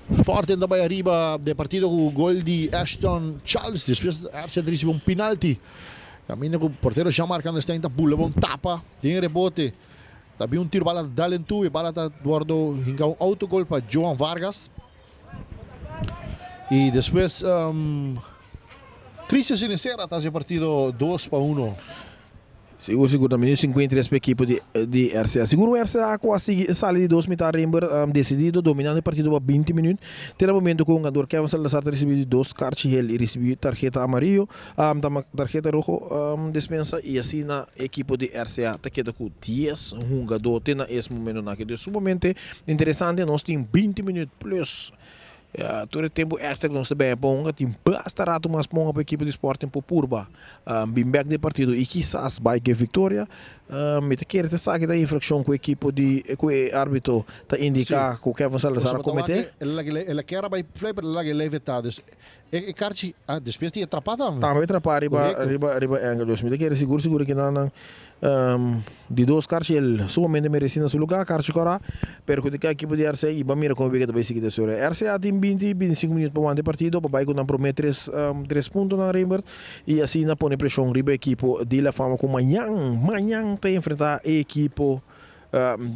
Sporting ta bai ariba de partido ku gol di Ashton Charles. Despues RC ta risibi un penalti. Caminda ku portero Jean-Marc Anderstein ta bula bon tapa den rebote. Ta bin un tiro bala ta dal en tubi. Bala ta wordo hinka un autogol pa Joan Vargas. Y despues um, Christian Sinecera ta haci partido 2 pa 1. Sigur sigur ta minuut 53 pa ekipo di di RCA. Sigur un RCA ku a sigui sali di dos mitad Rembert um, decidido dominando e partido pa 20 minuut. Te na momento ku hungador Kevin Salazar ta risibi di dos karchi hel i risibi tarheta amarillo, um, tarheta rojo um, despensa i asina ekipo di RCA ta keda ku 10 hungador te na es momentonan aki. Dus sumamente interesante, nos tin 20 minuut plus. Ya, tur e tempu extra ku nos ta bèn pa hunga tin basta ratu mas pa hunga pa ekipo di Sporting por purba bin bèk den e partido i kisas bai ku e viktoria. Mi ta kere ta esaki ta infrakshon ku ekipo di ku e arbitro ta indiká ku Kevin Salazar a kometé. El a kier a bai flai pero el a laga e leventá. Dus e karchi despues di e trapá tambe. Tambe trapá riba riba riba Engel. Dus mi ta kere sigur sigur ki nan nan Di dos karchi el sumamente mereci na su lugar, karchi kora, perhudica ekipo di RCA y ban mira como wega ta bay sigui ta sore. RCA tin binti, binticinco minuut pa wanta e partido pa bay cu nan prome tres tres puntonan Rembert y asina pone presion riba ekipo di La Fama cu mañan, mañan ta enfrenta e ekipo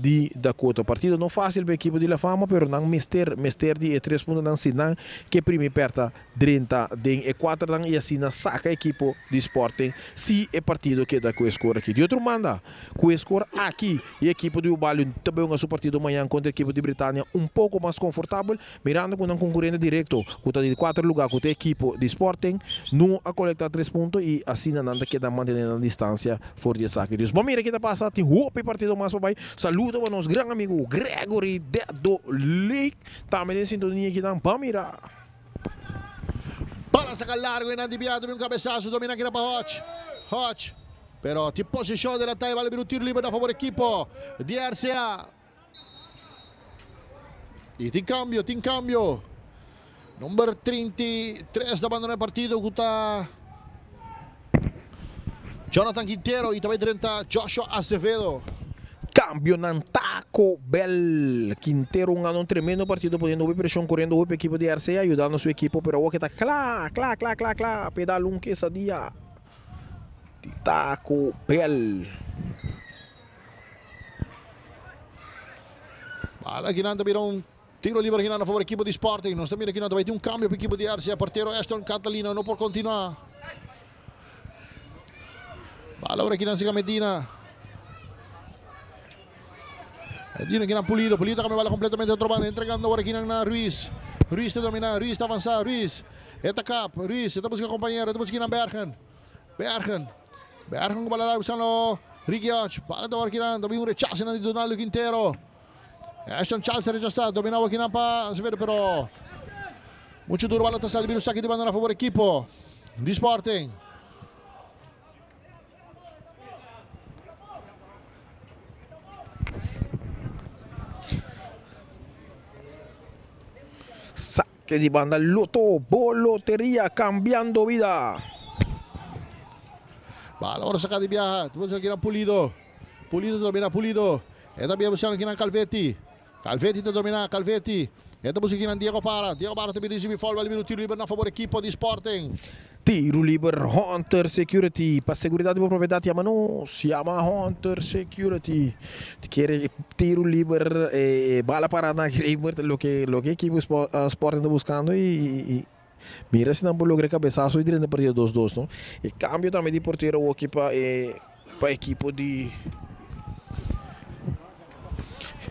di Dakota. Partido no facil pa ekipo di La Fama pero nan mester, mester di e tres puntonan si nan ke primi perta drenta den e kuaternan i asina saka ekipo di Sporting si e partido keda ku e skor aki. Di otro banda, ku e skor aki e ekipo di Ubalio ta bai hunga su partido mañan kontra ekipo di Britania un poko mas konfortabel, mirando ku nan konkurente direkto ku ta di kuater luga ku ta ekipo di Sporting no a kolekta tres punto i asina nan ta keda mantene nan distansia for di esaki. Dus bo mira ki ta pasa, tin hopi partido mas pa bai. Saludo pa nos gran amigu Gregory Dedo Lake tambe den sintonia kinan. Ban mira! Bala saca largo y nan di biato un cabezazo domina kina pa Hodge. Hodge. Pero tin posicion delantá y bala bira un tiro liber na favor equipo di RCA. Y tin cambio, tin cambio. Number 33 ta abandona e partido cu ta Jonathan Quintero y ta bay drenta Joshua Acevedo. Cambionan Taco Bell. Quintero un gana un tremendo partido poniendo hopi presion corriendo hopi equipo di RCA ayudando su equipo pero awor ke ta cla cla cla cla cla pe dal un quesadilla di Taco Bell. Bala akinan ta bira un tiro liber akinan na favor equipo di Sporting. Nos ta mira akinan ta bay tin un cambio pa equipo di RCA. Portero Ashton Catalina no por continua. Bala ora kinan siga Medina. Medina kinan Pulido. Pulido cambia bala completamente otro banda. Entregando ora kinan na Ruiz. Ruiz ta domina. Ruiz ta avanza. Ruiz. E ta kap. Ruiz. E ta busca compañero. E ta busca kinan Bergen. Bergen. Bergen ku bala largo buscando Ricky Och. Bala ta ora kinan. Ta bin un rechazo nan di Donaldo Quintero. Ashton Charles ta rechasa. Domina ora kinan pa Acevedo pero mucho duro bala ta sali. Bira un saki di banda na favor equipo di Sporting. Saque di banda Lotto, bo loteria cambiando vida. Bala ora saca di biaha. Busca kinan Pulido. Pulido domina Pulido. E ta bia buscando kinan Calvetti. Calvetti ta domina Calvetti. E ta busca kinan Diego Para. Diego Para ta bira ricibi foul. Bala bira un tiro liber na favor equipo di Sporting. Tiro liber Hunter Security pa seguridad di bo propiedad yama nos yama Hunter Security ti kere tiro liber e bala para na Kramer loke loke ekipo Sporting ta buscando y mira si nan por logra e cabesazo y drenta partido dos dos no e cambio tambe di portero awoki pa e pa ekipo di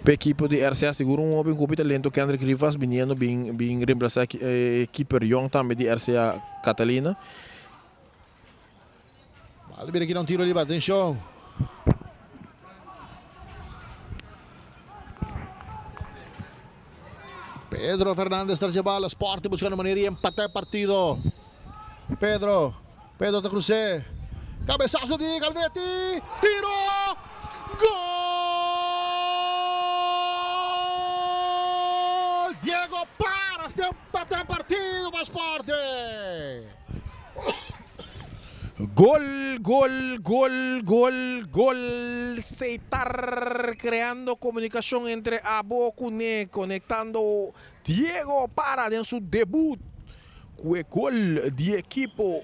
Pa ekipo di RCA sigur un hoben ku hopi talento Kendrick Rivas biniendo bin bin reemplasa e keeper yong tambe di RCA Catalina. Bal bira kina un tiro liber, atencion. Pedro Fernandez tras e bala, Sporting buscando manera di empata e partido. Pedro, Pedro ta cruz'é. Cabezazo di Calvetti, tiro! Gol! Diego Paras ta empata e partido pa Sporting. Gol, gol, gol, gol, gol. Seitar creando comunicacion entre abo cu ne, conectando Diego Para den su debut cu e gol di ekipo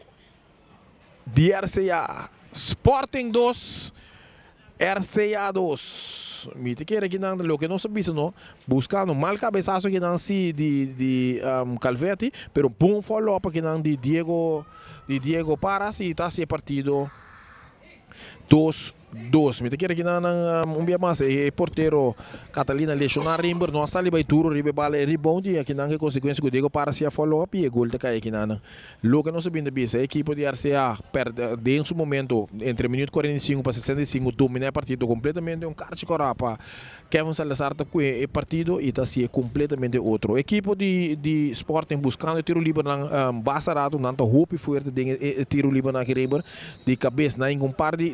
di RCA. Sporting dos, RCA dos. Mi ta kere kinan loke nos a bisa no, buscando mal cabezazo kinan si di di Calvetti, pero bon follow up kinan di Diego di Diego Paras y ta haci e partido dos Dos, mi ta kere ki nan nan un bia mas e portero Catalina lesiona Rimber no a sali bai duro riba e bala e rebound y aki nan ke consecuencia cu Diego Parra si a follow up y e gol ta cay aki nan. Loke nos a bin ta bisa e ekipo di RCA perde den su momento entre minuut 45 pa 65 domina e partido completamente un karchi cora pa Kevin Salazar ta cue e partido y ta haci'e completamente otro. Ekipo di di Sporting buscando e tiro libernan basta rato nan ta hopi fuerte den e tiro libernan aki Rimber di cabes nan un par di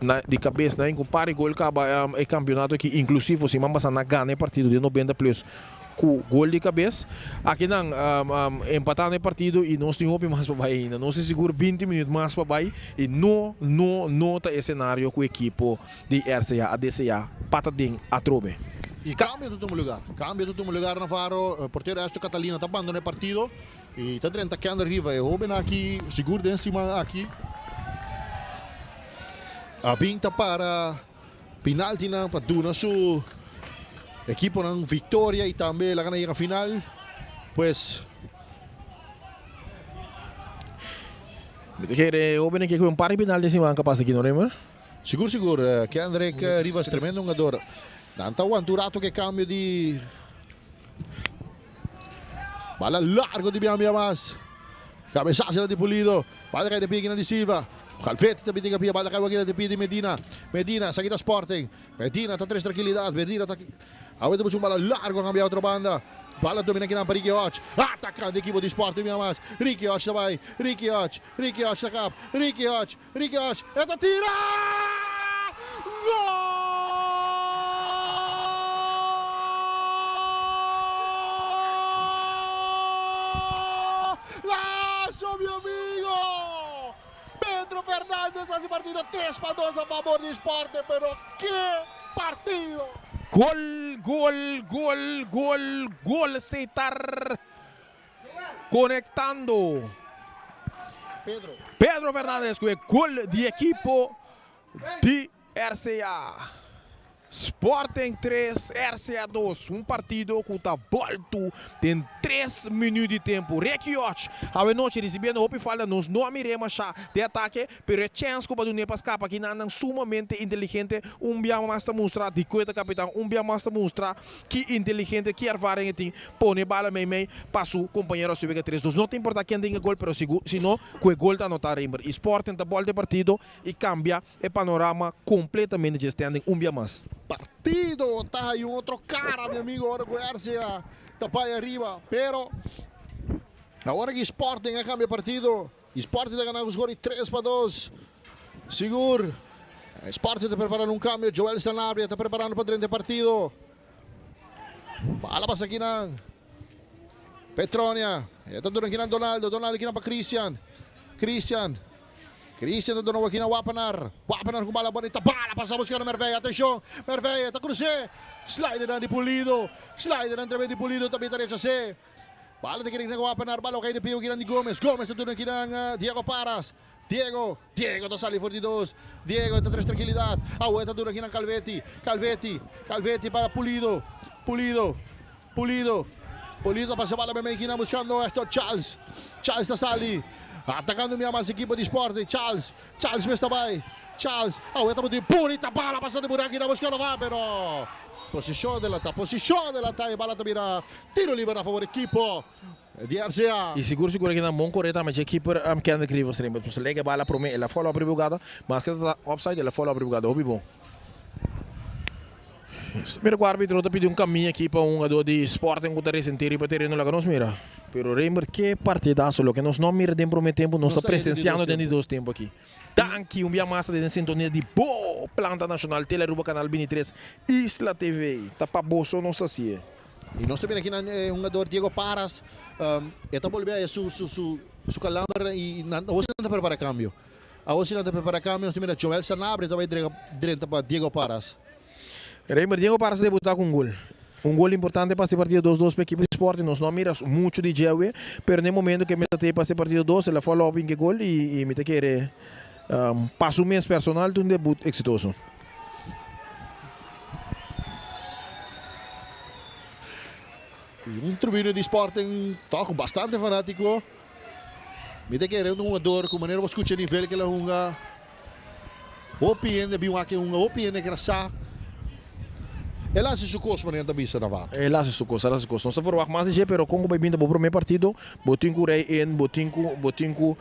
na di cabes nan un par di gol caba e campeonato aki inclusivo siman pasa nan gana e partido den 90 plus cu gol di cabes. Aki nan empatando e partido y nos tin hopi mas pa bay ainda. Nos tin sigur 20 minuut mas pa bay y no no no ta e scenario cu ekipo di RCA a desea pa ta den atrobe. Y cambio ta tuma lugar. Cambio ta tuma lugar Navarro. Portero Esther Catalina ta bandona e partido y ta drenta Kendall Riva. E hoben aki sigur den siman aki a bin ta para penaltinan pa duna su ekiponan victoria y tambe laga nan yega final. Pues. Mi ta kere e hoben aki cu un par di penalti siman ka pasa aki no Raymer? Sigur sigur Kendrick Rivas tremendo hungador. Nan ta wanta un rato ku e kambio di bala largo di Bian Biamas. Kabesasio di Pulido. Bala kai den pia kina di Silva. Galvete ta binti kapia. Bala kai wakina den pia di Medina. Medina esaki ta Sporting. Medina ta tres trankilidat. Medina ta Awe ta busca un bala largo a cambia otro banda. Bala domina kinan pa Ricky Hodge. Atacando ekipo di Sporting Biamas. Ricky Hodge ta bai. Ricky Hodge. Ricky Hodge ta kap. Ricky Hodge. Ricky Hodge e ta tira! Gol! Lazo mi amigo! Pedro Fernandez ta hasi partido 3 pa 2 na fabor di Sporting, pero ke partido! Gol, gol, gol, gol, gol Seitar Conectando Pedro Fernandez cu e gol di ekipo di RCA. Sporting 3, RCA 2. Un partido cu ta bolto den 3 minuut di tempo. Ricky Och awe nochi ricibiendo hopi falta. Nos no a mire masha den atake, pero e chens cu pa dun'e pa scapa aki nan nan sumamente inteligente. Un bia mas ta mustra di cu e ta capitan, un bia mas ta mustra Ki inteligente, ki ervaring e tin, pone e bala mei mei pa su compañero a subi ke tres dos. No ta importa ken tin e gol, pero sigur si no cu e gol ta anota Rimber. Y Sporting ta bolta e partido y cambia e panorama completamente dje standing un bia mas. Partido ta hay un otro cara mi amigo ora cu RCA ta bay ariba pero awor aki Sporting a cambia partido. Y Sporting ta gana cu score di 3-2. Sigur. Sporting ta preparando un cambio. Joel Sanabria ta preparando pa drenta e partido. Bala pasa akinan. Petronia. E ta duna akinan Donaldo. Donaldo akinan pa Christian. Christian. Christian ta duna akinan Wapenaar. Wapenaar cu bala bonita. Bala pasa buscando Merveille. Atencion. Merveille ta cruce. Slider dan di Pulido. Slider dan tremendo di Pulido. También ta rechase. Bala ta kere Wapenaar, bala kai de pio kinan di Gomez. Gomez ta duna kinan Diego Paras. Diego, Diego ta sali for di dos. Diego ta tres tranquilidad. Awe ta duna kinan Calvetti. Calvetti, Calvetti para Pulido. Pulido, Pulido. Pulido pasa bala meme kinan buscando esto Charles. Charles ta sali. Atacando mi mas equipo di Sporting. Charles, Charles mesta bai. Charles, awe ta buti bonita bala pasa de Burak kinan buscando va pero posicion adelanta, posicion adelanta e bala ta bira tiro liber a favor equipo di RCA. Y sigur sigur aki nan bon core tambe dje keeper Kendrick Rivers rin. Pues lega e bala prome el a follow up riba hugada. Maske ta offside el a follow up riba hugada. Hopi bon. Mira cu arbitro ta pidi un camia aki pa un hugador di Sporting cu ta resenti riba tereno laga nos mira. Pero Raymer ke partidazo loke nos no mira den prome tempo nos ta presenciando den di dos tempo aki. Danki un bia mas ta den sintonia di bo Planta Nacional Tele Aruba Canal 23 Isla TV. Ta pa boso nos ta haci'e. Y nos ta mira aki nan e hungador Diego Paras e ta bolbe haya su su su su calamber y nan awor si nan ta prepara cambio. Awor si nan ta prepara cambio nos ta mira Joel Sanabria ta bay drenta pa Diego Paras. Raymer Diego Paras a debuta cu un gol. Un gol importante pa si partido dos dos pa ekipo di Sporting. Nos no a mira mucho di dje awe, pero na e momento cu e mester ta pa si partido dos el a follow up inke gol y y mi ta kere pa su mes personal ta un debut exitoso. Un tribuna di Sporting toch bastante fanatico. Mi ta kere un hungador cu manera bo scucha e nivel cu el a hunga. Hopi hende bin wak e hunga, hopi hende kere sa. El a haci su cos manera ta bisa Navarro. El a haci su cos, el a haci su cos. Nos ta verwacht mas di dje, pero con cu bay bin ta bo prome partido, bo tin cu rei in, bo tin cu, bo tin cu.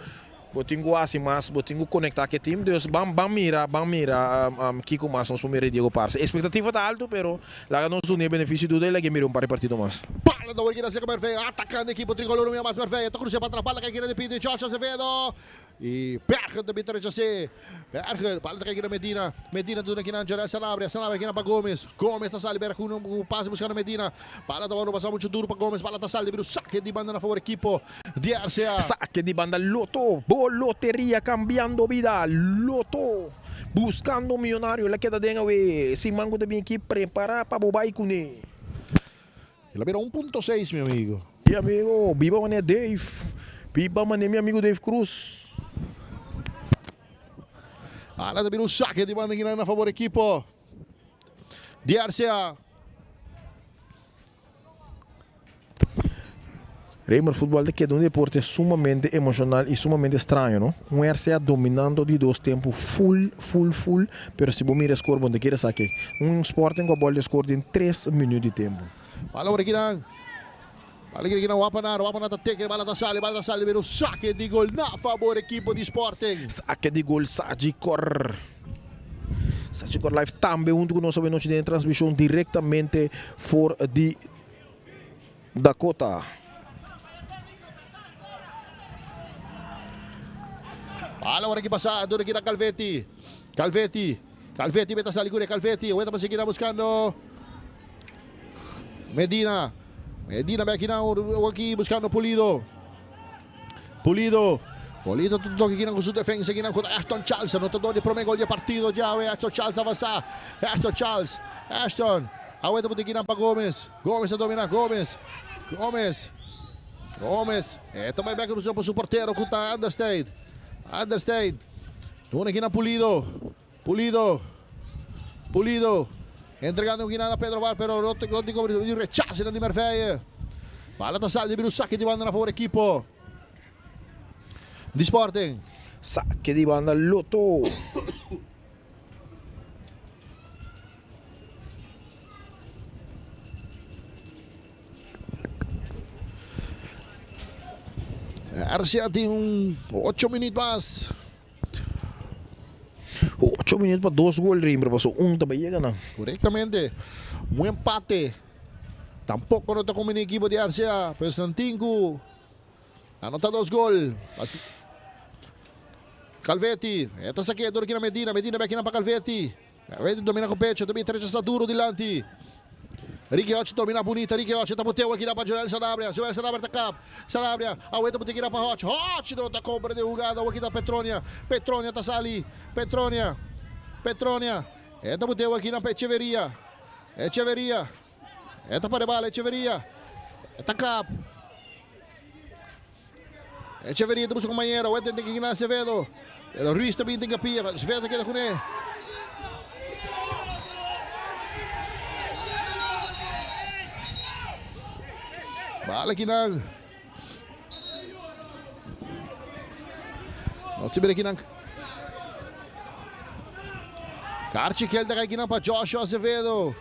Bo tin ku hasi mas, bo tin ku konektá ku e tim. Dus ban ban mira, ban mira kiko mas nos por mira di Diego Parse. Ekspektativa ta altu, pero laga nos duna e benefisio di duda i laga e mira un par di partido mas. Bala ta wòrdu keda serka Merveille, atakando ekipo trikolor un bia mas Merveille ta krusa pa atras, bala kai keda di pidi Josh Acevedo i Berger ta bin ta rechas'é. Berger, bala ta kai keda Medina, Medina ta duna kinan Jorel Sanabria, Sanabria kinan pa Gomez, Gomez ta sali bera ku un pase buskando Medina, bala ta wòrdu pasa muchu duru pa Gomez, bala ta sali di bira un sake di banda na favor ekipo. Di RCA. Sake di banda Lotto, bo loteria cambiando bida, Lotto, buscando millonario, la keda den awe, siman cu ta bin aki prepara pa bo bay cune. El a bira un punto seis mi amigo. Mi amigo, biba manera Dave, biba manera mi amigo Dave Cruz. Ala ta bira un sake di banda kinan na favor ekipo di RCA. Raymer, futbol ta keda un deporte sumamente emocional y sumamente straño, no? Un RCA dominando di dos tempo full, full, full, pero si bo mira e score bo no ta kere sa ke. Un Sporting cu a bolbe score den tres minuut di tempo. Bala ora kinan. Bala kiri kinan Wapenaar, Wapenaar ta teken, bala ta sali, bala ta sali pero sake di gol na fabor ekipo di Sporting. Sake di gol Sagicor. Sagicor Life tambe hunto cu nos awenochi den e transmision directamente for di Dakota. Bala ora ki pasa dor ki na Calvetti. Calvetti. Calvetti meta sali cure Calvetti. Aweta pa sigui na buscando Medina. Medina bek na aki buscando Pulido. Pulido. Pulido ta toque kinan cu su defensa kinan cu Ashton Charles anotador di prome gol di e partido djawe. Ashton Charles ta avansa. Ashton Charles. Ashton. Aweta por kinan pa Gomez. Gomez ta domina. Gomez. Gomez. Gomez. E ta bay bek pa su portero cu ta Anderstein. Anderstein. Duna kinan Pulido. Pulido. Pulido. Entregando kinan na Pedro Val pero no tin como rechace di Merveille. Bala ta sali di biru sake di banda na favor ekipo di Sporting. Sake di banda Lotto. RCA tin un 8 minuut mas. 8 minuut pa 2 gol Rimber paso un ta bay yega nan. Correctamente. Un empate. Tampoco no ta conveni equipo di RCA. Pero nan tin cu anota 2 gol. Calvetti. E ta saque door aki na Medina. Medina bay aki na pa Calvetti. Calvetti domina cu pecho. Ta bin rechasa duro dilanti. Ricky Hodge domina bunita. Ricky Hodge ta boteo aki na pa Joel Sanabria. Joel Sanabria ta kap. Sanabria awe ta boteo aki na pa Hodge. Hodge no ta compra de jugada. Awe aki ta Petronia. Petronia ta sali. Petronia. Petronia. E ta boteo aki na pa Echeverria. Echeverria. E ta pa de bala Echeverria. E ta kap. Echeverria ta busca compañero. Wet den den Acevedo. Pero Ruiz ta bin den capilla. Acevedo ta keda kuné. Bala kinan. Nos mira kinan. Karchi kel ta kai kinan pa Joshua Acevedo.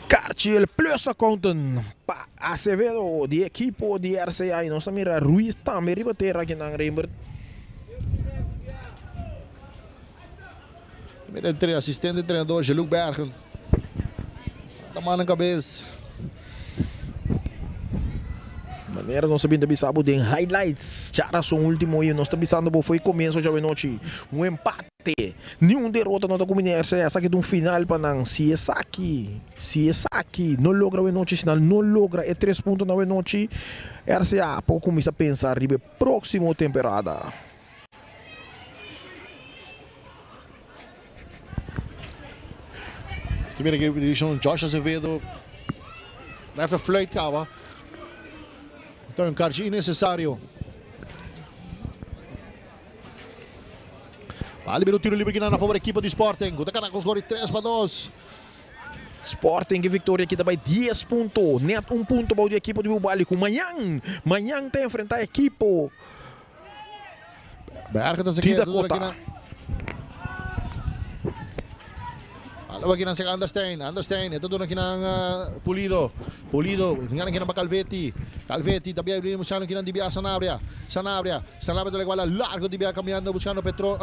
Karchi el plus accountant pa Acevedo di ekipo di RCA y nos ta mira Ruiz tambe riba tera akinan Rembert. Mira entre asistente entrenador Jean-Luc Bergen. Ta manda cabes. Manera nos a bin ta bisa bo den highlights djarason ultimo y nos ta bisando bo fo'i comienzo djawe nochi. Un empate, ni un derota no ta cuminí RCA. Esaki ta un final pa nan. Si esaki, si esaki no logra awe nochi, si nan no logra e tres puntonan awe nochi, RCA por cuminsa pensa riba e proximo temporada. Te mira que dirección Josh Azevedo. Refa fluit caba. Então un kaartje innecesario. Vale, un tiro libre na favor equipo de Sporting. Guta Caracas score 3 pa 2. Sporting ke victoria aki ta bai 10 punto. Net un punto bou di equipo di Bubali ku mañan, mañan ta enfrenta equipo Bergen ta di Dakota. Alaba kinan sega Anderstein, Anderstein, e ta duna kinan Pulido, Pulido, ngana kinan pa Calvetti, Calvetti ta bia buscando kinan di bia Sanabria, Sanabria, Sanabria ta iguala largo di bia cambiando buscando Petro,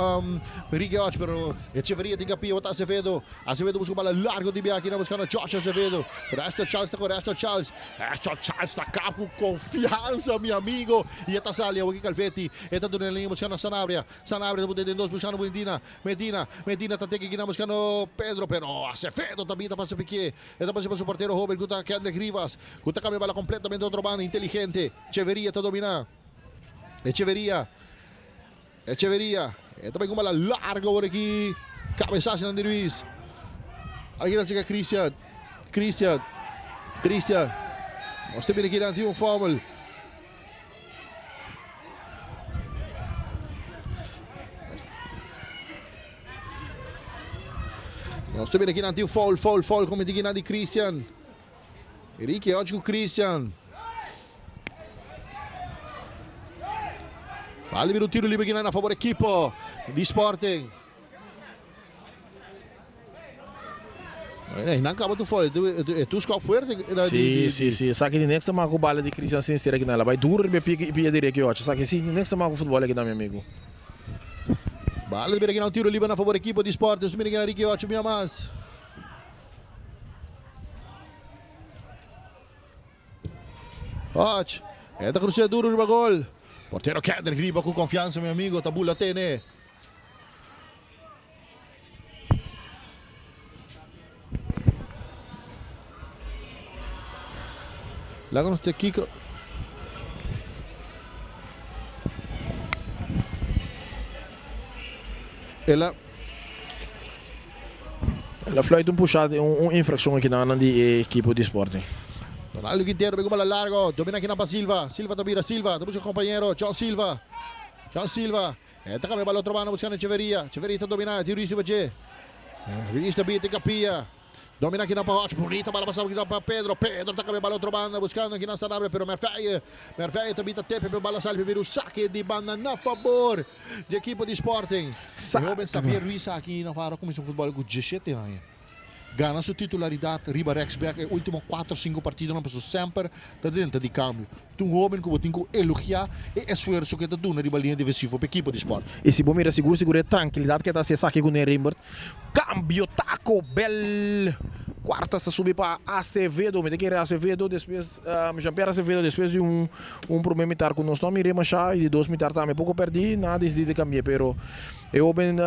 Ricky Och, pero Echeverria tin capia bota Acevedo, Acevedo busca bala largo di bia kinan buscando Josh Acevedo, resto Charles ta con resto Charles, Resto Charles ta kap cu confianza mi amigo y e ta sali awor ki Calvetti, e ta duna linea buscando Sanabria, Sanabria ta pone den dos buscando Medina, Medina, Medina ta teke kina buscando Pedro, pero Acevedo tambe ta pasa pique, e ta pasa pa su portero hoben cu ta Kendrick Rivas, cu ta cambia bala completamente otro banda, inteligente, Echeverria ta domina, Echeverria, Echeverria, e ta bay cu bala largo awor aki, cabezazonan di Ruiz, aki ta checa Christian, Christian, Christian, nos ta bira aki nan tin un foul. Nos ta mira aki nan tin foul, foul, foul cometi aki nan di Christian. Ricky och cu Christian. Vale mira un tiro libre aki nan a favor equipo di Sporting. Nan kaba tu foul, e tu skop fuerte. Si, si, si. Esaki di niks ta maka ku bala di Christian Sinister aki nan. El a bai duro riba e pia direk yochi. Esaki si niks ta maka ku futbol aki nan, mi amigu. Bala di bira aki nan, tiro liber na favor ekipo di Sporting. Nos mira aki nan Ricky Ocho mia mas. Och, e ta crucea duro riba gol. Portero Kendrick riba ku konfiansa, mi amigo, ta bula tene. Laga nos te kiko. El a. El a fluit un pushada, un infraccion aki nan di e ekipo di Sporting. Ronaldo Quintero begu bala largo, domina aki nan pa Silva, Silva ta bira, Silva ta busca compañero, John Silva, John Silva. E ta cambia bal otro banda buscando Echeverria. Echeverria ta domina. E tin Ruiz riba dje. Ruiz ta bira tin Capilla. Domina kinan pa Hodge. Bonita bala pasa kinan pa Pedro. Pedro ta cambia bal otro banda buscando kinan Sanabria. Pero Merveille. Merveille ta bita tepe pe bala sali pe bira un saque di banda na fabor di ekipo di Sporting. E hoben Xavier Ruiz aki na fara cuminsa futbol cu diesshete aña. Gana su titularidad riba rechtsback e ultimo cuatro cinco partidonan pasobra semper ta drenta di cambio. Ta un hoben cu bo tin cu elogia e esfuerso cu e ta duna riba linea defensivo pa ekipo di Sport. Y si bo mira sigur sigur e trankilidad cu e ta haci esaki cu ne Rembert. Cambio Taco Bell cuartas ta subi pa Acevedo. Mi ta kere Acevedo despues Jean Pierre Acevedo despues di un un prome mitar cu nos no a mira masha y di dos mitar tambe poco perdi nan a dicidi di cambia pero E hoben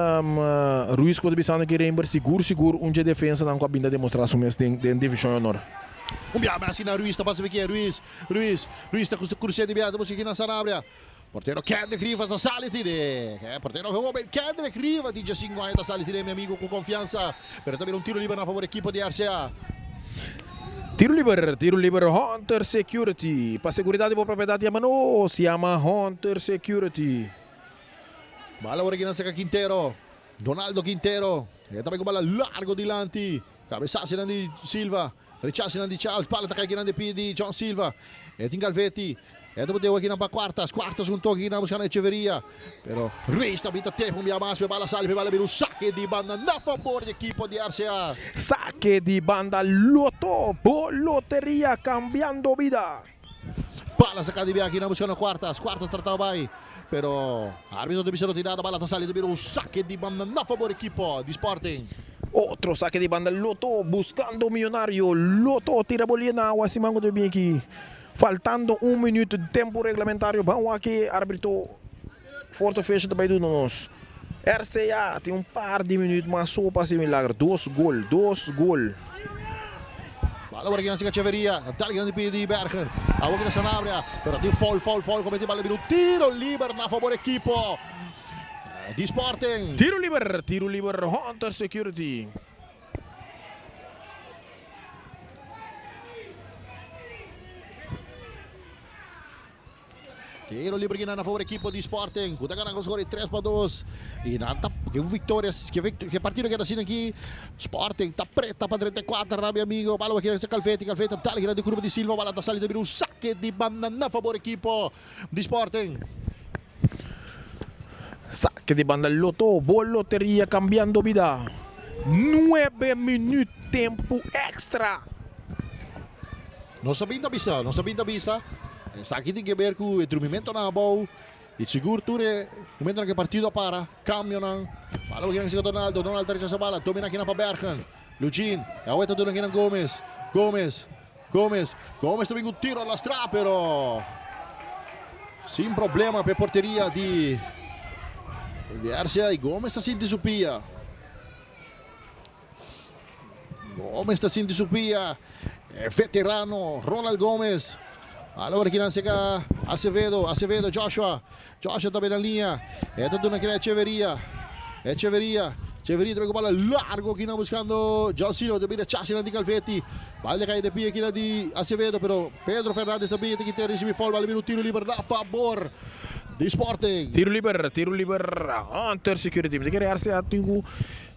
Ruiz ku ta bisando ki Reinber sigur sigur un dje defensanan ku a bin ta demostrá su mes den den Divishon di Honor. Un biaha mas asina Ruiz ta pasa bikia Ruiz, Ruiz, Ruiz ta krus'é di biaha ta buska kinan Sanabria. Portero Kendrick Rivas ta sali tire. E portero hoben Kendrick Rivas di 15 aña ta sali tire mi amigo ku konfiansa. Pero ta bira un tiro liber na favor ekipo di RCA. Tiro liber, tiro liber Hunter Security. Pa seguridad di bo propiedad yama nos, yama Hunter Security. Bala awor aki nan saka Quintero. Donaldo Quintero. E ta bai ku bala largo dilanti. Kabesasinan di Silva. Rechasinan di Charles. Bala ta kai kinan di pie di John Silva. E tin Galvetti. E ta boteo akinan pa Cuartas. Cuartas un toke kinan buskando Echeverria. Pero Ruiz ta bita tep un bia mas. Pe bala sali. Pe bala bira un sake di banda na fabor di ekipo di RCA. Sake di banda Lotto. Bo loteria cambiando bida. Bala saka di bia akinan buskando Cuartas. Cuartas trataba bai. Pero arbitro ta bisa no tin nada. Bala ta sali ta bira un sake di banda na fabor ekipo di Sporting. Otro sake di banda Lotto buscando Millonario. Lotto tira bolia na awa siman cu ta bin aki. Faltando un minuut di tempo reglamentario ban wak e arbitro fourth official ta bay duna nos. RCA tin un par di minuut mas so pa haci milagro. Dos gol, dos gol. Bala awor aki nan sika Echeverria. Ta dal grandi pie di Bergen. Awor kita Sanabria. Pero tin foul, foul, foul. Cometi bala bira un tiro liber na favor ekipo di Sporting. Tiro liber, tiro liber Hunter Security. Tiro libre gina na favor equipo di Sporting. Ku ta gana con score 3-2. Y nan ta ke un victoria, ke victoria, ke partido keda asina aki. Sporting ta preta pa 34 na mi amigo. Bala wakina sa Calvetti, Calvetti ta dal gina di curva di Silva, bala ta sali ta bira un saque di banda na favor equipo di Sporting. Saque di banda Lotto, bo loteria cambiando bida. Nuebe minuut tempo extra. Nos a bin ta bisa, nos a bin ta bisa, esaki tin ke ber ku e drumimentonan abou i sigur tur e momentonan ku e partido a para, kambionan. Bala bo kinan sika Donaldo, Donaldo ta rechasa bala, domina kinan pa Bergen, Luchin, e awe ta duna kinan Gomez, Gomez, Gomez, Gomez ta bin ku tiro lastrá pero sin problema pa e porteria di di RCA i Gomez ta sinti su pia. Gomez ta sinti su pia. E veterano Ronald Gomez. Alora kinan seka Acevedo, Acevedo, Joshua. Joshua ta bena linea. E ta duna kina Echeverria. Echeverria. Echeverria ta ku bala largo kina buscando John Silva. Ta bira chasina di Calvetti. Bala ta kai de pia kina di Acevedo. Pero Pedro Fernandez ta bira ta kita recibi foul. Bala bira un tiro liber na favor di Sporting. Tiro liber, tiro liber. Hunter Security. Mi ta kere RCA tin ku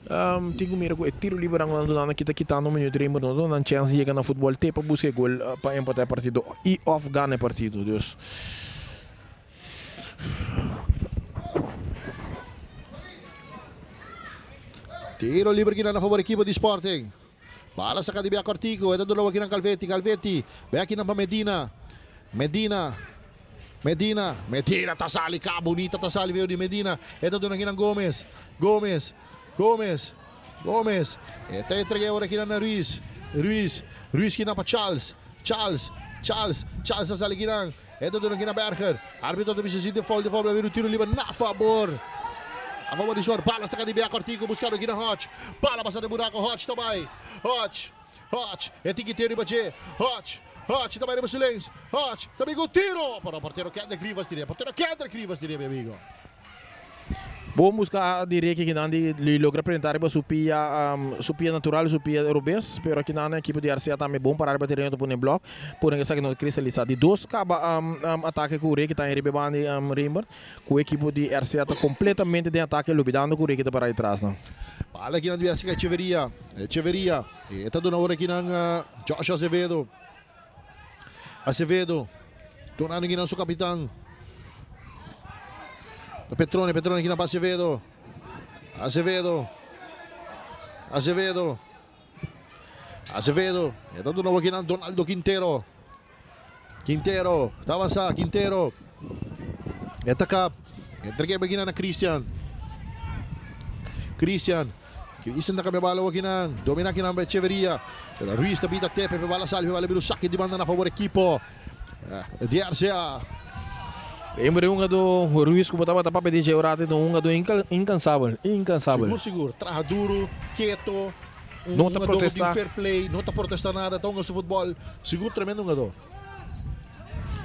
Tin ku mira ku e tiro liberan ku nan duna nan kita kitando minuut Raymond no duna nan chèns di yega na futbòl te pa buska e gol pa empatá e partido i òf gana e partido. Dus. Tiro liber kinan na favor ekipo di Sporting. Bala saka di bia Cortico, e ta duna kinan Calvetti, Calvetti bia kinan pa Medina. Medina, Medina, Medina ta sali ka bunita ta sali veo di Medina. E ta duna kinan Gomez, Gomez, Gomez, Gomez. E ta entrega ora kinan na Ruiz, Ruiz, Ruiz kinan pa Charles, Charles, Charles, Charles ta sali kinan. E ta duna kinan Berger. Arbitro ta bisa si tin foul, tin foul, pero tiro liber na favor. A favor di Suar. Bala saka di bia Cortico buscando kinan Hodge. Bala pasa den buraco, Hodge ta bai. Hodge. Hodge, e tin ki riba dje. Hodge, Hodge ta bai riba su lens. Hodge ta bin ku tiro. Pero portero Kendrick Rivas diria. Portero Kendrick Rivas diria, mi amigo. Bon buska di Ricky kinan di li logra presenta riba su pia su pia natural su pia robes pero kinan ekipo di RCA tambe bon para riba tereno ta pone blok por esaki no ta kristalisa. Di dos kaba atake ku Ricky ta riba e banda di Rembert ku ekipo di RCA ta kompletamente den atake lubidando ku Ricky ta para atras nan. Bala kinan di Jessica Echeverria. Echeverria e ta duna ora kinan Josh Acevedo. Acevedo dunando kinan su kapitan. Petrone, Petrone kinan pa Acevedo. Acevedo. Acevedo. Acevedo. E ta duna ora kinan Donaldo Quintero. Quintero ta avansa, Quintero. E ta kap. Entrega e kinan na Christian. Christian. Christian ta cambia bala kinan. Domina kinan pa Echeverria. Pero Ruiz ta bita tepe pe bala sali pe bala bira un saque di banda na favor equipo di RCA. Lembra un hungadó Ruiz ku bo tabata papia di dje ora ta un hungadó incansabel, incansabel. Sigur sigur, traha duro, keto. Un No ta hungadó protesta. di fair play, no ta protesta nada, ta hunga su futbol. Sigur tremendo hungadó.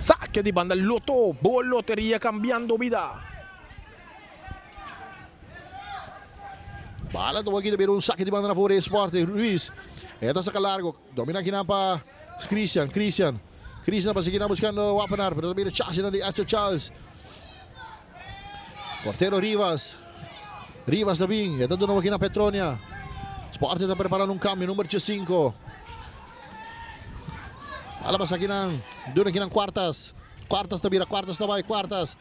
Sake di banda Lotto, bo loteria cambiando bida. Bala ta wak bira un sake di banda na favor di Sporting. Ruiz. E ta saka largo. Domina kinan pa Christian. Christian. Christian pa sigui buscando Wapenaar. Pero ta bira chance di Esther Charles. Portero Rivas. Rivas ta bin. E ta duna wak na Petronia. Sporting ta preparando un cambio. Number 5. Bala pasa kinan. Duna kinan Cuartas. Cuartas ta bira. Cuartas ta bay. Cuartas.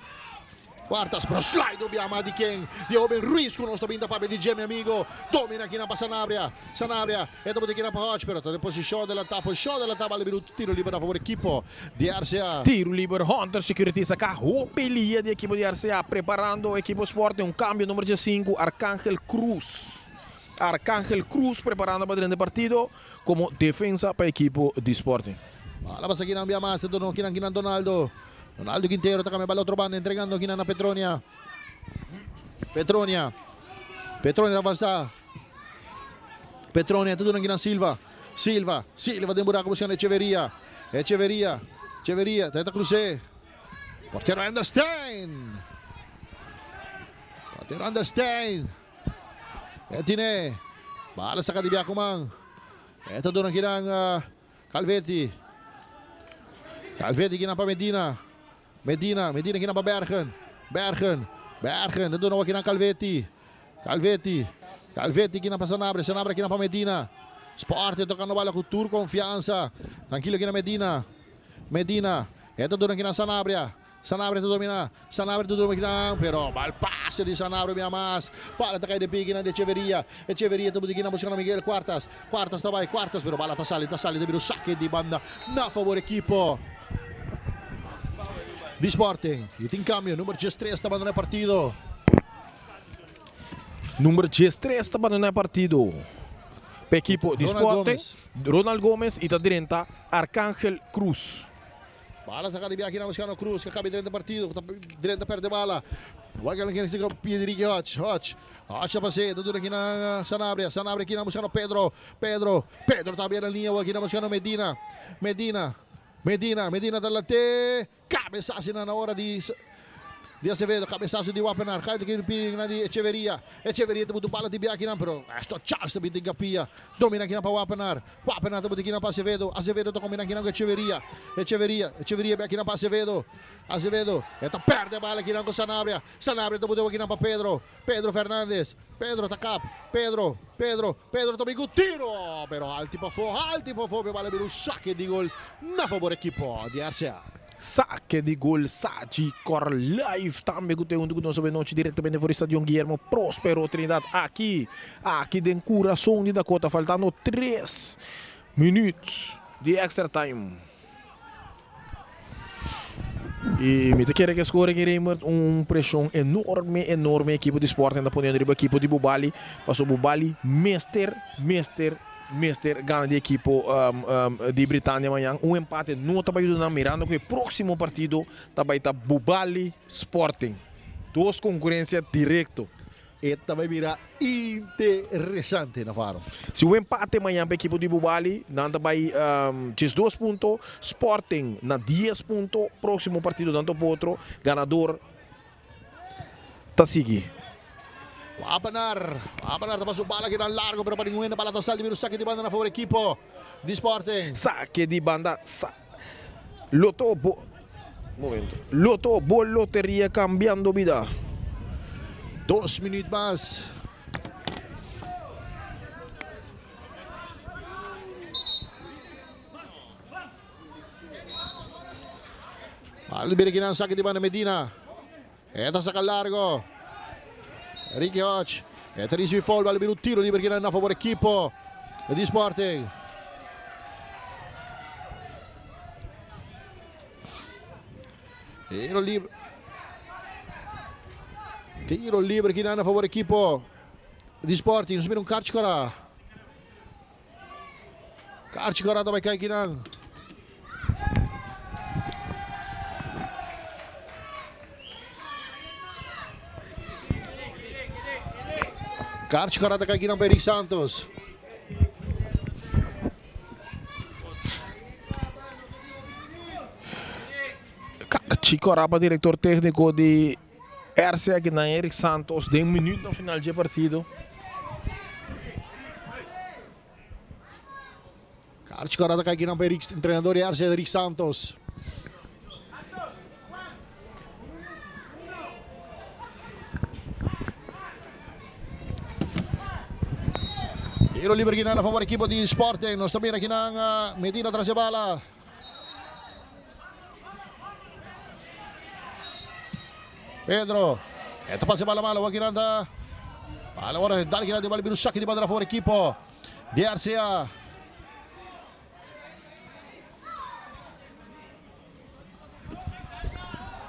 Cuartas, pero slide obia di ken? Di Oben Ruiz ku nos ta binta papia di dje, mi amigo. Domina kinan pa Sanabria. Sanabria, e ta bota kinan pa Hodge, pero ta den posishon delantá. Posishon delantá, bala bira un tiro liber na favor ekipo di RCA. Tiro liber, Hunter Security saka hopi lia di ekipo di RCA, preparando ekipo Sporting un kambio number diesinku, Arcangel Cruz. Arcangel Cruz preparando pa drenta e partido komo defensa pa ekipo di Sporting. Bala pasa kinan bia mas, ta duna kinan kinan Donaldo. Donaldo Quintero ta cambia bala otro banda entregando kinan na Petronia. Petronia. Petronia ta avanza. Petronia ta duna kinan Silva. Silva. Silva den buraco buscando Echeverria. Echeverria. Echeverria ta cruce. Portero Anderstein. Portero Anderstein. E tiene. Bala saca di Biacuman. E ta duna kinan uh, Calvetti. Calvetti kinan pa Medina. Medina, Medina kinan pa Bergen. Bergen, Bergen, ta duna kinan Calvetti. Calvetti, Calvetti kinan pa Sanabria, Sanabria kinan pa Medina. Sporting tocando bala cu tur confianza. Tranquilo kinan Medina. Medina, e ta duna kinan Sanabria. Sanabria ta domina, Sanabria ta domina, pero mal pase di Sanabria bia mas. Bala ta cai den piki di Echeverria. Echeverria ta buti buscando Miguel Cuartas. Cuartas ta bay, Cuartas, pero bala ta sali, ta sali, ta bira saque di banda na favor equipo di Sporting. Y tin cambio, number 13 ta abandona partido. Number 13 ta abandona partido. Pa equipo di Ronald Sporting, Gomez. Ronald Gomez y ta drenta Arcangel Cruz. Bala saca di biaki na buscando Cruz, que acaba drenta partido, ta drenta perde bala. Wak ken se pide Ricky Hodge, Hodge. Hodge pase, ta duna aki na Sanabria, Sanabria aki na buscando Pedro, Pedro, Pedro también na línea, aki na buscando Medina, Medina, Medina, Medina delante, cabezazo na hora di di Acevedo, cabezazo di Wapenaar, cai aki pide na di Echeverria, Echeverria ta buta bala di biaki na, pero esto Charles ta gapia, domina aki na pa Wapenaar, Wapenaar ta buta aki na pa Acevedo, Acevedo ta combina aki na cu Echeverria, Echeverria, Echeverria aki na pa Acevedo, Acevedo, ta perde bala aki na cu Sanabria, Sanabria ta buta aki na pa Pedro, Pedro Fernandez, Pedro ta cap, Pedro, Pedro, Pedro tambe cu tiro, pero halto pafo, halto pafo, bala bira un saque di gol na favor equipo di RCA. Saque di gol Sagicor Life tambe cu tin cu nos nochi directamente for di Stadion Guillermo Prospero Trinidad aki aki den curason di Dakota, faltando 3 minuut di extra time. Y mi ta kere cu score aki Raymond un presion enorme enorme equipo di Sporting ta poniendo riba equipo di Bubali, paso Bubali mester mester mester gana di equipo di Britannia mañana. Un empate no ta ayuda mirando cu e proximo partido ta bay ta Bubali Sporting. Dos concurencia directo. E ta bay bira interesante, Navarro. Si un empate mañana pa equipo di Bubali, nan ta bay 12 punto, Sporting na 10 punto, proximo partido tanto pa otro, ganador ta sigui. Wapenaar, Wapenaar ta pasa bala aki largo, pero pa ningun bala ta sali, bira saque di banda na favor equipo di Sporting. Saque di banda, sa Lotto bo momento. Lotto bo loteria cambiando bida. 2 minuut mas. Bala bira aki saque di banda Medina. E ta saca largo. Ricky Hodge. E ta ricibi foul, bala bira un tiro liber aki na favor equipo di Sporting. Tiro liber. Tiro liber aki na favor equipo di Sporting. Nos mira un kaarchi cora. Kaarchi cora tambe cay aki nan. Kaarchi cora ta cay aki nan pa Eric Santos. Chico Rapa director técnico di RCA aki nan Eric Santos den minuutnan final dje partido. Karchi kòrá ta kai kinan pa Eric, entrenador di RCA Eric Santos. Tiro libre kinan a favor ekipo di Sporting. Nos ta mira kinan Medina tras e bala. Pedro. E ta pasa e bala malo. Kinan ta. Bala ora dal kinan di bala biru saki di banda na favor ekipo di RCA.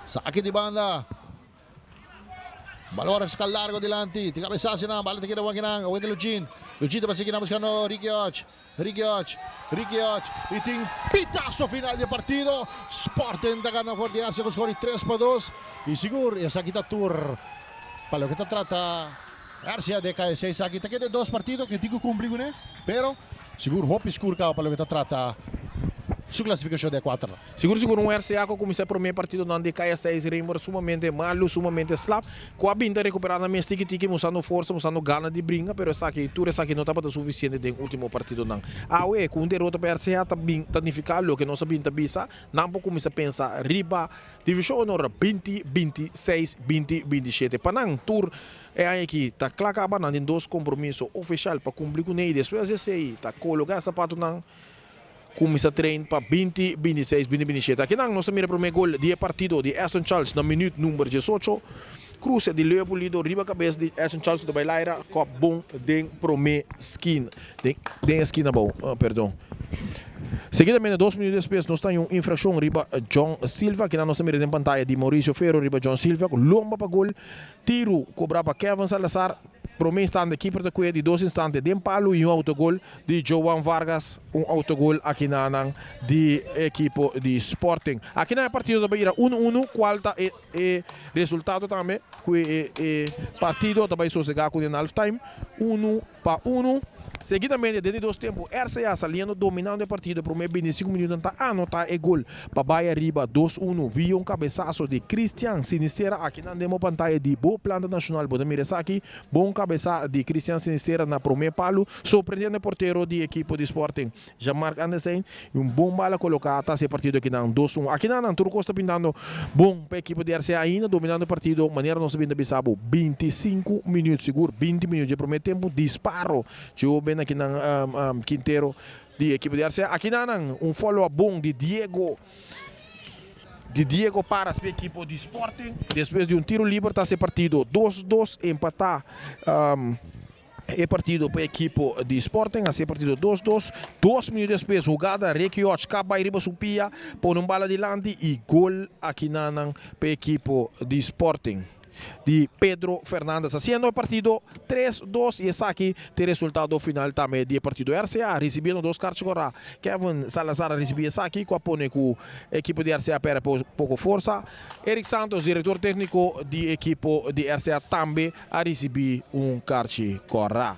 Saki di banda. Balon a ska largo dilanti. Tin cabezazo nan. Bala ta keda wak nan. Awente Luchin. Luchin ta pasa kinan buscando Ricky Hodge. Ricky Hodge. Ricky Hodge. Y tin pitazo final di e partido. Sporting ta gana for di Asia cu score di 3-2. Y sigur esaki ta tur pa loke ta trata RCA DKS. Esaki ta keda e dos partido cu tin cu cumpli cune. Pero sigur hopi skur caba pa loke ta trata su clasificacion di e cuater. Sigur sigur un RCA ku a kuminsá e promé partidonan di kaya seis Rimmer sumamente malu, sumamente slap, ku a bin ta rekuperá nan mes tiki tiki mostrando forsa, mostrando gana di bringa, pero esaki, tur esaki no tabata sufisiente den último partidonan. Awe, ku un derota pa RCA ta bin ta nifiká loke nos a bin ta bisa, nan por kuminsá pensa riba Divishon Honor 20 26 20 27. Pa nan tur e aña aki ta kla kaba, nan tin dos kompromiso ofishal pa kumpli kuné i despues di esei ta kologá e sapatonan. Cuminsa train pa 20 26 20 27. Akinan nos ta mira prome gol di e partido di Aston Charles na minuut number 18. Cruce di Leo Pulido riba cabes di Aston Charles cu ta bay laira cop bon den prome skin den den e skin abou perdon. Seguidamente dos minuut despues nos ta haña un infraccion riba John Silva. Akinan nos ta mira den pantaya di Mauricio Ferro riba John Silva cu lomba pa gol. Tiru cobra pa Kevin Salazar. Prome instante keeper ta kue, di dos instante den palu y un autogol di Joan Vargas, un autogol akinanan di ekipo di Sporting. Akinan e partido ta bai ira uno uno, cual ta e e resultado tambe cu e e partido ta bai sosega cu den half time, uno pa uno. Seguidamente den di dos tempo RCA saliendo dominando e partido prome 25 minuutnan ta anota e gol pa bai ariba dos uno via un cabesazo di Christian Sinistera akinan den bo pantaya di bo planta nacional bo ta mira esaki bon cabeza di Christian Sinistera na prome palu sorprendiendo e portero di ekipo di Sporting Jean Marc Andersen y un bon bala coloca ta haci e partido akinan dos uno akinan nan tur cos ta pintando bon pa ekipo di RCA ainda dominando e partido manera nos a bin ta bisa bo 25 minuut sigur 20 minuut dje prome tempo disparo dje hoben akinan Quintero di ekipo di RCA. Akinanan un follow up bon di Diego di Diego Paras pa ekipo di Sporting. Despues di un tiro liber ta haci e partido dos dos empata e partido pa ekipo di Sporting. Haci e partido dos dos. Dos minuut despues hugada Ricky Hodge kap bay riba su pia pone un bala dilanti y gol akinanan pa ekipo di Sporting. di Pedro Fernandez haciendo e partido tres dos y esaki ta e resultado final tambe di e partido. RCA ricibiendo dos karchi kora. Kevin Salazar a ricibi esaki cu a pone cu ekipo di RCA perde poco forsa. Eric Santos, director tecnico di ekipo di RCA tambe a ricibi un karchi kora.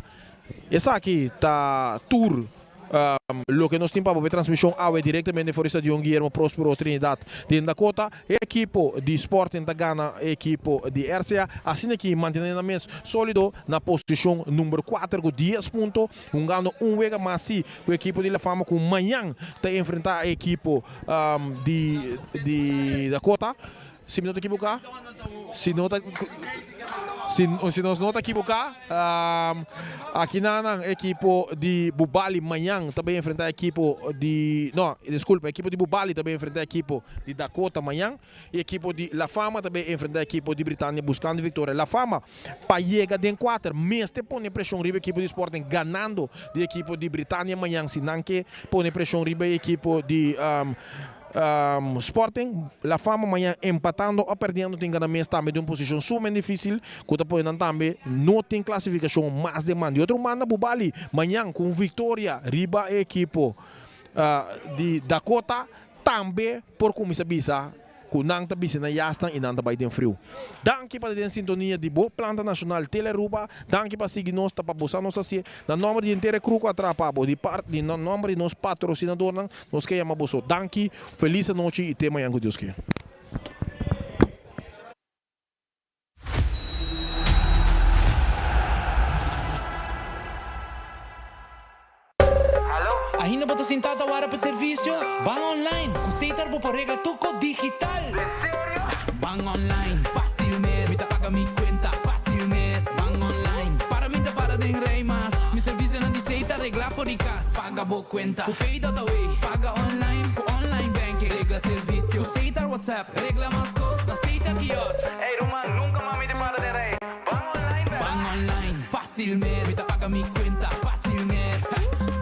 Esaki ta tur loke nos tin pa bo p'e transmision awe directamente for di Stadion Guillermo Prospero Trinidad den Dakota. E ekipo di Sporting ta gana e ekipo di RCA, asina ki mantene nan mes solido na posicion number kuater cu dies punto, hungando un wega mas si cu ekipo di La Fama cu mañan ta enfrenta e ekipo di Dakota. Si mi no ta ekiboká, si no ta, si, si nos no ta ekiboká, aki nan nan ekipo di Bubali mañan ta bay enfrentá ekipo di, no, disculpa, ekipo di Bubali ta bay enfrentá ekipo di Dakota mañan y ekipo di La Fama ta bay enfrentá ekipo di Britania buscando victoria. La Fama pa yega den kuater mester pone presion riba ekipo di Sporting ganando di ekipo di Britania mañan si nan ke pone presion riba e ekipo di Sporting, La Fama mañan empatando o perdiendo tin gana mes tambe den un posicion sumamente dificil cu ta pone nan tambe no tin clasificacion mas den man. Di otro banda Bubali mañan cu un victoria riba e ekipo di Dakota tambe por cuminsa bisa cu nan ta bisti nan jasnan y nan ta bay den friu. Danki pa ta den sintonia di bo planta nacional Tele Aruba. Danki pa sigui nos ta pa bosa nos hacié. Na nomber di henter e crew cu a traha pa bo, di part di na nomber di nos patrocinadornan, nos ke yama boso danki, feliz anochi y te mañan cu Dios ke. Ainda bo ta sinta ta wara pa servicio? Ban online! Cu Setar bo por regla tur cos digital! Den serio? Ban online, facil mes! Mi ta paga mi cuenta, facil mes! Ban online, para mi ta para den rij mas! Mi servicionan di Setar regla for di cas! Paga bo cuenta cu Pay.awe! Paga online cu online banking! Regla servicio cu Setar WhatsApp! Regla mas cos na Setar kiosk! Ey ruman, nunca mas mi ta para den rij! Ban online bek! Ban online, facil mes! Mi ta paga mi cuenta, facil mes!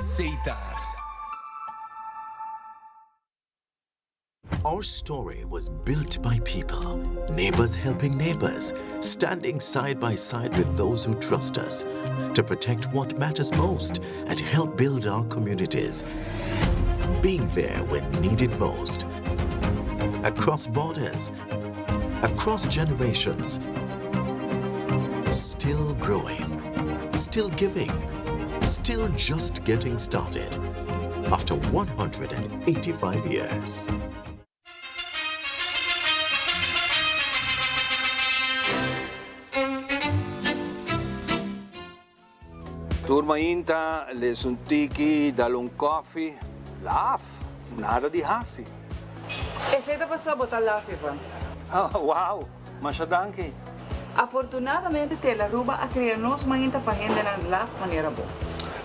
Setar. Our story was built by people, neighbors helping neighbors, standing side by side with those who trust us to protect what matters most and help build our communities. Being there when needed most. Across borders, across generations, still growing, still giving, still just getting started after 185 years. Tur mainta, lesa un tiki, dal un koffie, laf, nada di hasi. Esey ta pasobra bo ta laf, Ivan. Wow, masha danki. Afortunadamente Tele Aruba a crea Nos Mainta pa hendenan laf manera bo.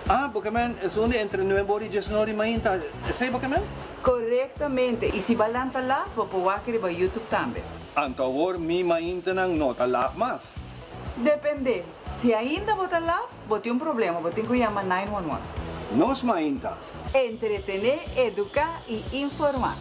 Ah, bo ke men esun di entre nuebe ora y diesnuebe ora mainta, esey bo ke men? Corectamente, y si bo a lanta laf, bo por wak riba YouTube tambe. Anto awor mi maintanan no ta laf mas. Depende. Si ainda bo ta laf, bo tin un problema, bo tin cu yama 911. Nos Mainta. Entretene, educa y informa.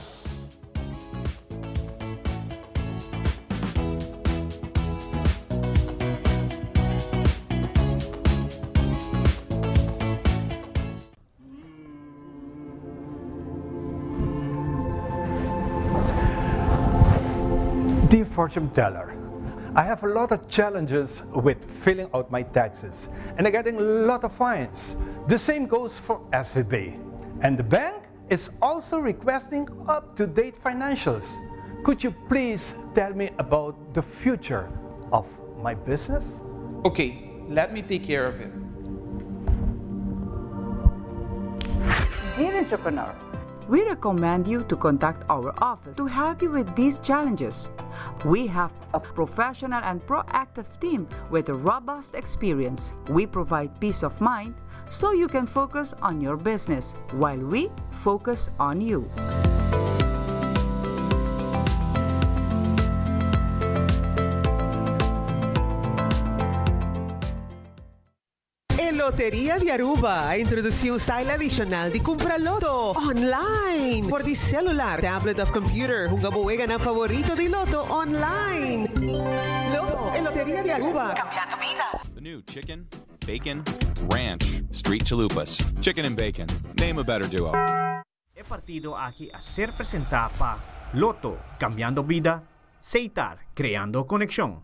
Dear fortune teller, I have a lot of challenges with filling out my taxes and I'm getting a lot of fines. The same goes for SVB. And the bank is also requesting up-to-date financials. Could you please tell me about the future of my business? Okay, let me take care of it. Dear entrepreneur, we recommend you to contact our office to help you with these challenges. We have a professional and proactive team with a robust experience. We provide peace of mind so you can focus on your business while we focus on you. E Loteria di Aruba a introduci un style adicional di cumpra Lotto online. For di celular, tablet of computer, hunga bo weganan favorito di Lotto online. Lotto, e Loteria di Aruba, cambiando bida. The new chicken, bacon, ranch, street chalupas. Chicken and bacon. Name a better duo. E partido aki a ser presenta pa Lotto, cambiando bida, Setar, creando conexion.